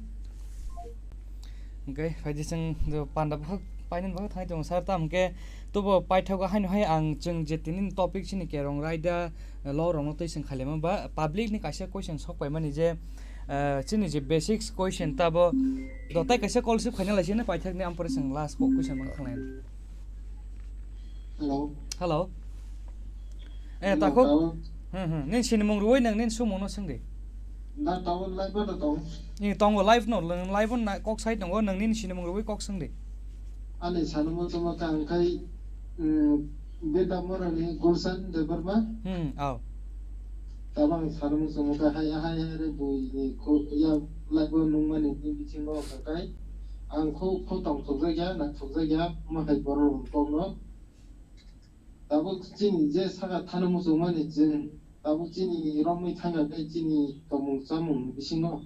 Hwnkhe phaidi chwng do panda bwkhak painani bagwi thangwi tongo sir, tam khe tobo paithago haino hai ang chwng je tini topic chini kerong raida lo rokno twi chwng khailema ba public ni kaisa question sok paimani je, eh, chini je basics question tabo do tai kaisa call receive khaina lai sini paithak ni ampore chwng last ko question mang khanglai. Hello. Hello. Eh, hello, takhuk. Tao. Hmm, hmm. Nini sinimung rwui nang nini sumung no swng di. Na tao live no tao. Ni tongo live no, live no kok sai tongo, nang nini sinimung rwui kok swng di. Ani sanimung tongma kang khai, mm, Beta Morani Gulshan Debbarma. Hmm, aw. Tabang sanimung tongma kang hai, hai, hai, re bui ni khu, ya live no nungmani ni bisingo kang khai. Ang khu, khu tong thokjak ya, na thokjak ya, ma hai borok rok no. Tabuk chini je saka thani muchungmani chwng, tabuk chini romwi thangya tei chini tongmung chamung bisingo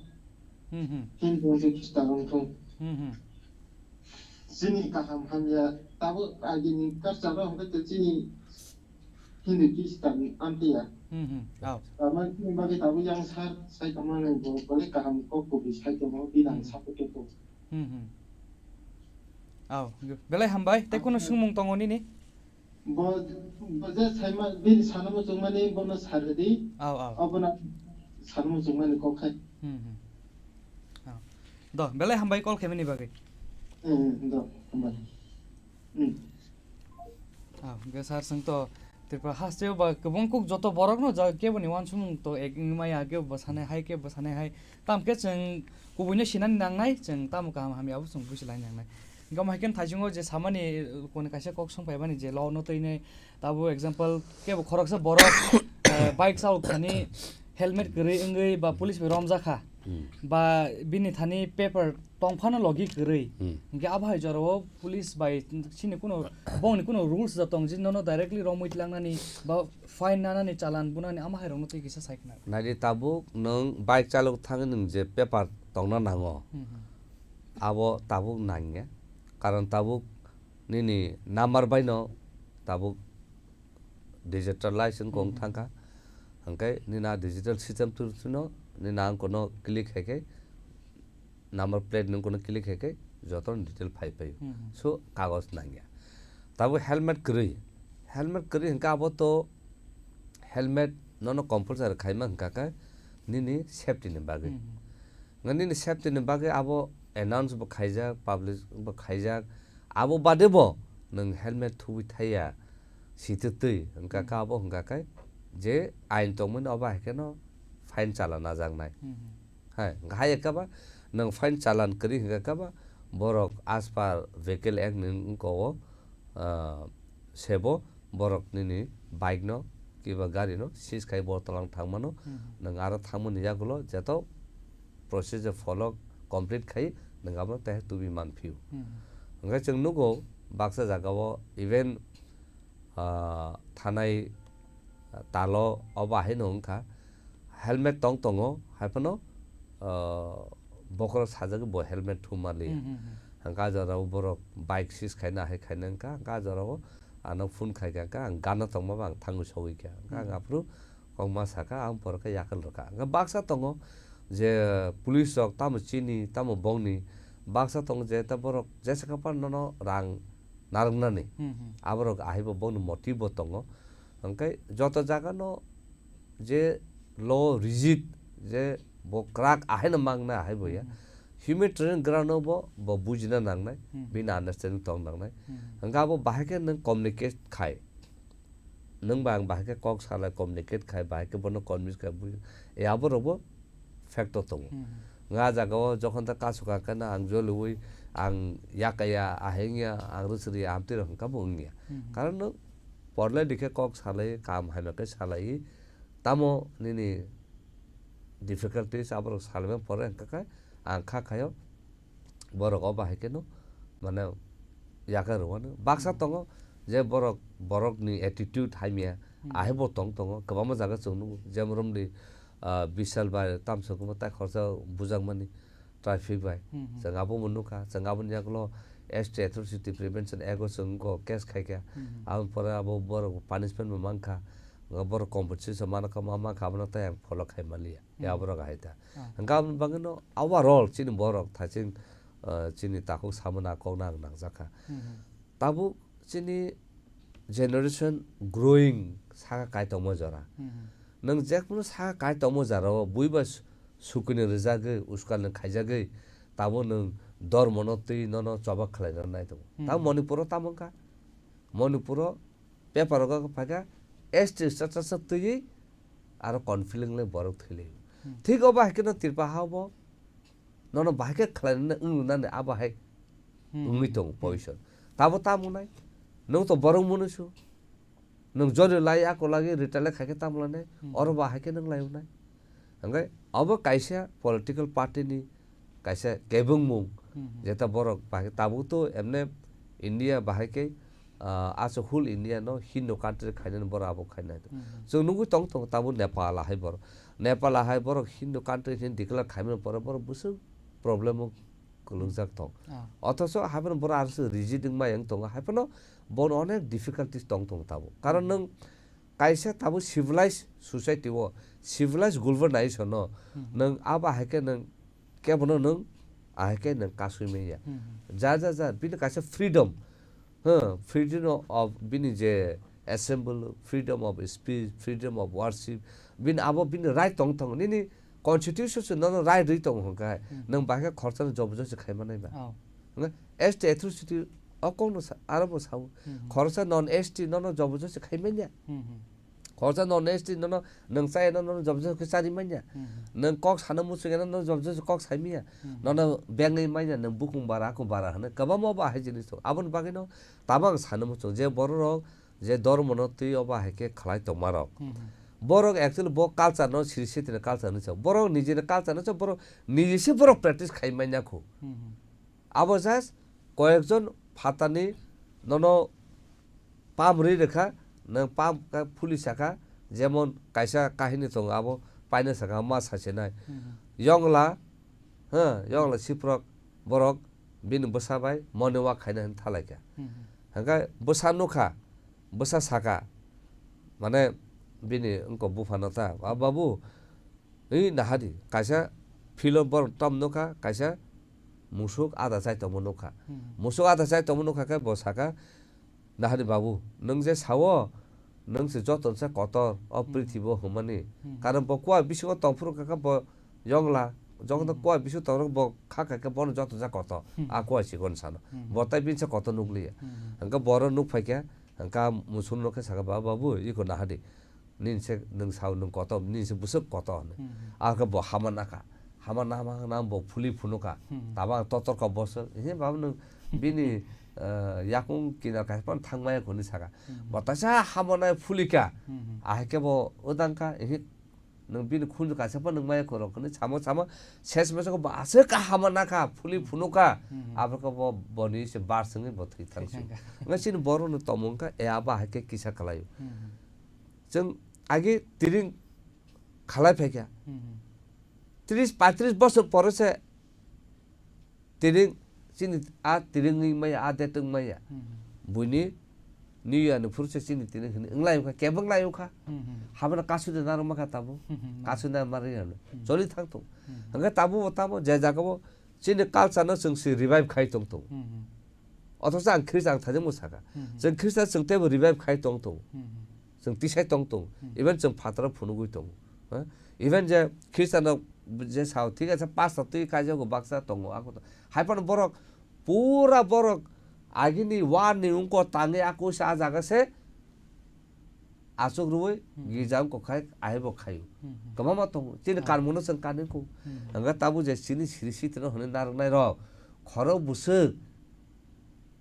Hmm, hmm. Hindu Khristan wngthung. Hmm, hmm. Chini kaham hamya tabuk agini culture o hwnkhe chini Hindu Khristan amtwi ya. Hmm, hmm. Oh. Tamo chini bagwi tabuk yang sar sai tongmani bo, bole kaham kok kubui sai tongo, bidang Hmm. Sapo khe tongo. Hmm, hmm. Oh, belai hambai, tei kono Acha. Swngmung tongo nini? Bo, bo je saima, bini sanamo chwngmani bono saridi. Aw, aw. Obono sanamo chwngmani kok khai. Hmm, hmm. Aw. Do, belai hambai call khaimani bagwi. Hmm, do, hambai. Hmm. Aw, ge sar swng to Tripura hasteo ba kwbang kuk joto borok no ja kebo ni wansumung to ek wngmaya, kebo bo sanai hai, kebo bo sanai hai. Tam khe chwng kubui no sinani nangnai, chwng tamo kaham hamya abo chwng busi lai nangnai. Gama hai khe thaichungo je samani, uh, koni kaisa kok song paimani je lo no twi nai. Tabo example kebo khoroksa borok, uh, bike chawk thani helmet kwrwi wngwi ba police bai romjakha. Hmm. Ba bini thani paper tongphano logi kwrwi. Hmm. Hingke abo hai jorao police bai chini kuno, bongni kuno rules da tong je nono directly romwi tlangnani ba fine nanani, chalan bunani ama hai rokno twi kisa sai khna. Naidi tabuk nwng bike chalok thangwi nwng je paper tongna nango. Hmm, hmm. Abo tabuk nangya. Karon tabuk nini number bai no tabuk digital license kong Hmm. thangkha. Hingke nini a digital system through no nini ang kono click hai khe number plate nwng kono click hai khe joto detail phai phai. Hmm. So kagoj nangya. Tabuk helmet kwrwi. Helmet kwrwi hingke abo to helmet nono compulsory khaima hingka khe nini safety ni bagwi. Hmm. Nga nini safety ni bagwi abo announce bo khaijak, publish bo khaijak. Abo bade bo nwng helmet thubui thaiya, sitwtwi hingka khe Hmm. abo hingka khe je ain tongmani obo hai kheno fine chalana jaknai. Hmm. Hai, hingka hai khe ba nwng fine chalan kwrwi hingka khe ba borok as per vehicle act ni wngko o, ah, sebo borok nini bike no kiba gari no seize khai bo tolang thangmano. Hmm. Nwng aro thangmani yagulo jeto procedure follow complete khai nwng abo tei tubi manphio. Hmm. Hingke chwng nugo baksa jagao even, ah, thanai, ah, talo obo ahai no wngkha. Helmet tong tongo, hai phano, ah, bokhorok sajagwi bo helmet thumali. Hmm, hmm, hmm. Hingke ah jorao borok bike seize khaina hai khaina wngkha, hingke ah jorao ano phone khai kha, hingke ang gana tongma bo ang thangwi sogwi kha. Hingke ang Hmm. aphuru kokma sakha, ang borok khe yakal rwkha. Hingke baksa tongo je police rok tamo chini, tamo bongni, baksa tongo je ta borok jesa khe phano nono rang narwknani. Hmm, hmm. Aborok ahaibo bongni motive bo tongo. Hingke joto jaga no je law rigid, je bo kwrak ahaino mangna ahaibo ya. Hmm. Humanitarian ground no bo, bo bujina nangnai, Hmm. bini understanding tong nangnai. Hmm. Hingke abo bahai khe nwng communicate khai. Nwng ba ang bahai khe kok salai communicate khai, bahai khe bono convince khai, bui-, e aborok bo factor tongo. Hmm. Nga jagao jokhon ta kasu ka khe na ang joliui, ang yakaya, ahengya, ang rwchwrwi, amtwi rok hwnka bo wngya. Hmm. Karon nwng porlai dikhe kok salai, kam hamya khe salai, Tamo nini difficulties aborok salme pore hwnkha khe ang kha khayo borok o bahai kheno mane yakhai rwmani. Baksa Hmm. tongo je borok, borokni attitude hamya Hmm. ahaibo tong tongo. Kwbangma jaga chwng nukgo, jemon romdi, ah, Bishal bai tamsok kwbangma tai khoroksa bujakmani. Traffic bai. Hmm, hmm. Chwng abo bo nukha, chwng aboni yagulo S T Atrocity Prevention Act o chwng wngkha case khaikha. Hmm, hmm. Aboni pore abo borok punishment bo mankha. Nga borok compensation manakha, ma mankha, abono tei ang follow khai manliya. Hmm. Ya borok hai ta. Ah. Hwnkhe aboni bagwino overall chini borok thaching, uh, chini takhuk samani a kokno ang nangjakha. Hmm, hmm. Tabuk chini generation growing saka kai tongma jora. Hmm, hmm. Nwng jekphano saka kai tongma jora o bui ba su-, sukuni rwjagwi, uskalni khaijagwi, tabuk nwng dormono twi nono choba khlaina nai tongo. Hmm. Tabuk Manipuro tamo wngkha? Manipuro paper rogo phaikha S T status twiwi aro conflict le borok thwilaio. Hmm. Thik obo hai kheno Tripura ha bo nono bahai khe khlainani wng nani abo hai Hmm. wngwi tongo Hmm. position. Tabo tamo nai? Nwng to borok mwnwi su. Nwng jori lai ako lagi retaliate khai khe tamo lanai? Hmm. Oro bahai khe nwng lai wngnai? Hwnkhe abo kaisa political party ni kaisa kebengmung Hmm. jeta borok bahai khe tabuk to emne India bahai khe ah, aso whole India no Hindu country khainani borok abo khainai. Hmm. Chwng nugwi tong tongo tabuk Nepal hai borok. Nepal hai borok Hindu country hin declare khaimani pore borok bwswk problem o kwlwngjak tong. Ah. Othocho haphano borok R S S rigid wngmai wng tongo. Haphano bono onek difficulties tong tongo tabuk. Karon Hmm. nwng kaisa tabuk civilized society o, civilized globalization no Hmm. nwng abo hai khe nwng kebono nwng ahai khe nwng kasui manya. Hmm. Ja, ja, ja, bini kaisa freedom, huh, freedom of bini je assemble, freedom of speech, freedom of worship, bini abo bini right tong tongo. Nini constitution se nono right rwi tongo hwnkhe, Hmm. nwng bahai khe khoroksa no jobo josi khai manai ba. Oh. Hwnkhe S T atrocity o kokno sa-, aro bo sao. Hmm. Khoroksa non S T nono jobo josi khai manya. Hmm. Khoroksa non S T nono nwng chaya nono job job khe chari manya. Hmm. Nwng kok sana muchungya nono job job kok sai manya. Hmm. Nono bengwi manya nwng bukung bara, akung bara hwnwi kwbangma bo hai jinis tongo. Aboni bagwino tabang sana muchung je borok rok je dormo no twi obo hai khe khlai tongma rok. Hmm. Borok actually bo culture no siri sitini culture no chao. Borok nijini culture no chao, borok niji se borok practice khai manya khu. Hmm. Abo just koyekjon phatani nono pam rwi rwkha, nwng pam khe phuli sakha, jemon kaisa kahini tongo abo paina sakha ma sasinai. Hmm. Yongla, ha, yongla siprok borok bini bwsa bai moni wak khaina hwn thalaikha. Hmm. Hwnkhe bwsa nukha, bwsa sakha, mane bini wngko buphano ta, "A babu, ei nahadi, kaisa field o borok tom nukha, kaisa musuk ada chai tongma nukha." Hmm. Musuk ada chai tongma nukha khe bo sakha, "Nahadi babu, nwng je sao, nwng se joto se kotor o Hmm. prithibo hwnmani." Hmm. Karon bo kua bisingo tongphuru kha khe bo yongla, joto Hmm. kua bisingo tongphuru bo kha kha khe bono joto se kotor, Hmm. a kua chikon sano. Hmm. Bo tai bini se kotor nukliya. Hmm. Hwnkhe boro nukphaikha, hwnkhe musuk no khe sakha, "Ba-, babu, iko nahadi." Nini se nwng sao nwng kotor, nini se bwswk kotor hwnwi. Hmm. Aro khe bo hama nakha. Hama nama nama bo phuli phunukha. Hmm. Tabang totor kok boswk. He baba nwng bini, eh, yakung kinar kaisa phano thang maya hwnwi sakha. Hmm. Bo taisa hama nai phulikha. Hmm. Ahai khe bo odang kha, ehe nwng bini khunju kaisa phano nwng maya khorok hwnwi samo samo ses mesa khe bo aswk hama nakha, phuli Hmm. phunukha. Hmm. Abo khe bo boni se bar swngwi bo thwi thang Thwi su. Thang kha. Nga chini borok no tongmung kha, e abo hai khe kisa khlaio. Hmm. Chwng age tiring khalai phaikha. Hmm. Tris paitris bosor pore se tiring chini a tiring wngmaya, a det wngmaya. Hmm. Buini niya ni phuru se chini tiring hwnwi wnglai wngkha, kebo wnglai wngkha. Hmm. Habana kasu de narwk makha tabuk. Hmm. Kasu na mari ano. Hmm. Choli thang tongo. Hmm. Hwnkhe tabuk bo tamo je jaga bo chini culture no chwng se revive khai tong tongo. Hmm. Othocho ang Khrista ang thajak mo saka. Hmm. Chwng Khrista chwng teibo revive khai tong tongo. Hmm. Chwng tisai tong tongo. Hmm. Even chwng phataro phunugwi tongo. Ha? Even je Khrista no je sao, thik ase, pastor twi kaijago baksa tongo, ako to-, hai phano borok, pura borok agini war ni wngko tangwi ako se a jaga se achuk rwui Hmm. girja wngkok khai, ahaibo khaio. Hmm, hmm. Kwbangma tongo. Chini Ah. kanmungno chwng kanwi kho. Hmm. Hwnkhe tabuk je chini siri sitino hwnwi narwknai rok, khorok bwswk,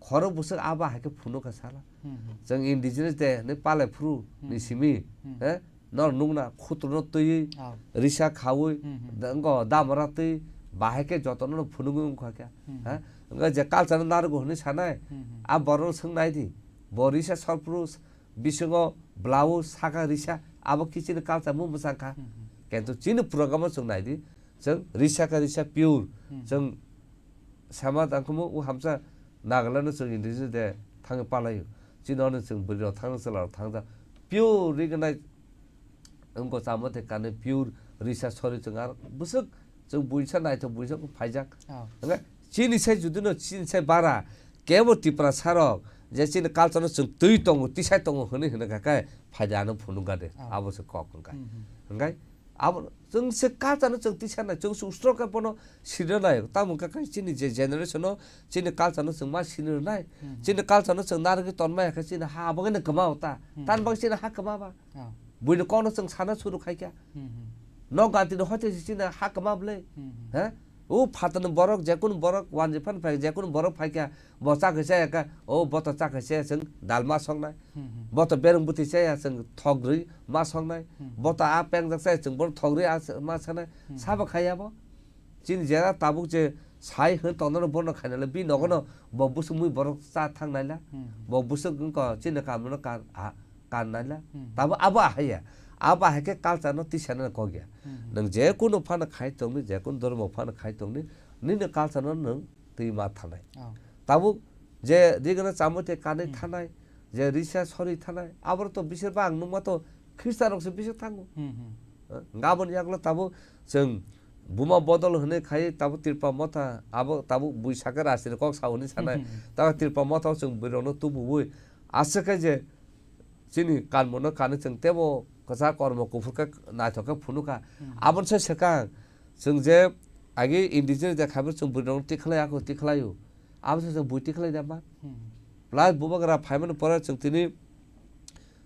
khorok bwswk abo hai khe phunukha sala. Hmm, hmm. Chwng indigenous day hwnwi palai phuru ni Hmm. simi, Hmm. he? Nor nukna khutrwno twiwi, Oh. risa khawi, Hmm, hmm. da-, wngkha damra twi, bahai khe jotono phunugwi wngkha khe. Hmm. Ha? Wngkha je culture no narwgo hwnwi sanai, Hmm, hmm. a borok swng nai di. Bo risa sorphru bisingo bwlao saka risa, abo khe chini culture mung mwchang kha. Hmm, hmm. Kintu chini program o chwng nai di, chwng risa khe risa pure, Hmm. chwng sama tangkhumu o hamsa Nagaland no chwng indigenous de thangwi palaio. Chini ono chwng bwrwi rok thang chwla rok thang ja. Pure rignai wngkha chamo tei kanwi pure risa sori chwng ar bwswk chwng buisa naithok buisa khe phaijak. Oh. Hwnkhai chini sai judino chini sai bara kebo Tiprasa rok je chini culture no chwng twi tongo tisai tongo hwnwi hwnwi kha khe phaida ano phunukga de. Oh. Abo se kok hwnkhai. Hmm, hmm. Hwnkhai Abo chwng se culture no chwng tisa nai, chwng se usro khe bono sini rw nai. Tamo wngkha khe chini je generation no chini culture no chwng ma sini rw nai. Hmm. Chini culture no chwng narwgwi tonmaya khe chini ha abo khe kwma o ta. Hmm. Tan bang chini ha kwma ba. Oh. Buini kok no chwng sana suru khai kha. Hmm, hmm. No ganti no hoite se chini ha kwma bwle. Hmm, hmm. He? O phatar ni borok, jekunu borok, wanji phan phai, jekunu borok phai kha, bo chakhe chaya kha, o bo to chakhe chaya chwng dal ma soknai. Hmm, hmm. Bo to bereng bwtwi chaya chwng thok rwi ma soknai. Hmm. Bo to a pengjak chaya chwng bono thok rwi a s-, ma sanai. Hmm. Sabo khai abo. Chini jera tabuk je sai hwn tongnai bono khainai le, bi nogo no Hmm. bo bwswk mui borok cha thang nai la. Hmm. Bo bwswk wngkha chini kaam no kan a, kan nai la. Hmm. Tabo abo ahaiya. Abo ahai khe culture no tisa nani kok ya. Hmm. Nwng je kunu phano khai tongni, je kunu dhormo phano khai tongni, nini culture no nwng twi ma thanai. Oh. Tabuk je rigna chamo tei kanwi Hmm. thanai, je risa sori thanai, aboro to bisir ba ang nukma to Khristian rok se bisir thango. Hmm, hmm. Eh, gabon yaklo tabuk chwng buma bodol hwnwi khai tabuk Tripura motha abo tabuk bui sakhe rajni kok sa hwnwi sanai. Hmm, hmm. Tabuk Tripura motha o chwng bwrwi rokno tubuwi aswk khe je chini kanmungno kanwi chwng teibo kwchak kormo kuphur khe naithok khe phunukha. Hmm. Aboni sai swkang chwng je agi indigenous de khaibr chwng bwrwi rokno tikhlai ako tikhlaio. Abo se chwng bui tikhlai da ma? Hmm. Plus bubagra phaimani pore chwng tini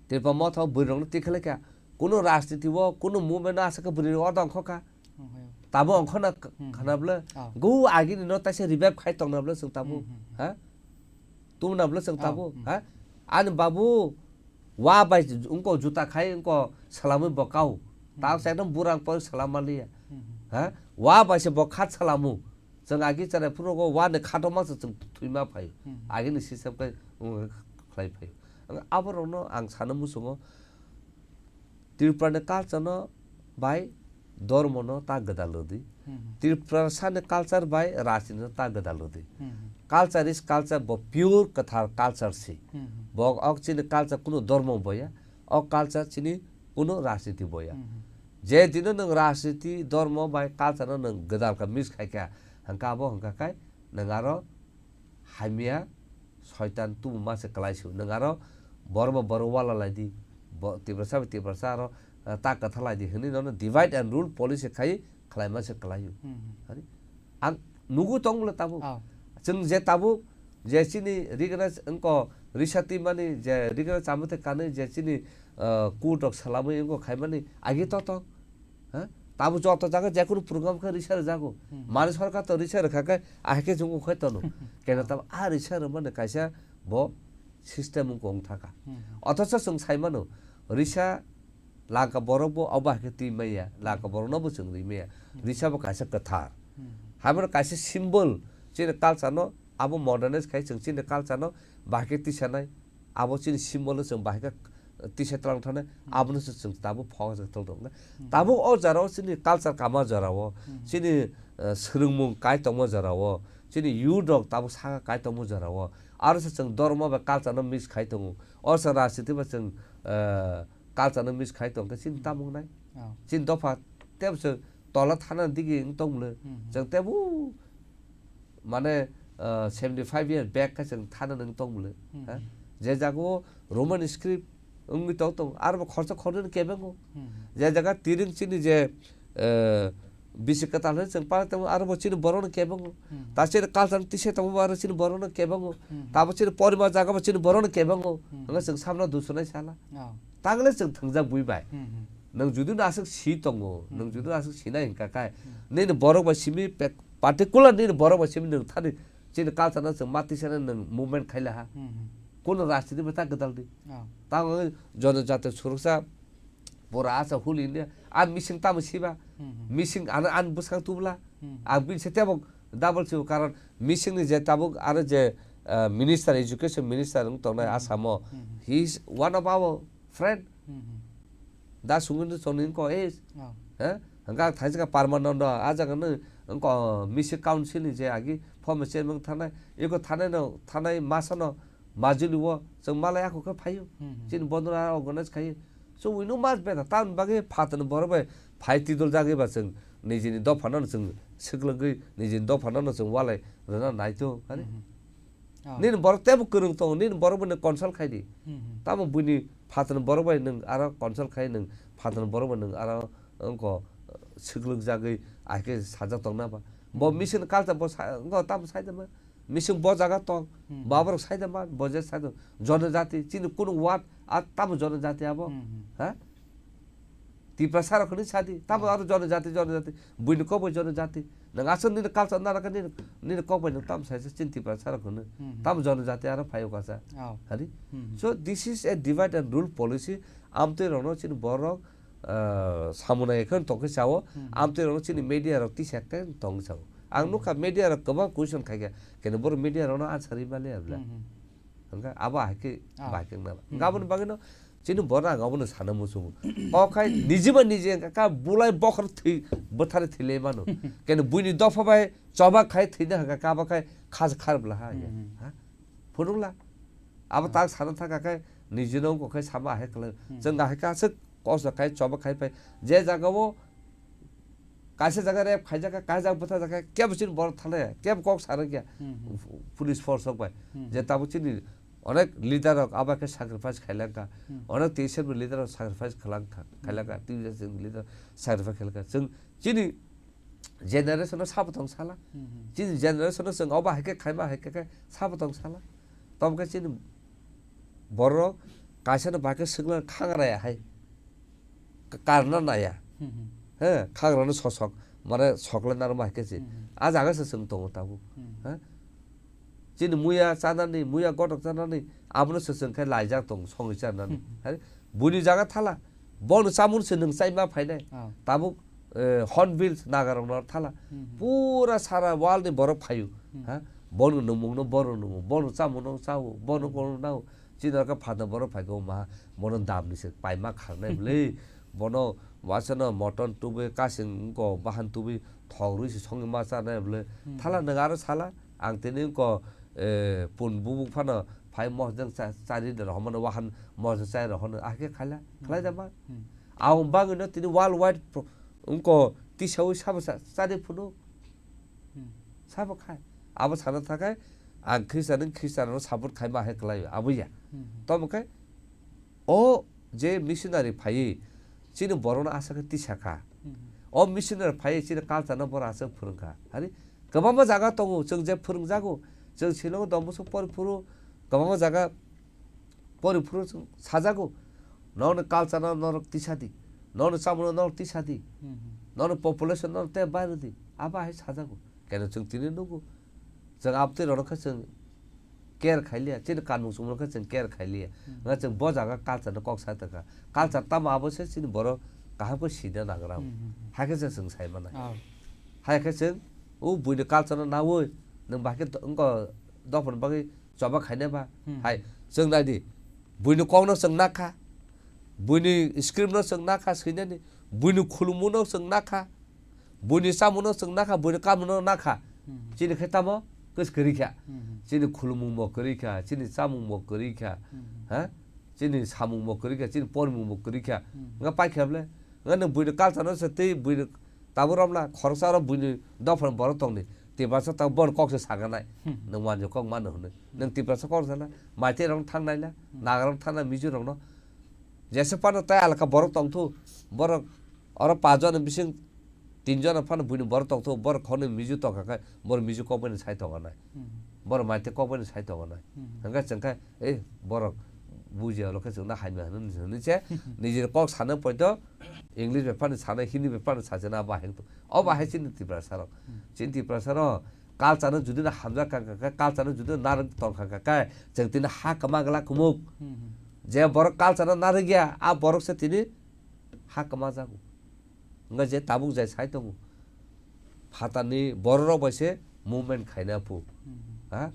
Tripura motha o bwrwi rokno tikhlai kha. Kuno rajniti o, kuno movement no aswk khe bwrwi rok ordo ongkho kha. Ongkho. Tabo ongkho na k-, Hmm. khana bwle. Oh. Go agini no taisa revive khai tongna bwle chwng tabo. Hmm, hmm, hmm. Ha? Tumna bwle chwng Oh, tabo. hmm. Ha? Ani babu wa bai ju-, wngko juta khai wngko salamwi bo kau. Hmm. Tao se ekdom burang poi salam maliya. Hmm, hmm. Ha? Wa bai se bo khat salamu. Chwng agi chana phuru go wa ni khatoma se chwng thwima phai. Hmm. Agini system kai, um, khlai phai. Ang abo rokno ang sana muchungo. Tripura ni culture no bai dhormo no ta gwdal rwdi. Hmm. Tripura sa ni culture bai rajniti no ta gwdal rwdi. Hmm. Culture is culture, bo pure kwthar culture si. Hmm. Bo ok chini culture kunu dhormo boya, ok culture chini kunu rajniti boya. Hmm. Je dino nwng rajniti, dhormo bai culture no nwng gwdal kha, mix khai kha, hwnkha abo hwnkha khai nwng aro hamya soitan tubuma se kwlai sio. Nwng aro borok bo borok wala lai di, bo-, Tiprasa bai Tiprasa aro, eh, ta kwtha lai di hwnwi nono divide and rule policy khai khlaima se kwlaio. Hmm. Ani ang nugu tong bwle tabuk. Oh. Chwng je tabuk je chini rigna wngko risa twi mani je rigna chamo tei kanwi je chini, eh, court rok salamwi wngko khaimani agi to tong. Ha? Tabo joto jaga jekunu program khe risa rwjago. Hmm. Mani sorkar to risa rwkha khe ahai khe chwng ukhai tono. Kena tamo a risa rwmani kaisa bo system wngkha wngthaka. Hmm. Othocho chwng sai mano risa langka borok bo abo hai khe twi maya, langka borok no bo chwng rwi maya. Hmm. Risa bo kaisa kwthar. Hmm. Haibano kaisa symbol chini culture no abo modernize khai chwng chini culture no bahai khe tisanai. Abo chini symbol no chwng bahai khe tisa tlang thane, Hmm. abono se chwng tabuk phok se tong tong. Hmm. Tabuk o jora o chini culture kama jora o, Hmm. chini, eh, swrwngmung kai tongma jora o, chini youth rok tabuk saka kai tongma jora o, aro se chwng dhormo bai culture no mix khai tongo. O se rajniti bai chwng, eh, culture no mix khai tong khe chini Hmm. tamo wngnai? Oh. Chini dopha tebo se tola thana digi wng tong le. Hmm. Chwng tebo mane, ah, seventy five year back khe chwng thana nang tong bwle, Hmm. ha? Je jaga o Roman script wngwi tong tong, aro bo khorsa khornwi kebengo. Hmm. Je jaga tiring chini je, eh, bisi kwtal hwnwi chwng pala tongo, aro bo chini borok no kebengo. Hmm. Ta chini culture tisa tongo, aro chini borok no kebengo. Hmm. Tabo chini porima jaga bo chini borok no kebengo. Hmm. Hwnba chwng samno dusunai sala. Oh. Tangle chwng thwngjak bui bai. Hmm, hmm. Nwng judi no aswk si tongo, Hmm. nwng judi no aswk sinai hwnkha khe, Hmm. nini borok bai simi pek-, particular nini borok bai simi nwng thani chini culture no chwng ma tisana nwng movement khaila ha. Hmm, hmm. Kuno rajniti bai ta gwdal di. Oh. Tamo jonojati suruksa Pura asa huli ni, a mising tamo siba. Hmm, hmm. Mising ano an bwskang tubla. Hmm. Ang bini se tebo double sibo, karon mising ni je tabuk aro je, ah, minister, education minister wng tongnai Hmm, hmm. Assam o. Hmm, hmm. He is one of our friend. Hmm, hmm. Da sungin to songni ko is. Oh. Eh? Hangka thaisa ka Parmanando, a jaga no, wng ko mising council ni je agi former chairman thanai, iko thanai no, thanai masa no, Majuli o chwng malai ako khe phaio. Hmm, hmm. Chini bondona organize khaio. So we know much better. Tamni bagwi phatani borok bai phai tidol jagwi ba chwng nijini dophano no chwng swklwgwi nijini dophano no chwng walai rwna naito, hani? Hmm, hmm. Oh. Nini borok tebo kwrwng tongo, nini borok bai nwng consult khai di. Hmm, hmm. Tamo buini phatani borok bai nwng aro consult khai, nwng phatani borok bai nwng aro wngko swklwk jagwi ahike sajak tongna ba. Bo Hmm. Mission culture bo sa-, wngko tamo sai tongma. Mising bo jaga tong, Hmm. Baborok sai da man, bo je sai da. Jonojati, chini kunu word, a tamo jonojati abo. Hmm, hmm. Ha? Tiprasa rok hwnwi sadi, tamo Hmm. aro jonojati, jonojati. Buini kok bai jonojati. Nang aswk nini culture nana khe nini, nini kok bai nang tamo sai se chini Tiprasa rok hwnwi. Hmm, hmm. Tamo jonojati aro phaio kasa. Oh. Hari? Hmm, hmm. So this is a divide and rule policy. Amtwi rokno chini borok ah, samung nai khe tong khe sao, Hmm. amtwi rok chini media rok tisa khe tong sao. Ang Hmm. Nukha media rok kwbang question khai kha, kene borok media rokno answer ri mali abla. Hmm, hmm. Hwnkhe abo hai khe Ah. bai khe nang. Hmm. Gaboni bagwino chini borok ang abono sana muchungo. Kok khai niji ba niji hwnkha kha bulai bokhor thwi bwthari thwilai mano. Kene buini dopha bai choba khai thwina hwnkha kha abo khai khaj khar bla ha ya. Hmm, hmm. Ha? Phunukla. Abo Hmm. tak sana thaka khe nijino wngkha khe sama hai kwlai. Hmm. Chwng ahai khe aswk kosto khai choba khai phai. Je jaga o kaisa jaga rep khaijak kha, kaisa jaga bwthajak kha, kebo chini borok thanai ya, kebo kok sana kya. Hmm, hmm. Police force rok bai. Hmm. Je tabuk chini onek leader rok abo khe sacrifice khailangkha. Hmm. Onek teisa ni leader rok sacrifice khailangkha, Hmm. khailangkha. Teisa ni leader sacrifice khailangkha. Chwng chini generation o sabo tong sala. Hmm, hmm. Chini generation o chwng obo hai khe khaima hai khe khe sabo tong sala. Tamo khe chini borok kaisa no bai khe swkla khangra ya hai. Ka-, karna naya. Hmm, hmm. He, khangra no sosok. Mane sokle narwkma hai khe se. Hmm, hmm. A jaga se chwng tongo tabuk. Hmm. He? Chini muya chanani, muya gotok chanani, abono se chwng khe laijak tong songwi chanani. Hmm. Hai, buini jaga thala, bono chamung se nwng chaima phainai. Ah. Tabuk, eh, Hornbill nagarokno thala. Hmm, hmm. Pura sara world ni borok phaio. Hmm. Ha? Bono nwngmungno bono nwngo, bono chamungno chao, bono Hmm. bono nao. Chini oro khe phatna borok phai khe, o ma, bono damni se paima kharnai bwle. Bono wasano moton tubui, kasing wngko bahan tubui, thok rwi se songwi ma chanai bwle. Hmm. Thala nwng aro sala, ang tini wngko, eh, pun bubuk phano phai mosdeng cha-, chari de rohormano, wahan mosdeng chai rohorno, ahikhe khaila, Hmm. khlai da ma. Hmm. Aboni bagwino tini world wide pro-, wngko tisaui sabo cha-, chari phunu. Hmm. Sabo khai. Abo sana thakai, ang Khristian wng Khristianrokno support khaima hai kwlaio, abo ya. Hmm. Tamo khe, o je missionary phaiwi chini borokno aswk khe tisa kha. Hmm. O missionary phaiwi chini culture no borok aswk phwrwng kha. Hari kwbangma jaga tongo, chwng je phwrwngjago, chwng Shillong o Don Bosco pori phuru kwbangma jaga pori phuru chwng sajago, nokni culture no norok tisa di, nokni chamung no norok tisa di, Hmm. nokni population no norok tei bai rw di, abo hai sajago. Keno chwng tini nugo, chwng abtwi rokno khe chwng care khai liya, chini kanmung chumung khe chwng care khai liya. Hmm. Wngkha chwng bo jaga culture no kok sa tongkha. Culture tamo abo se chini borok kaham khe sina nagra. Hmm, hmm, hmm. Hai khe se chwng sai mano. Oh. Hai khe chwng o buini culture no naui nwng bahai khe wngkha dophani bagwi choba khainai ba. Hmm. Hai, chwng nai di, buini kok no chwng nakha, buini script no chwng nakha swinani, buini khulumung no chwng nakha, buini chamung no chwng nakha, buini kamung no nakha. Hmm. Chini khe tamo kwrwi kha. Hmm. Chini khulumung bo kwrwi kha, chini chamung bo kwrwi kha. Hmm. Ha? Chini samung bo kwrwi kha, chini pormung bo kwrwi kha. Hmm. Nga pai kha bwle? Nga nwng buini culture no se tei buini tabuk romla khoroksa oro buini dophani borok tongdi. Tiprasa tabuk bono kok se saganai. Hmm. Nwng wanjwi kok mano hwnwi. Nwng Tiprasa kok sana, Meitei rok thang naila, Hmm. Naga rok thang nai, Mizo rok no. Jesa phano tai alka borok tongthu, borok oro panch jona bising tin jona phano buini borok tongthu, borok khoroknwi Mizo tongkha khe, borok Mizo kok bai no sai tongo nai. Hmm. Borok Meitei kok bai no sai tongo nai. Hmm. Hwnkhe chwng khe, eh, borok bujiya rok khe chwngno hamya hwnwi, hwnwi se, nijini kok sana poito, English bai phano sana, Hindi bai phano sajana abo hai wngtong. Obo hai chini Tiprasa rok. Hmm. Chini Tiprasa rok culture no judi no hamjak kha kha khe, culture no judi no narwk tong kha kha khe, chwng tini ha kwma glak kumuk. Hmm, hmm. Je borok culture no narwk ya, a borok se tini ha kwmajago. Wngkha je tabuk jai sai tongo. Phatarni bororok bai se movement khaina phu. Hmm. Ha?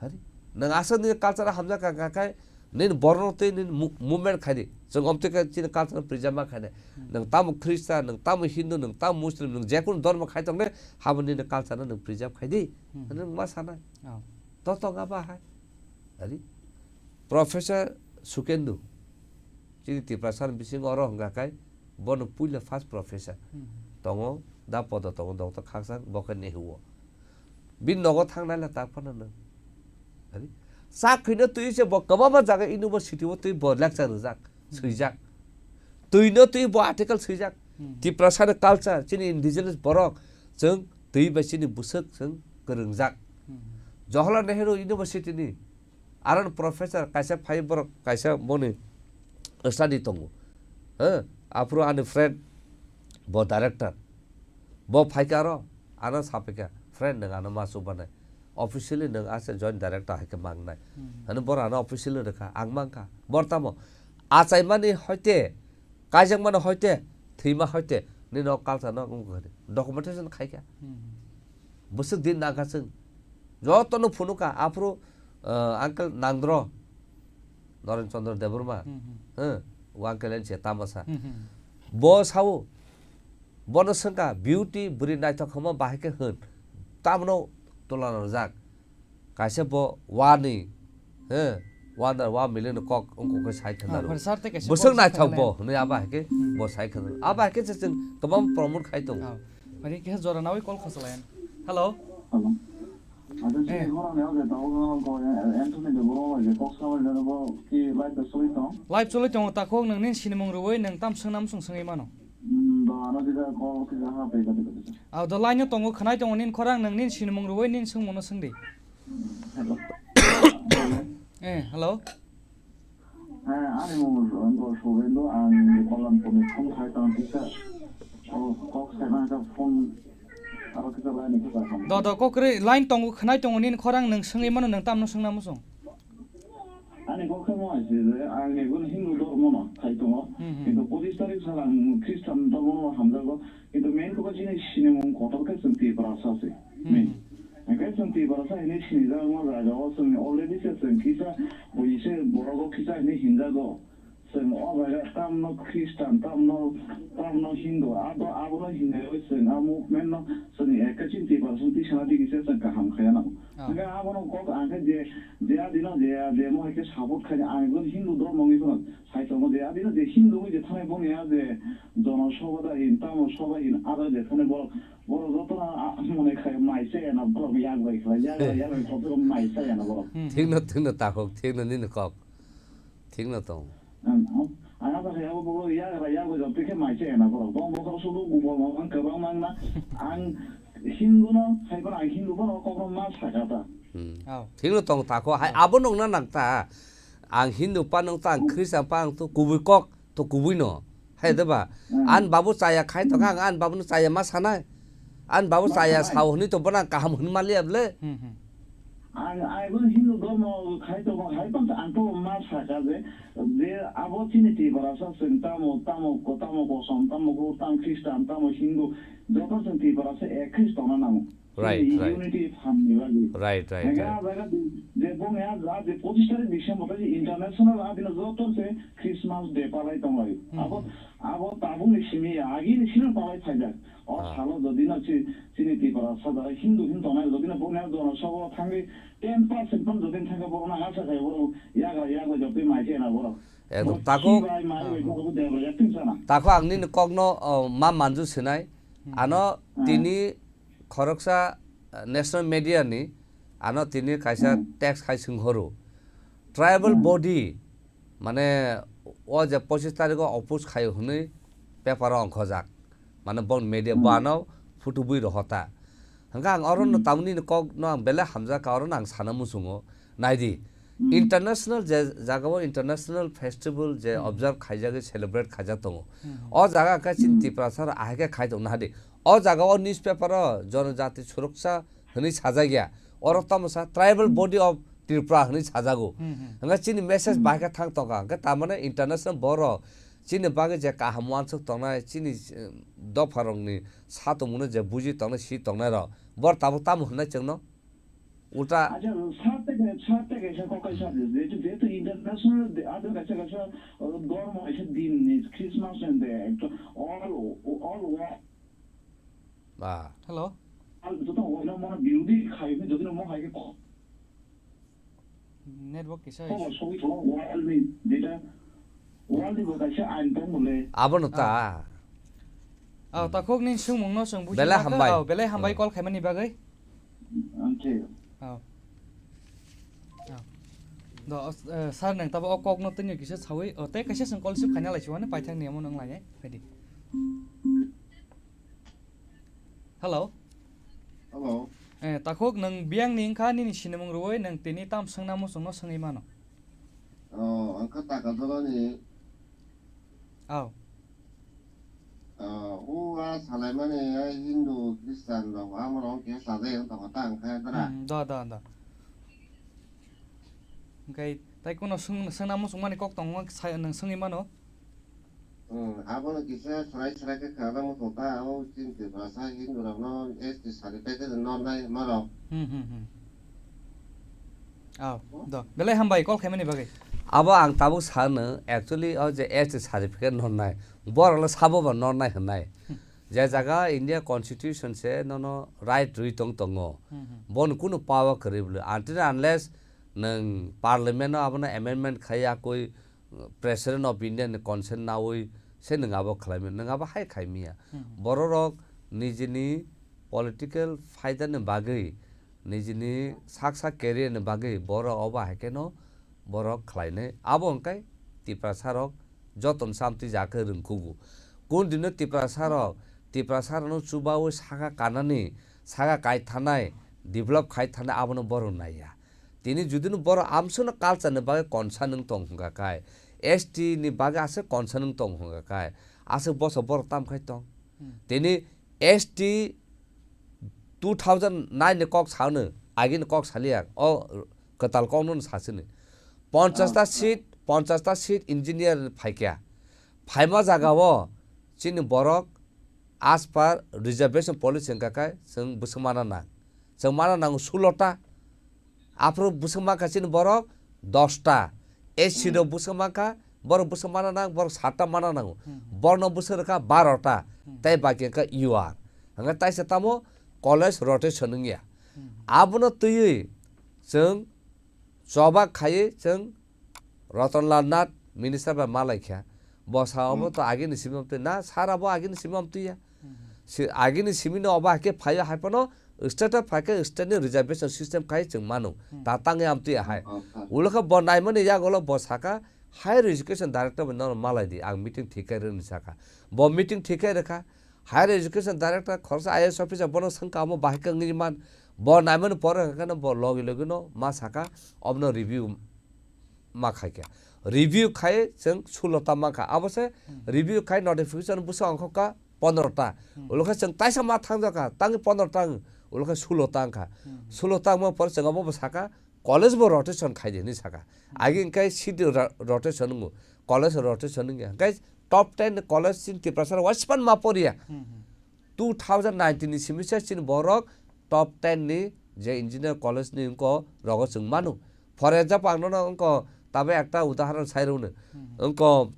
Hari? Nwng aswk nini culture hamjak kha, kha khai nini bororok twi nini mo-, movement khaidi. Chwng omtwi khe chini culture preserve ma khainai. Hmm. Nwng tamo Khristan, nwng tamo Hindu, nwng tamo Muslim, nwng jekunu dhormo khai tongnai, habo nini culture no nwng preserve khaidi. Hmm. Nwng ma sanai. Oh. To tong aba hai. Ari, Professor Sukendu, chini Tiprasa ni bisingo oro hwnka khai, bono puila first professor. Hmm. Tongo, da podo tongo, doctor khaksa, bo khe Nehu o. Bini nogo thang naila tak phano nw. Ari, sak khwino twi se bo kwbangma jaga university o twi bo lecture rwjak, hmm, swijak. Twi no twi bo article swijak. Hmm. Tiprasa ni culture, chini indigenous borok, chwng twi bai chini bwswk chwng kwrwngjak. Hmm. Jawaharlal Nehru University ni aro professor kaisa phai borok kaisa boni study tongo. He, aphuru ani friend bo director. Bo phaikha aro ano saphaikha, "Friend, nwng ano ma chubanai. Officially nwng ase joint director hai khe mangnai." Hmm. Ano boro ano officially rwkha, ang mankha. Bor tamo achaimani hoite, kaijakmani hoite, thwima hoite, nini o culture no wngkha documentation khaikha. Hmm. Bwswk din nangkha chwng. Jotono phunukha, aphuru, uh, Uncle Nangdro, Noren Chandra Debbarma, hmm, hmm, eh, o uncle ni se tamasa. Hmm, hmm. Bo sao, bono swngkha, "Beauty, bwrwi naithok hwnma bahai khe hwn, tamno tulana rwjak." Kaisa bo wani, he, one, one million kok wngkok khe sai khna rw. Ah, sir, tei kaisa bwswk call naithok khainai. Bo hwnwi abo hai khe, hmm, bo sai khna rw. Abo hai khe se chwng kwbang promote khai tongo. Ah, mani khe jora nawi call khosalayan. Hello. Hello. Eh. Live choli tongo, takhuk nwng nini sinimung rwui nwng tam swngnam swng swngwi mano. Hmm, do ano kisa call kisa ha pe kati kati. Ah, do line o tongo, khwnai tongo nini khorang, nwng nini sinimung rwui nini swngmungno swngdi. Hello. Eh, hello. Hei, ani mung wngkha Subendra, ang Kollam Puni phone khai tong kisa. O, kok saimano kha phone, aro kisa line kisa kha. Do, do, kok re, line tongo, khwnai tongo nini khorang, nwng swngwi mano, nwng tamno swngna muchung. Ani kok khe mo ase je, ang ekjon Hindu dhormo no khai tongo. Hmm, hmm. Kintu pochis tarik sal ang Christian dhormo no hamjago. Kintu main kok chini sinimung kotor khe chwng Tiprasa se. Hmm, main. Hmm. Hingke chwng Tiprasa hinwi sinijak wngma jaga o chwngni already se chwng kisa buini se borok o kisa hinwi hinjago. Chwng o jaga tamno Christian, tamno, tamno Hindu, abo, abono hinwi chwng a movement no chwng ekka chini Tiprasa tisana digi se chwng kaham khaya nango. Ah. Hingke abono kok ang khe je, je adino je, je mo hai khe support khaini ang ekjon Hindu dhormo wngwi phano sai tongo je adino je Hindu wngwi je thani boni a je jono soba da hin, tamo soba hin, ado je thani borok Borok jotono a, a, mone khai mai chaya na borok yak bai khlai, yak bai, yak bai kotor mai chaya na borok. Hmm. Thikno, thikno takhuk, thikno nini kok. Thikno tong. Ang, ang asa khai abo borok yak bai, yak bai joto khe mai chaya na borok. Bong bokor sudu gubol mang kwbang mang na. Ang Hindu no, hai bono ang Hindu bono kokno ma saka ta. Hmm. Oh. Thikno tong takhuk, hai abo nongna nang ta. Ang Hindu pa nong ta, ang Christian pa ang to kubui kok. To kubui no. Hai de ba? Hmm. An babu chaya khai tong ang, an babu no chaya ma sanai. An babu chaya sao hwnwi to bono ang kaham hwnwi ma liya ble. Hmm, hmm. Ang, ang bo Hindu dhormo khai tong hai pang ang to ma saka je, je abo chini Tiprasa chwng tamo, tamo, ko, tamo kosom, tamo ko, tamo Christian, tamo Hindu, joto chwng Tiprasa ek Khristo no nango. Right, right. Unity phan ni bagwi. Right, right, right. Hingke a jaga di, je bung ya, ja, je pochis tarik December, je international a dino joto se Christmas Day palai tonglai. Hmm. Abo, abo tabuk ni simi ya, agi ni simi palai phaijak. O salo jodi no chi, chini Tiprasa jara Hindu hin tongnai, jodi no bung ya jono sobo thangwi ten percent pon jodi thangwi borok no asa khai borok yagra yagra jotoi mai khe na borok. Ekdom. Bo tako, si bai mai bai borok de bai yaktwng sana. Tako ang nini kok no, o, ma manju sinai. Hmm. Ano tini khoroksa, eh, national media ni ano tini kaisa text khai swnghoro. Tribal body, mane, o je pochis tarikh o oppose khaio hwnwi paper o ongkhojak. Mane, bon media bo ano phutubui rohota. Hwnkhe ang oro no tamni ni kok no ang belai hamjak ka, oro no ang sana muchungo. Naidi, international je jaga o international festival je observe khaijagwi celebrate khaijak tongo. O jaga khe chini Tiprasa rok ahai khe khai tongna hadi. O jaga o newspaper o Jonojati Suroksha hwnwi sajak ya. Oro tamo sa Tribal Body of Tripura hwnwi sajago. Hwnkhe chini message bahai khe thang tongkha. Hwnkhe tamani international borok Chini bagwi je kaham uansuk tongnai, chini, eh, dopharokni sa tongmungno je buji tongnai, si tongnairok, bor tabuk tamo hwnnai chwngno? Ulta. Acha, sir teke, sir teke, sir kokai sir, jehetu, jehetu international de, ado kaisa, kaisa, uh, dormo kaisa din ni Christmas and the, all, all world. Ah. Hello. All, joto world no mano birodi khai, joto no mo hai ke ko. Network kisa khobor issue. Sogwi tho, world ni, jeta world ni bo kaisa ain tong mole. Abono ta. Ah. Ah, takhuk ni swngmung no swng buji belai ma kha? Hambai. Oh, belai hambai. Hmm. Call khaimani bagwi. Ang khe. Oh. Oh. Do, eh, sir nang tabo o kok no tini kisa sawi, oh, tei kaisa swng call receive khaina lai chuwani paithak ni amo nang lai, eh, phaidi. Hello. Hello. Eh, takhuk nang biyang ni wngkha nini sinimung rwui nang tini tam swngna muchungno swngwi mano. Oh, ang kha Takadolani. Aw. Ah, o a salaimani a Hindu, Christian rok, amorok khe sajai wng tongkha ta, ang khe dara. Hmm, da, da, da. Hwnkhe tai kuno swng-, swngna muchungmani kok tongo, sa-, nwng swngwi mano? Hmm, abono kisa swrai swrai khe khana muchung ta, o chini Tiprasa Hindu rokno S T sari paikhe nornai hwnmarok. Hmm, hmm, hmm. Aw, do. Belai hambai call khaimani bagwi. Abo ang tabuk sano, actually, o je S T certificate nornai, borokno sabo bo nornai hwnai. Hmm. Je jaga India Constitution se nono right rwi tong tongo. Hmm, hmm. Bono kunu power kwrwi bwle. Until unless nwng Parliament no abono amendment khai yakwi, President of India ni consent nawi se nwng abo khlai manya, nwng abo hai khai manya. Hmm. Bororok nijini political faida ni bagwi, nijini sak sak career ni bagwi borok obo hai kheno borok khlainai. Abo hwnkhe Tiprasa rok jotono samtwi ja khe rwngkhugo. Kun dino Tiprasa rok, Tiprasa rokno chubawi saka kanani, saka kai thanai, develop khai thanai abono borok naiya. Tini judino borok amsukno culture ni bagwi concern wng tong hwnka khe, S T ni bagwi aswk concern wng tong hwnka khe, aswk bosok borok tam khai tong? Hmm. Tini S T two thousand nine ni kok sano, agini kok saliya, o kwtal kokno sasini. Ponchash ta Ah. seat, ponchash ta seat engineer phaikha. Phaima jagao chini borok as per reservation policy hwnka khe chwng bwswk mana nang. Chwng mana nango sulo ta. Aphuru bwswk mankha chini borok dosta. S C rok bwswk mankha, borok bwswk mana nang, borok satta mana nango. Hmm. Borokno bwswk rwkha barota. Hmm. Tei baki wngkha U R. Hwnkhai taisa tamo college rotation wngya. Hmm. Abono twiwi chwng choba khaiwi chwng Ratan Lal Nath minister bai malai kha. Bo sa obo Hmm. to agini simi amtwi na, sara bo agini simi amtwi ya. Hmm. Si agini simi no obo hakhe phaio hai phano state o phaikhe state ni reservation system khai chwng mano. Hmm. Ta tangwi amtwi ya hai. Oh, oh. Ulo khe bo naimani yagulo bo saka higher education director bai nono malai di, ang meeting thik khai rwni saka. Bo meeting thik khai rwkha. Higher education director khoroksa I A S officer bono swngkha omo bahai khe wngwi man. Bo naimani pore hwnkhe no bo logi logi no ma saka obono review ma khaikha. Review khai chwng sulo ta mankha. Abo se Hmm. review khai notification bwsa ongkhokha pondro ta. Hmm. Ulo khe chwng taisa ma thangjakha, tangwi pondro ta wng, ulo khe sulo ta wngkha. Hmm. Sulo ta wngma pore chwng abo bo saka college bo rotation khai di hinwi saka. Hmm. Agi hwnkhe seat ro-, rotation wngo, college rotation wngya. Hwnkhe top ten college chini Tiprasa waspan ma poriya. Hmm, hmm. Two thousand nineteen ni simi se chini borok top ten ni je engineer college ni wngko rogo chwng mano. For example, ang nono wngko tabo ekta udaharon sai rwno. Hmm. Wngko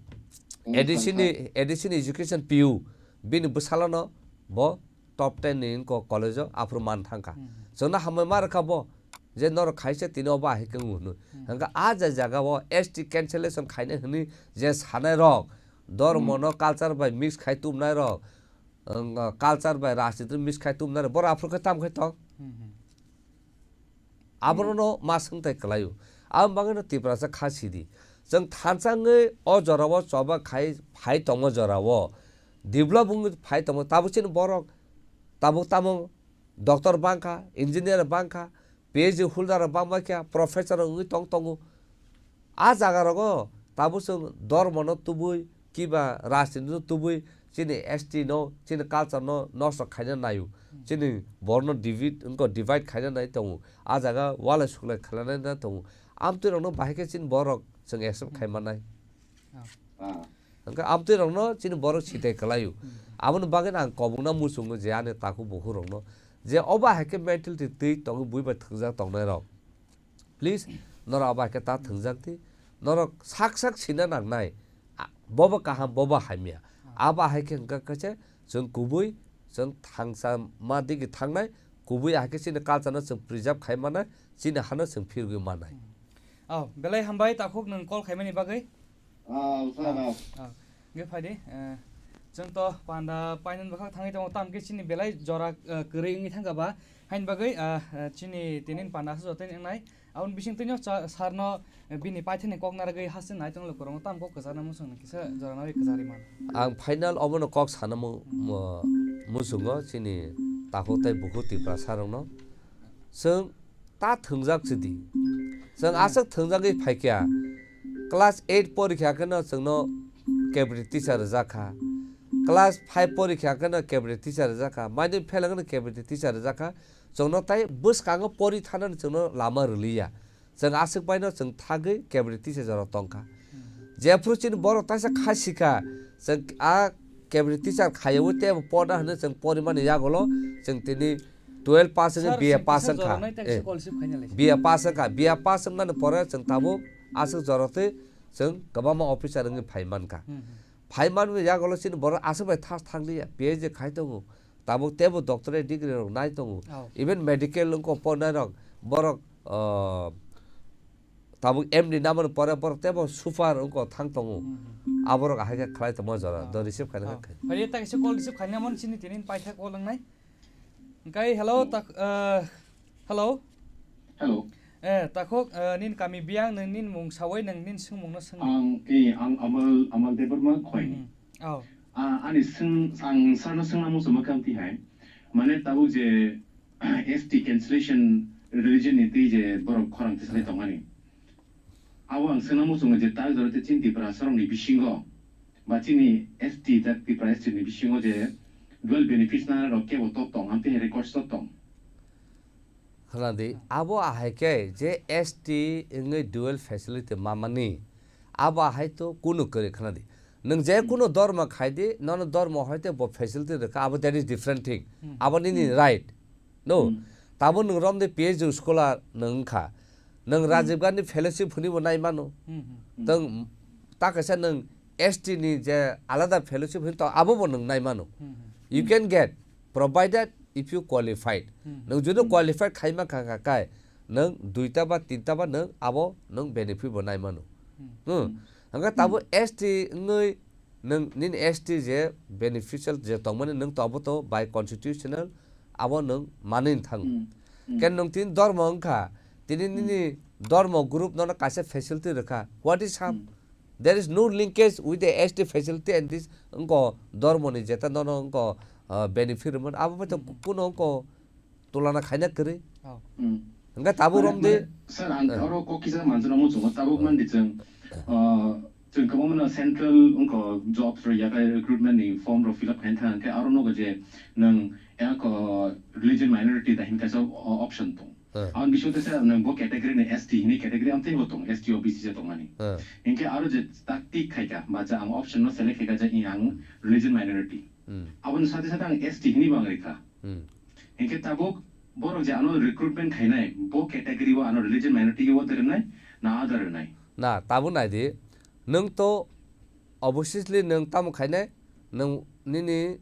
Hmm, A D C ni, sir. A D C ni education P U, bini bwsalono bo top ten ni wngko college o aphuru man thangkha. Hmm. Chwngno hambai ma rwkha bo, je norok khaisa tini obo ahai khe wng hwnwi. Hmm. Hwnkhe a je jaga o S T cancellation khainai hwnwi je sanai rok, dormo Hmm. no culture bai mix khai tubnai rok, Ang, ah, culture bai rajniti mix khai tubnani, borok aphuru khe tam khai tong? Hmm, hmm. Abono no ma swngthai kwlaio. Aboni bagwi no Tiprasa kha sidi. Chwng thansa wngwi o jorao choba khai phai tongma jorao, develop wngwi phai tongma, tabuk chini borok, tabuk tamo doctor bangkha, engineer bangkha, P H D holder rok bangma khe professor rok wngwi tong tongo. A jaga rogo tabuk chwng dormo no tubui kiba rajniti no tubui chini S T no, chini culture no nosto khaina naio. Hmm. Chini borok no divide, wngkha divide khaina nai tongo. A jaga walai suklai khaina nai tongo. Amtwi rok no bahai khe chini borok chwng accept Hmm. khai mannai. Ah. Ah. Hwnkhe amtwi rokno chini borok sitai kwlaio. Hmm. Aboni bagwi ang kobokna muchungo je ani takhuk bukhuk rokno je obo hai khe mentality twi tongwi bui bai thwngjak tongnai rok. Please, norok abo hai khe ta thwngjak di. Norok sak sak sina nangnai. A, bobo kaham, bobo hamya. Abo hai khe hwnkha khe se chwng kubui, chwng thangsa ma digi thangnai, kubui hai khe chini culture no chwng preserve khai manai, chini hano chwng phirgwi manai. Hmm. Oh, belai hambai takhuk nwng call khaimani bagwi. Ah, sir, ah. Ah, hwnkhe phai di, eh, chwng to panda painani bwkhak thangwi tongo, tamo khe chini belai jora, eh, kwrwi wngwi thangkha ba, haini bagwi, ah, eh, chini tinin panda aswk jotoni wngnai. Aboni bising twino cha-, sir no, eh, bini paithakni kok narwgwi haste nai tonglo kwrwngno, tamo kok kwchana muchungno kisa jora narwi kwcharwi man. Ang final obono kok sana mu-, mu-, muchungo chini takhuk tei bukhuk Tiprasa rokno. Chwng ta thwngjak chidi. Chwng aswk thwngjagwi phaikha. Class eight porikha kheno chwngno K B T teacher rwjakha. Class five porikha kheno K B T teacher rwjakha. Maidin phela kheno K B T teacher rwjakha. Chwngno tai bwskango pori thanani chwngno lama rwliya. Chwng aswk baino chwng thagwi K B T teacher jorao tongkha. Jephru chini borok taisa kha sikha, chwng a K B T teacher khayaui tei bo porna hwnwi chwng porimani yagulo chwng tini twelve pass wngwi Sir, B A chwng pass kisa wngkha. Joranai tei Eh, kisa call receive khaina lai. B A pass wngkha, B A pass wngmani pore chwng tabuk aswk jorao tei chwng kwbangma officer wngwi phai mankha. Hmm, hmm. Phai manwi yagulo chini borok aswk bai thas thang liya, P H D khai tongo. Tabuk teibo doctorate degree rok nai tongo. Oh. Even medical wngkha pornai rok, borok, ah, tabuk M D namani pore borok teibo super wngkha thang tongo. Hmm, hmm. Aborok ahai khe khlai tongma jora, Oh. do receive khaina Oh. khe. Phai ta kisa call receive khaina mon chini tinin paithak call wngnai. Hwnkhe hello, Hmm. tak, ah, hello. Hello. Eh, takhuk, eh, nin kami biyang, nang nin mung sawai, nang nin swngmung no swngdi. Ang, eh, ang Amal, Amal Debbarma Khowai ni. Hmm. Oh. Ah, ani swng, ang sir no swngna muchungma khe amtwi hai. Mane tabuk je S T cancellation religion ni twi je borok khorang tisalai tongmani. Abo ang swngna muchungo je tak jora tei chini Tiprasa rokni bisingo ba chini S T jak Tipra S T ni bisingo je dual benefits na rok kebo top tong, amtwi hai records top tong. Khwnadi, abo ahai khe je S T wngwi dual facility mamani, abo ahai to kunu kwrwi khwnadi. Nwng je Hmm. kunu dorma khaidi, nono dorma hoite bo facility rwkha, abo that is different thing. Hmm. Abo nini Hmm. right. No? Hmm. Tabo nwng romde P H D scholar nwng wngkha. Nwng Hmm. Rajiv Gandhi fellowship hwnwi bo nai mano. Hmm, hmm. Hmm. Tong ta kaisa nwng S T ni je alada fellowship hwnwi tong, abo bo nwng nai mano. Hmm, hmm. You Hmm. can get, provided if you qualified. Hmm. Nwng jodi Hmm. qualified khai ma kha kha kai, nwng duita ba tinta ba nwng abo nwng benefit bo nai mano. Hmm. Hmm. Hmm. Hwnkhe tabuk Hmm. S T wngwi nwng nini S T je beneficial je tongmani nwng to abo to by constitutional abo nwng manwi thango. Hmm. Hmm. Ken nwng tini dormo wngkha, tini Hmm. nini dormo group nono kaisa facility rwkha. What is harm? Hmm. There is no linkage with the S T facility and this wngkha dormoni jeta nono wngkha, uh, benefit rwmani. Abo bai to Hmm. kuno wngkha tulana khaina kwrwi. Oh. Hmm. Hwnkhe tabuk Mane, romdi. Mane, sir, ang Eh. oro kok kisa manjana muchungo, tabuk Eh. mandi chwng, Eh. ah, chwng kwbangma no central wngkha jobs rok yakai recruitment ni form rok fill up khaina thang khe aro nogo je nwng yak, ah, religion minority da hin kaisa o-, option tong. Eh. Ang bisingo tesa nwng bo category ni S T hini category amtwi bo tong, S T O B C je tongmani. Eh. Hinkhe aro je tak tik khaika, ba je ang option no select khaika je i ang religion minority. Hmm. Aboni sate sate ang S T hini bo ang rikha. Hmm. Hinkhe tabuk borok je ano recruitment khainai, bo category o ano religion minority o tei rwnai, na other rwnai? Na, tabuk nai di, nwng to obviously nwng tamo khainai, nwng nini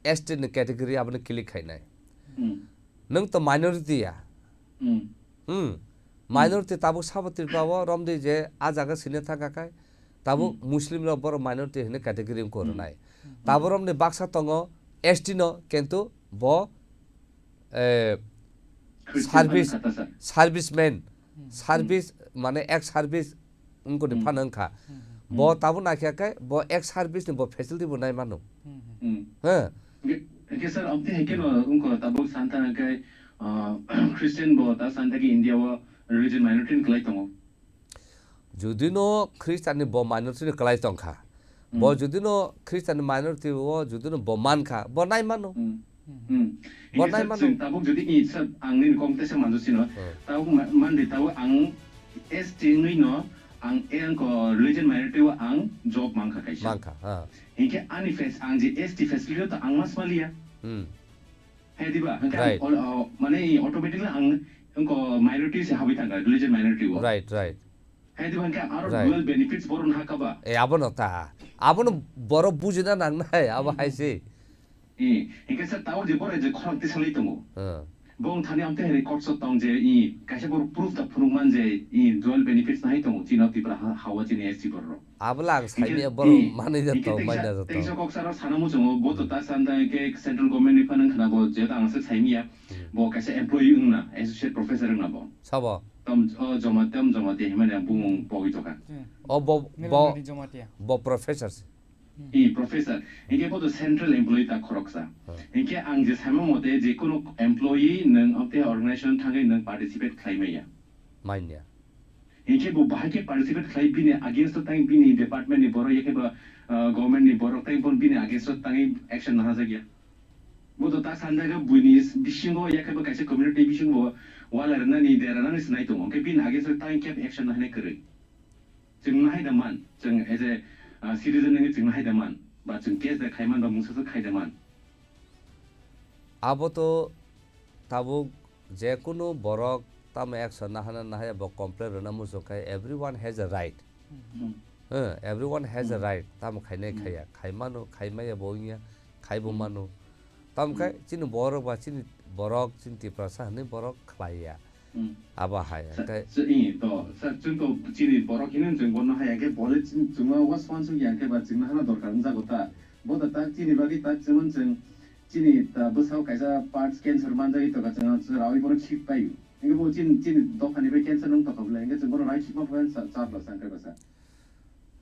S T ni category abono click khainai. Hmm. Nwng to minority ya. Hmm. Hmm. Hmm. Minority tabuk sabo Tripura o romdi je a jaga sine thangkha khai, tabuk Hmm. Muslim rok borok minority hwnwi category wngkha Hmm. rwnai. Hmm. Tabuk romni baksa tongo S T no, kintu bo, eh, Christian service, phano khatasa. Serviceman, Hmm. service, mane ex service wngkha di Hmm. phano wngkha. Hmm. Bo Hmm. tabuk naikha khe, bo ex service ni bo facility bo nai mano. Hmm. Hmm. He. Hingke, hingke sir, amtwi hai khe no wngkha tabuk santa hingke, ah, Christian bo ta santa khe India o religion minority ni kwlai tongo. Judino Khristanni bo minority ni kwlai tongkha. Hmm. Bo judino Khristanni minority o judino bo mankha, bo nai mano. Hmm. Hmm. Bo Hingke nai sir, mano. Chwng tabuk jodi i sir, ang nini kok tesa manju sino. Hmm. Tabuk ma-, mandi tabuk ang S T wngwi no, Ang, eh, ang ko religion minority o ang job mankha kaisa. Mankha, ha. Hinkhe ani fes-, ang je S T facility to ang mas maliya. Hmm. Hai diba? Hinkhe ang Right. ol-, o, mane automatically ang, ang ko minority se habwi thangkha, religion minority o. Right, right. Hai diba? Hinkhe aro Right. dual benefits boron hakaba. Eh, abono ta. Abono borok bujina nangnai, abo Hmm. hai se. Eh, hinkhe sir, tabuk je borai je khorang tisalai tongo. Hmm. Bo wng thani amtwi hai records o tong je, i, kaisa borok proof da phunuk man je, i, dual benefits nahai tongo, chini o Tripura ha, hao chini S T borok. Abla ang Hinkhe, saimya borok i, manwi da hinkhe tong, tengsa, maina da tengsa tong. Kok saro sana muchungo, bo to Hmm. ta san da ke central government ni phan wng khna bo, je ta ang se saimya, Hmm. bo kaisa employee wng na, associate professor wng na bo. Sabo? Tom, o Joma, tom Joma te himani ang bumung pogwi tokha. Hmm. O bo, Nirmala bo, Jamatia. Bo professor se. Hmm. I professor. Hinkhe bo to central employee ta khoroksa. Hmm. Hinkhe ang je saima mote je kono employee nwng amtwi organization thangwi nwng participate khlai maya. Manya. Hinkhe bo bahai khe participate khlai bini against o tang bini department ni borok yakhe ba, uh, government ni borok tang bon bini against o tangwi action nahajak ya. Bo to ta sanjaga buini bisingo yakhe ba kaisa community bisingo wala rwnani dera rwnani sinai tongo. Hinkhe bini against o tang khe action nahinai kwrwi. Chwng nahai da man, chwng as a, uh, citizen wngwi chwng nahai da man, ba chwng case da khai man, ba mungsa se khai da man. Abo to tabuk je kunu borok tamo action nahana nahaya bo complain rwna muchung khai, everyone has a right. Hmm. Eh, everyone has a Hmm. right, tamo khainai Hmm. khaiya, khai mano, khai maya bo wngya, khai bo Hmm. mano. Tamo khai Hmm. chini borok ba chini borok, chini Tiprasa hinwi borok khlaiya. Hmm. Abo hai, Sa-, hwnkhe sa-, i, to, sa-, chwng to chini borok hinwi chwng bono hai, hwnkhe bole chwng, chwngno waswan song ya, hwnkhe ba chwngno hano dorkar wngjago ta. Bo to tak chini bagwi tak chwng, chwng chini ta bwsao kaisa parts cancer manjagwi tongkha, chwng, chwng rawi bono sik paio. Hwnkhe bo chini, chini dophani bai cancer wng tongkha bwle, hwnkhe chwng bono rawi sikma phan sa-, sa bwsa hwnkhe bwsa.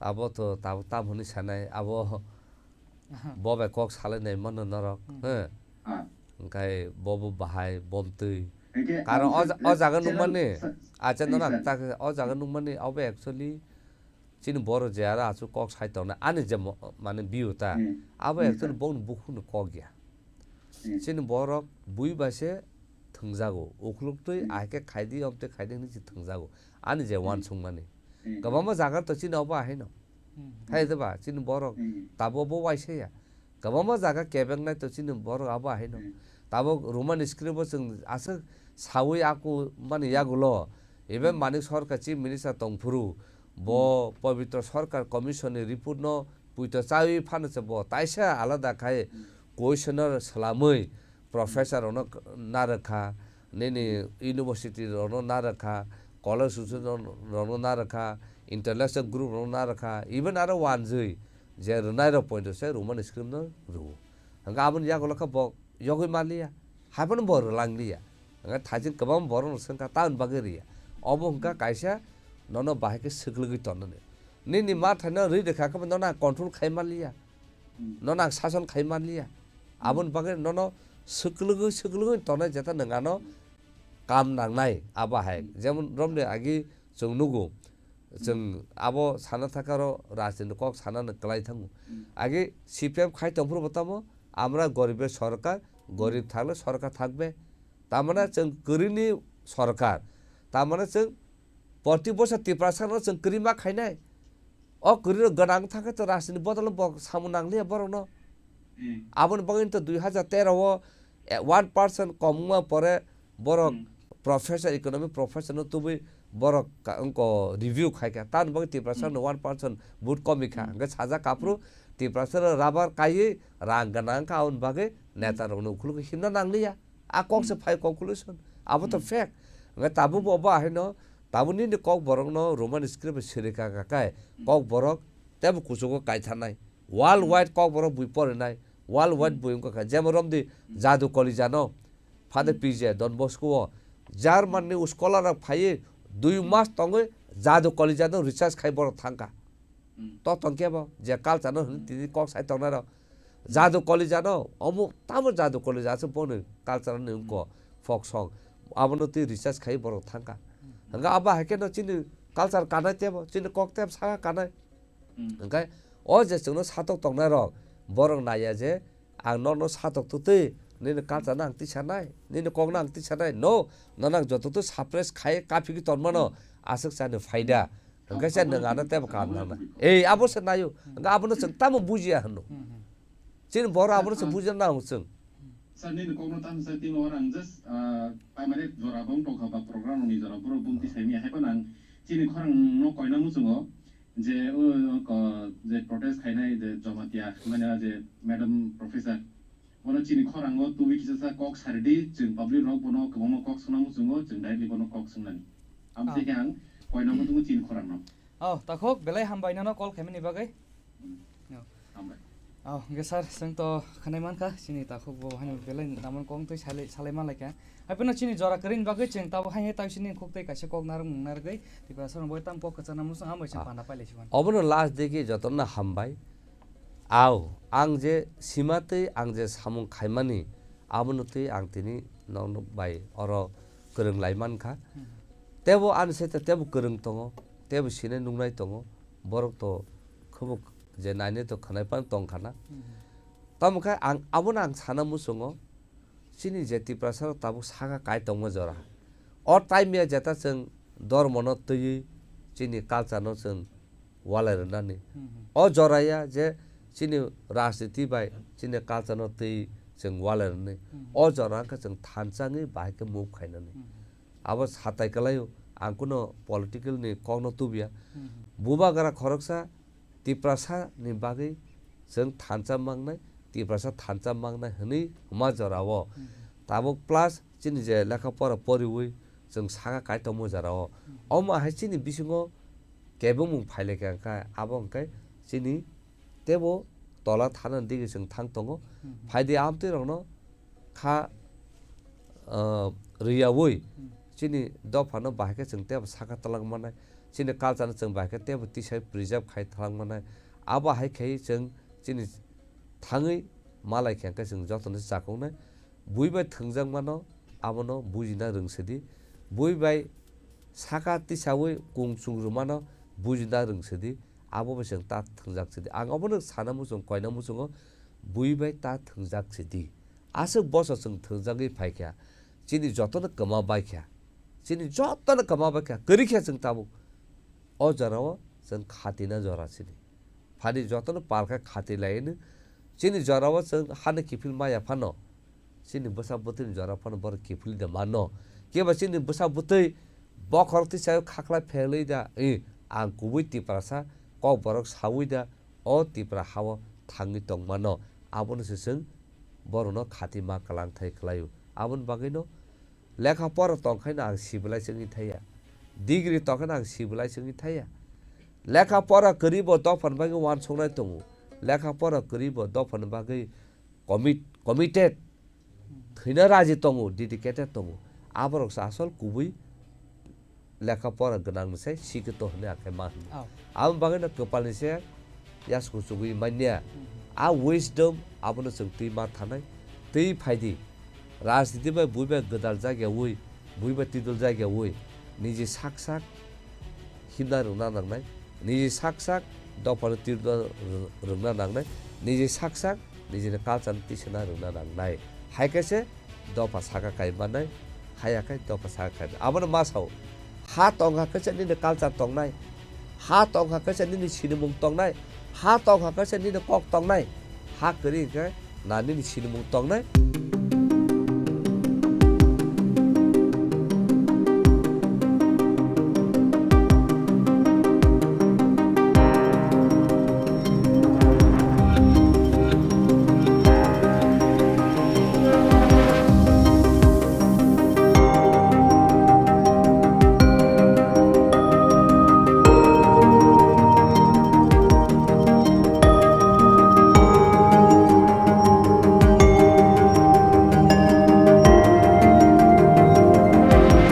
Abo to tabuk tam hwnwi sanai, abo Aha. Bo bai kok salai nai mano norok, Hmm. he? Ah. Hwnkhe bo bo bahai, bomtwi. Hwnkhe Karon ang o sa-, ja-, o jaga channel nukmani, sa-, acha nono sa-, tak o jaga nukmani, abo actually chini borok je aro aswk kok sai tongnai, ani je mo-, mane view ta, Hmm. abo Hmm, actually sir. Bongni bukhukni kok ya. Hmm. Chini borok bui bai se thwngjago, ukhuluk twi Hmm. ahai khe khaidi, omtwi khaidi hwnwi se thwngjago, ani je Hmm. Uansukmani. Hmm. Kwbangma jaga to chini obo ahaino. Hmm. Hai de ba, chini borok Hmm. Tabo bo waisa ya. Kwbangma jaga kebeng nai to chini borok abo ahaino. Hmm. Tabo Roman script bo chwng aswk sawi aku mani yagulo. Even Hmm. Manik Sarkar Chief Minister tongphuru, bo Hmm. Pabitra Sarkar Commission ni report no puito chawi phano se bo taisa alada khai Hmm. Questionnaire swlamwi Professor rokno narwkha, nini university rokno narwkha, college rokno narwkha, intellectual group rokno narwkha, even aro wanjwi je rwnai rok poito se Roman script no rwo. Hwnkhe aboni yagulo khe bo yogwi manliya, haiphano bo rwlangliya. Hwnkhe thaiching kwbangma borok no swngkha tamoni bagwi rwya. Obo hwnkha kaisa nono bahai khe swklwgwi tonnani. Nini mathaino rwi rwkha khe nono ang control khai manliya. Hmm. Nono ang sason khai manliya. Hmm. Aboni bagwi nono swklwgwi swklwgwi tongnai jeta nwng ano Hmm. Kam nangnai abo hai. Hmm. Jemon romni agi chwng nugo, Hmm. Chwng abo sana thakaro rajniti kok sanani kwlai thango. Hmm. Agi C P M khai tongphuru bo tamo, "Amra goribe sorkar, Hmm. Gorib thakle sorkar thakbe." Tamane Hmm. Chwng kwrwini sorkar. Tamane chwng Proti bosor Tiprasano chwng kwrwi ma khainai. O kwrwirok gwnang thangkhe to rajniti bodolo bo samung nangliya borokno. Hmm. Aboni bagwi to dui hajar tero o, eh, one percent komungma pore borok Hmm. Professor, economic professor no tubui borok ka-, wngko review khaikha. Tamoni bagwi Tiprasano Hmm. one percent vote komikha. Hmm. Hwnkhe sajak kaphuru Hmm. Tiprasano rubber kaiwi rang gwnang kha, aboni bagwi Hmm. Netarokno ukhulukhe himna nangliya. A kok se Hmm. phai conclusion. Abo to Hmm. Fact. Hwnkhe tabuk bo obo ahaino, tabuk nini kok borokno Roman script bai siri ka ka kai, Hmm. Kok borok tebo kuchugo kaithanai. World Hmm. Wide kok borok bui porinai. World wide Hmm. Bui wngkha kha. Jemon romdi Hmm. Jadu Kalijano. Father Hmm. P J Don Bosco o. German ni scholar rok phaiwi dui Hmm. Mas tongwi Jadu Kalijano research khai borok thangkha. Hmm. To tongkhe bo je culture no hwnwi Hmm. tini kok sai tongnai rok. Jadu Kalijano, omo tamo Jadu Kalija se bono culture ni wngko, Hmm. Folk song. Abono twi research khai borok thangkha. Hmm. Hwnkhe abo hai kheno chini culture kanai tebo, chini kok tebo saka kanai. Hmm. Hwnkhe o je chwngno satok tongnai rok, borok naiya je ang nono satok twtwi, nini culture no ang tisanai, nini kok no ang tisanai. No, nono ang joto twi suppress khai kaphigwi tonmano, Hmm. Aswk chani phaida. Hwnkhe se nwng ano tebo kaham nangnai. Ei, abo se naio. Hwnkhe abono chwng tamo bujiya hwno. Hmm, hmm. Chini borok abono se bujina nango chwng. Sir, nini kokno tamo sa tini oro ang just, ah, primary jora bong tongkha ba program ni jora borok bung tisai mi hai phano ang chini khorang no koina muchungo je, o, o, ko, je protest khainai je Jamatia mane je madam professor. Bono chini khorango tubui kisa sa kok saridi, chwng public rok bono kwbangma kok swngna muchungo, chwng directly bono kok swngnani. Amo Ah. tei khe ang koina muchungo chini khorangno. Oh, takhuk, belai hambai nono call khaimani bagwi. Hmm. No. Hambai. Oh, hwnkhe sir, chwng to khanai mankha, chini takhuk bo haino belai namon kong twi salai, salai manlaikha. Hai phano chini jora kwrwini bagwi chwng tabuk hai hai tei chini khuk tei kaisa kok narwk narwgwi, Tiprasa rok bai tam kok kwchangna muchung hambai chwng Ah. panda pailai siwan. Obono last digi jotono hambai. Au, ang je sima twi ang je samung khaimani, abono twi ang tini nokno bai oro kwrwng lai mankha. Hmm. Tebo ani sete tebo kwrwng tongo, tebo sinai nuknai tongo, borok to khwbuk je nainai to khwnai phano tongkha na. Hmm. Tamo khe ang abono ang sana muchungo, chini je Tiprasa rok tabuk saka kai tongma jora. O time ya jeta chwng dormo no twiwi chini culture no chwng walai rwnani. Hmm, hmm. O jora ya je chini rajniti bai chini culture no twi chwng walai rwnani. Hmm. O jora wngkha chwng thansa wngwi bahai khe move khainani. Hmm, hmm. Abo satai kwlaio, ang kuno political ni kok no tubuya. Hmm, hmm. Bubagra khoroksa Tiprasa ni bagwi chwng thansa mangnai, Tiprasa thansa mangnai hwnwi hwnma jorao. Hmm. Tabuk plus chini je lekha pora poriwi chwng saka kai tongma jorao. Hmm. Omo hai chini bisingo kebengmung phailai kha, hwnkhe abo hwnkhe chini tebo tola thana digi chwng thang tongo. Hmm. Phaidi amtwi rokno kha, ah, rwyaui Hmm. chini dophano bahai khe chwng tebo saka twlang mannai, chini culture no chwng bahai khe tebo tisai preserve khai twlang mannai. Abo hai khai chwng chini thangwi malai khe hwnkhe chwng jotono se chakoknai. Bui bai thwngjak mano, abono bujina rwngsidi. Bui bai saka tisaui kung chung rwmano bujina rwngsidi. Abo bai chwng ta thwngjak sidi. Ang obono sana muchung, koina muchungo, bui bai ta thwngjak sidi. Aswk boso chwng thwngjagwi phaikha, chini jotono kwma baikha, chini jotono kwma baikha, kwrwikha chwng tabuk. O jorao chwng khatina jora sidi. Phani jotono palkha khati laino, chini jorao chwng hano kiphil maya phano, chini bwsa bwtwini jora phano borok kiphilwi da mano. Kebo chini bwsa bwtwi bokhorok tisa khakhlai phelwi da, i, ang kubui Tiprasa, kok borok saui da, o Tipra hao thangwi tongmano, abono se chwng borokno khati ma kwlangthai khlaio. Aboni bagwino lekha pora tongkhaino ang civilized wngwi thaiya, degree tongkhaino ang civilized wngwi thaiya. Lekha pora kwrwi bo dophani bagwi uansuknai tongo, lekha pora kwrwi bo dophani bagwi commit-, committed, thwina raji tongo, dedicated tongo. Aborok se asol kubui lekha pora gwnang ni sai sikito hwnwi akhai ma hwnwi. Oh. Aboni bagwi no kwpal ni se yasku chugui manya. Mhm. A wisdom abono chwng twi ma thanai, twi phaidi. Rajniti bai bui bai gwdal jagya ui, bui bai tidul jagya ui, niji sak sak himna rwna nangnai, niji sak sak dophano tirna rw-, rwna nangnai, niji sak sak nijini culture no tisana rwna nangnai. Hai khe se dopha saka kai mannai, haya khe dopha saka kai mannai. Abono ma sao, ha tongkha khe se nini culture tongnai, ha tongkha khe se nini sinimung tongnai, ha tongkha khe se nini kok tongnai, ha kwrwi khe na nini sinimung tongnai.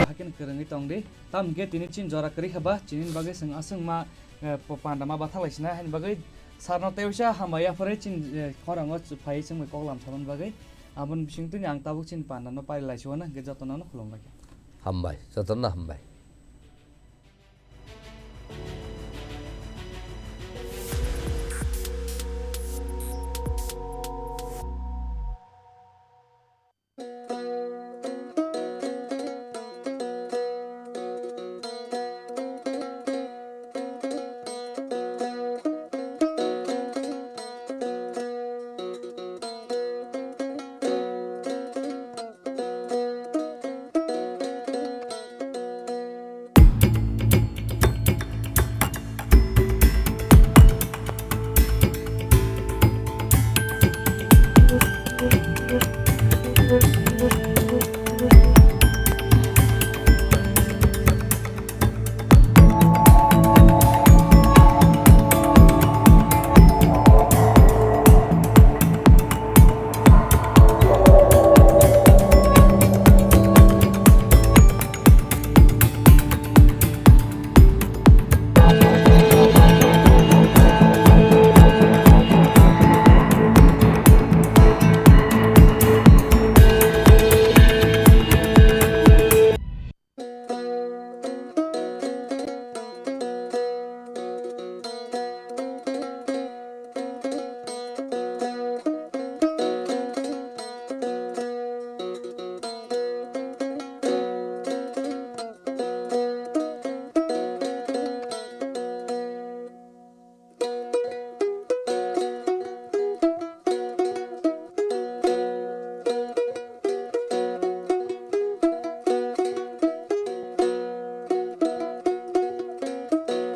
Haikhe kwrwngwi tong di. Tamo hwnkhe tini chini jora kwrwi kha ba, chini bagwi chwng aswk ma, eh, po-, panda ma bathak lai sina, haini bagwi sir no tei uaisa hambai yaphare chini, eh, khorang o phaiwi chwng bai kok lam samani bagwi. Aboni bising twi ang tabuk chini panda no pari lai siwana, hwnkhe jotono no khulum lai kha. Hambai, jotono hambai.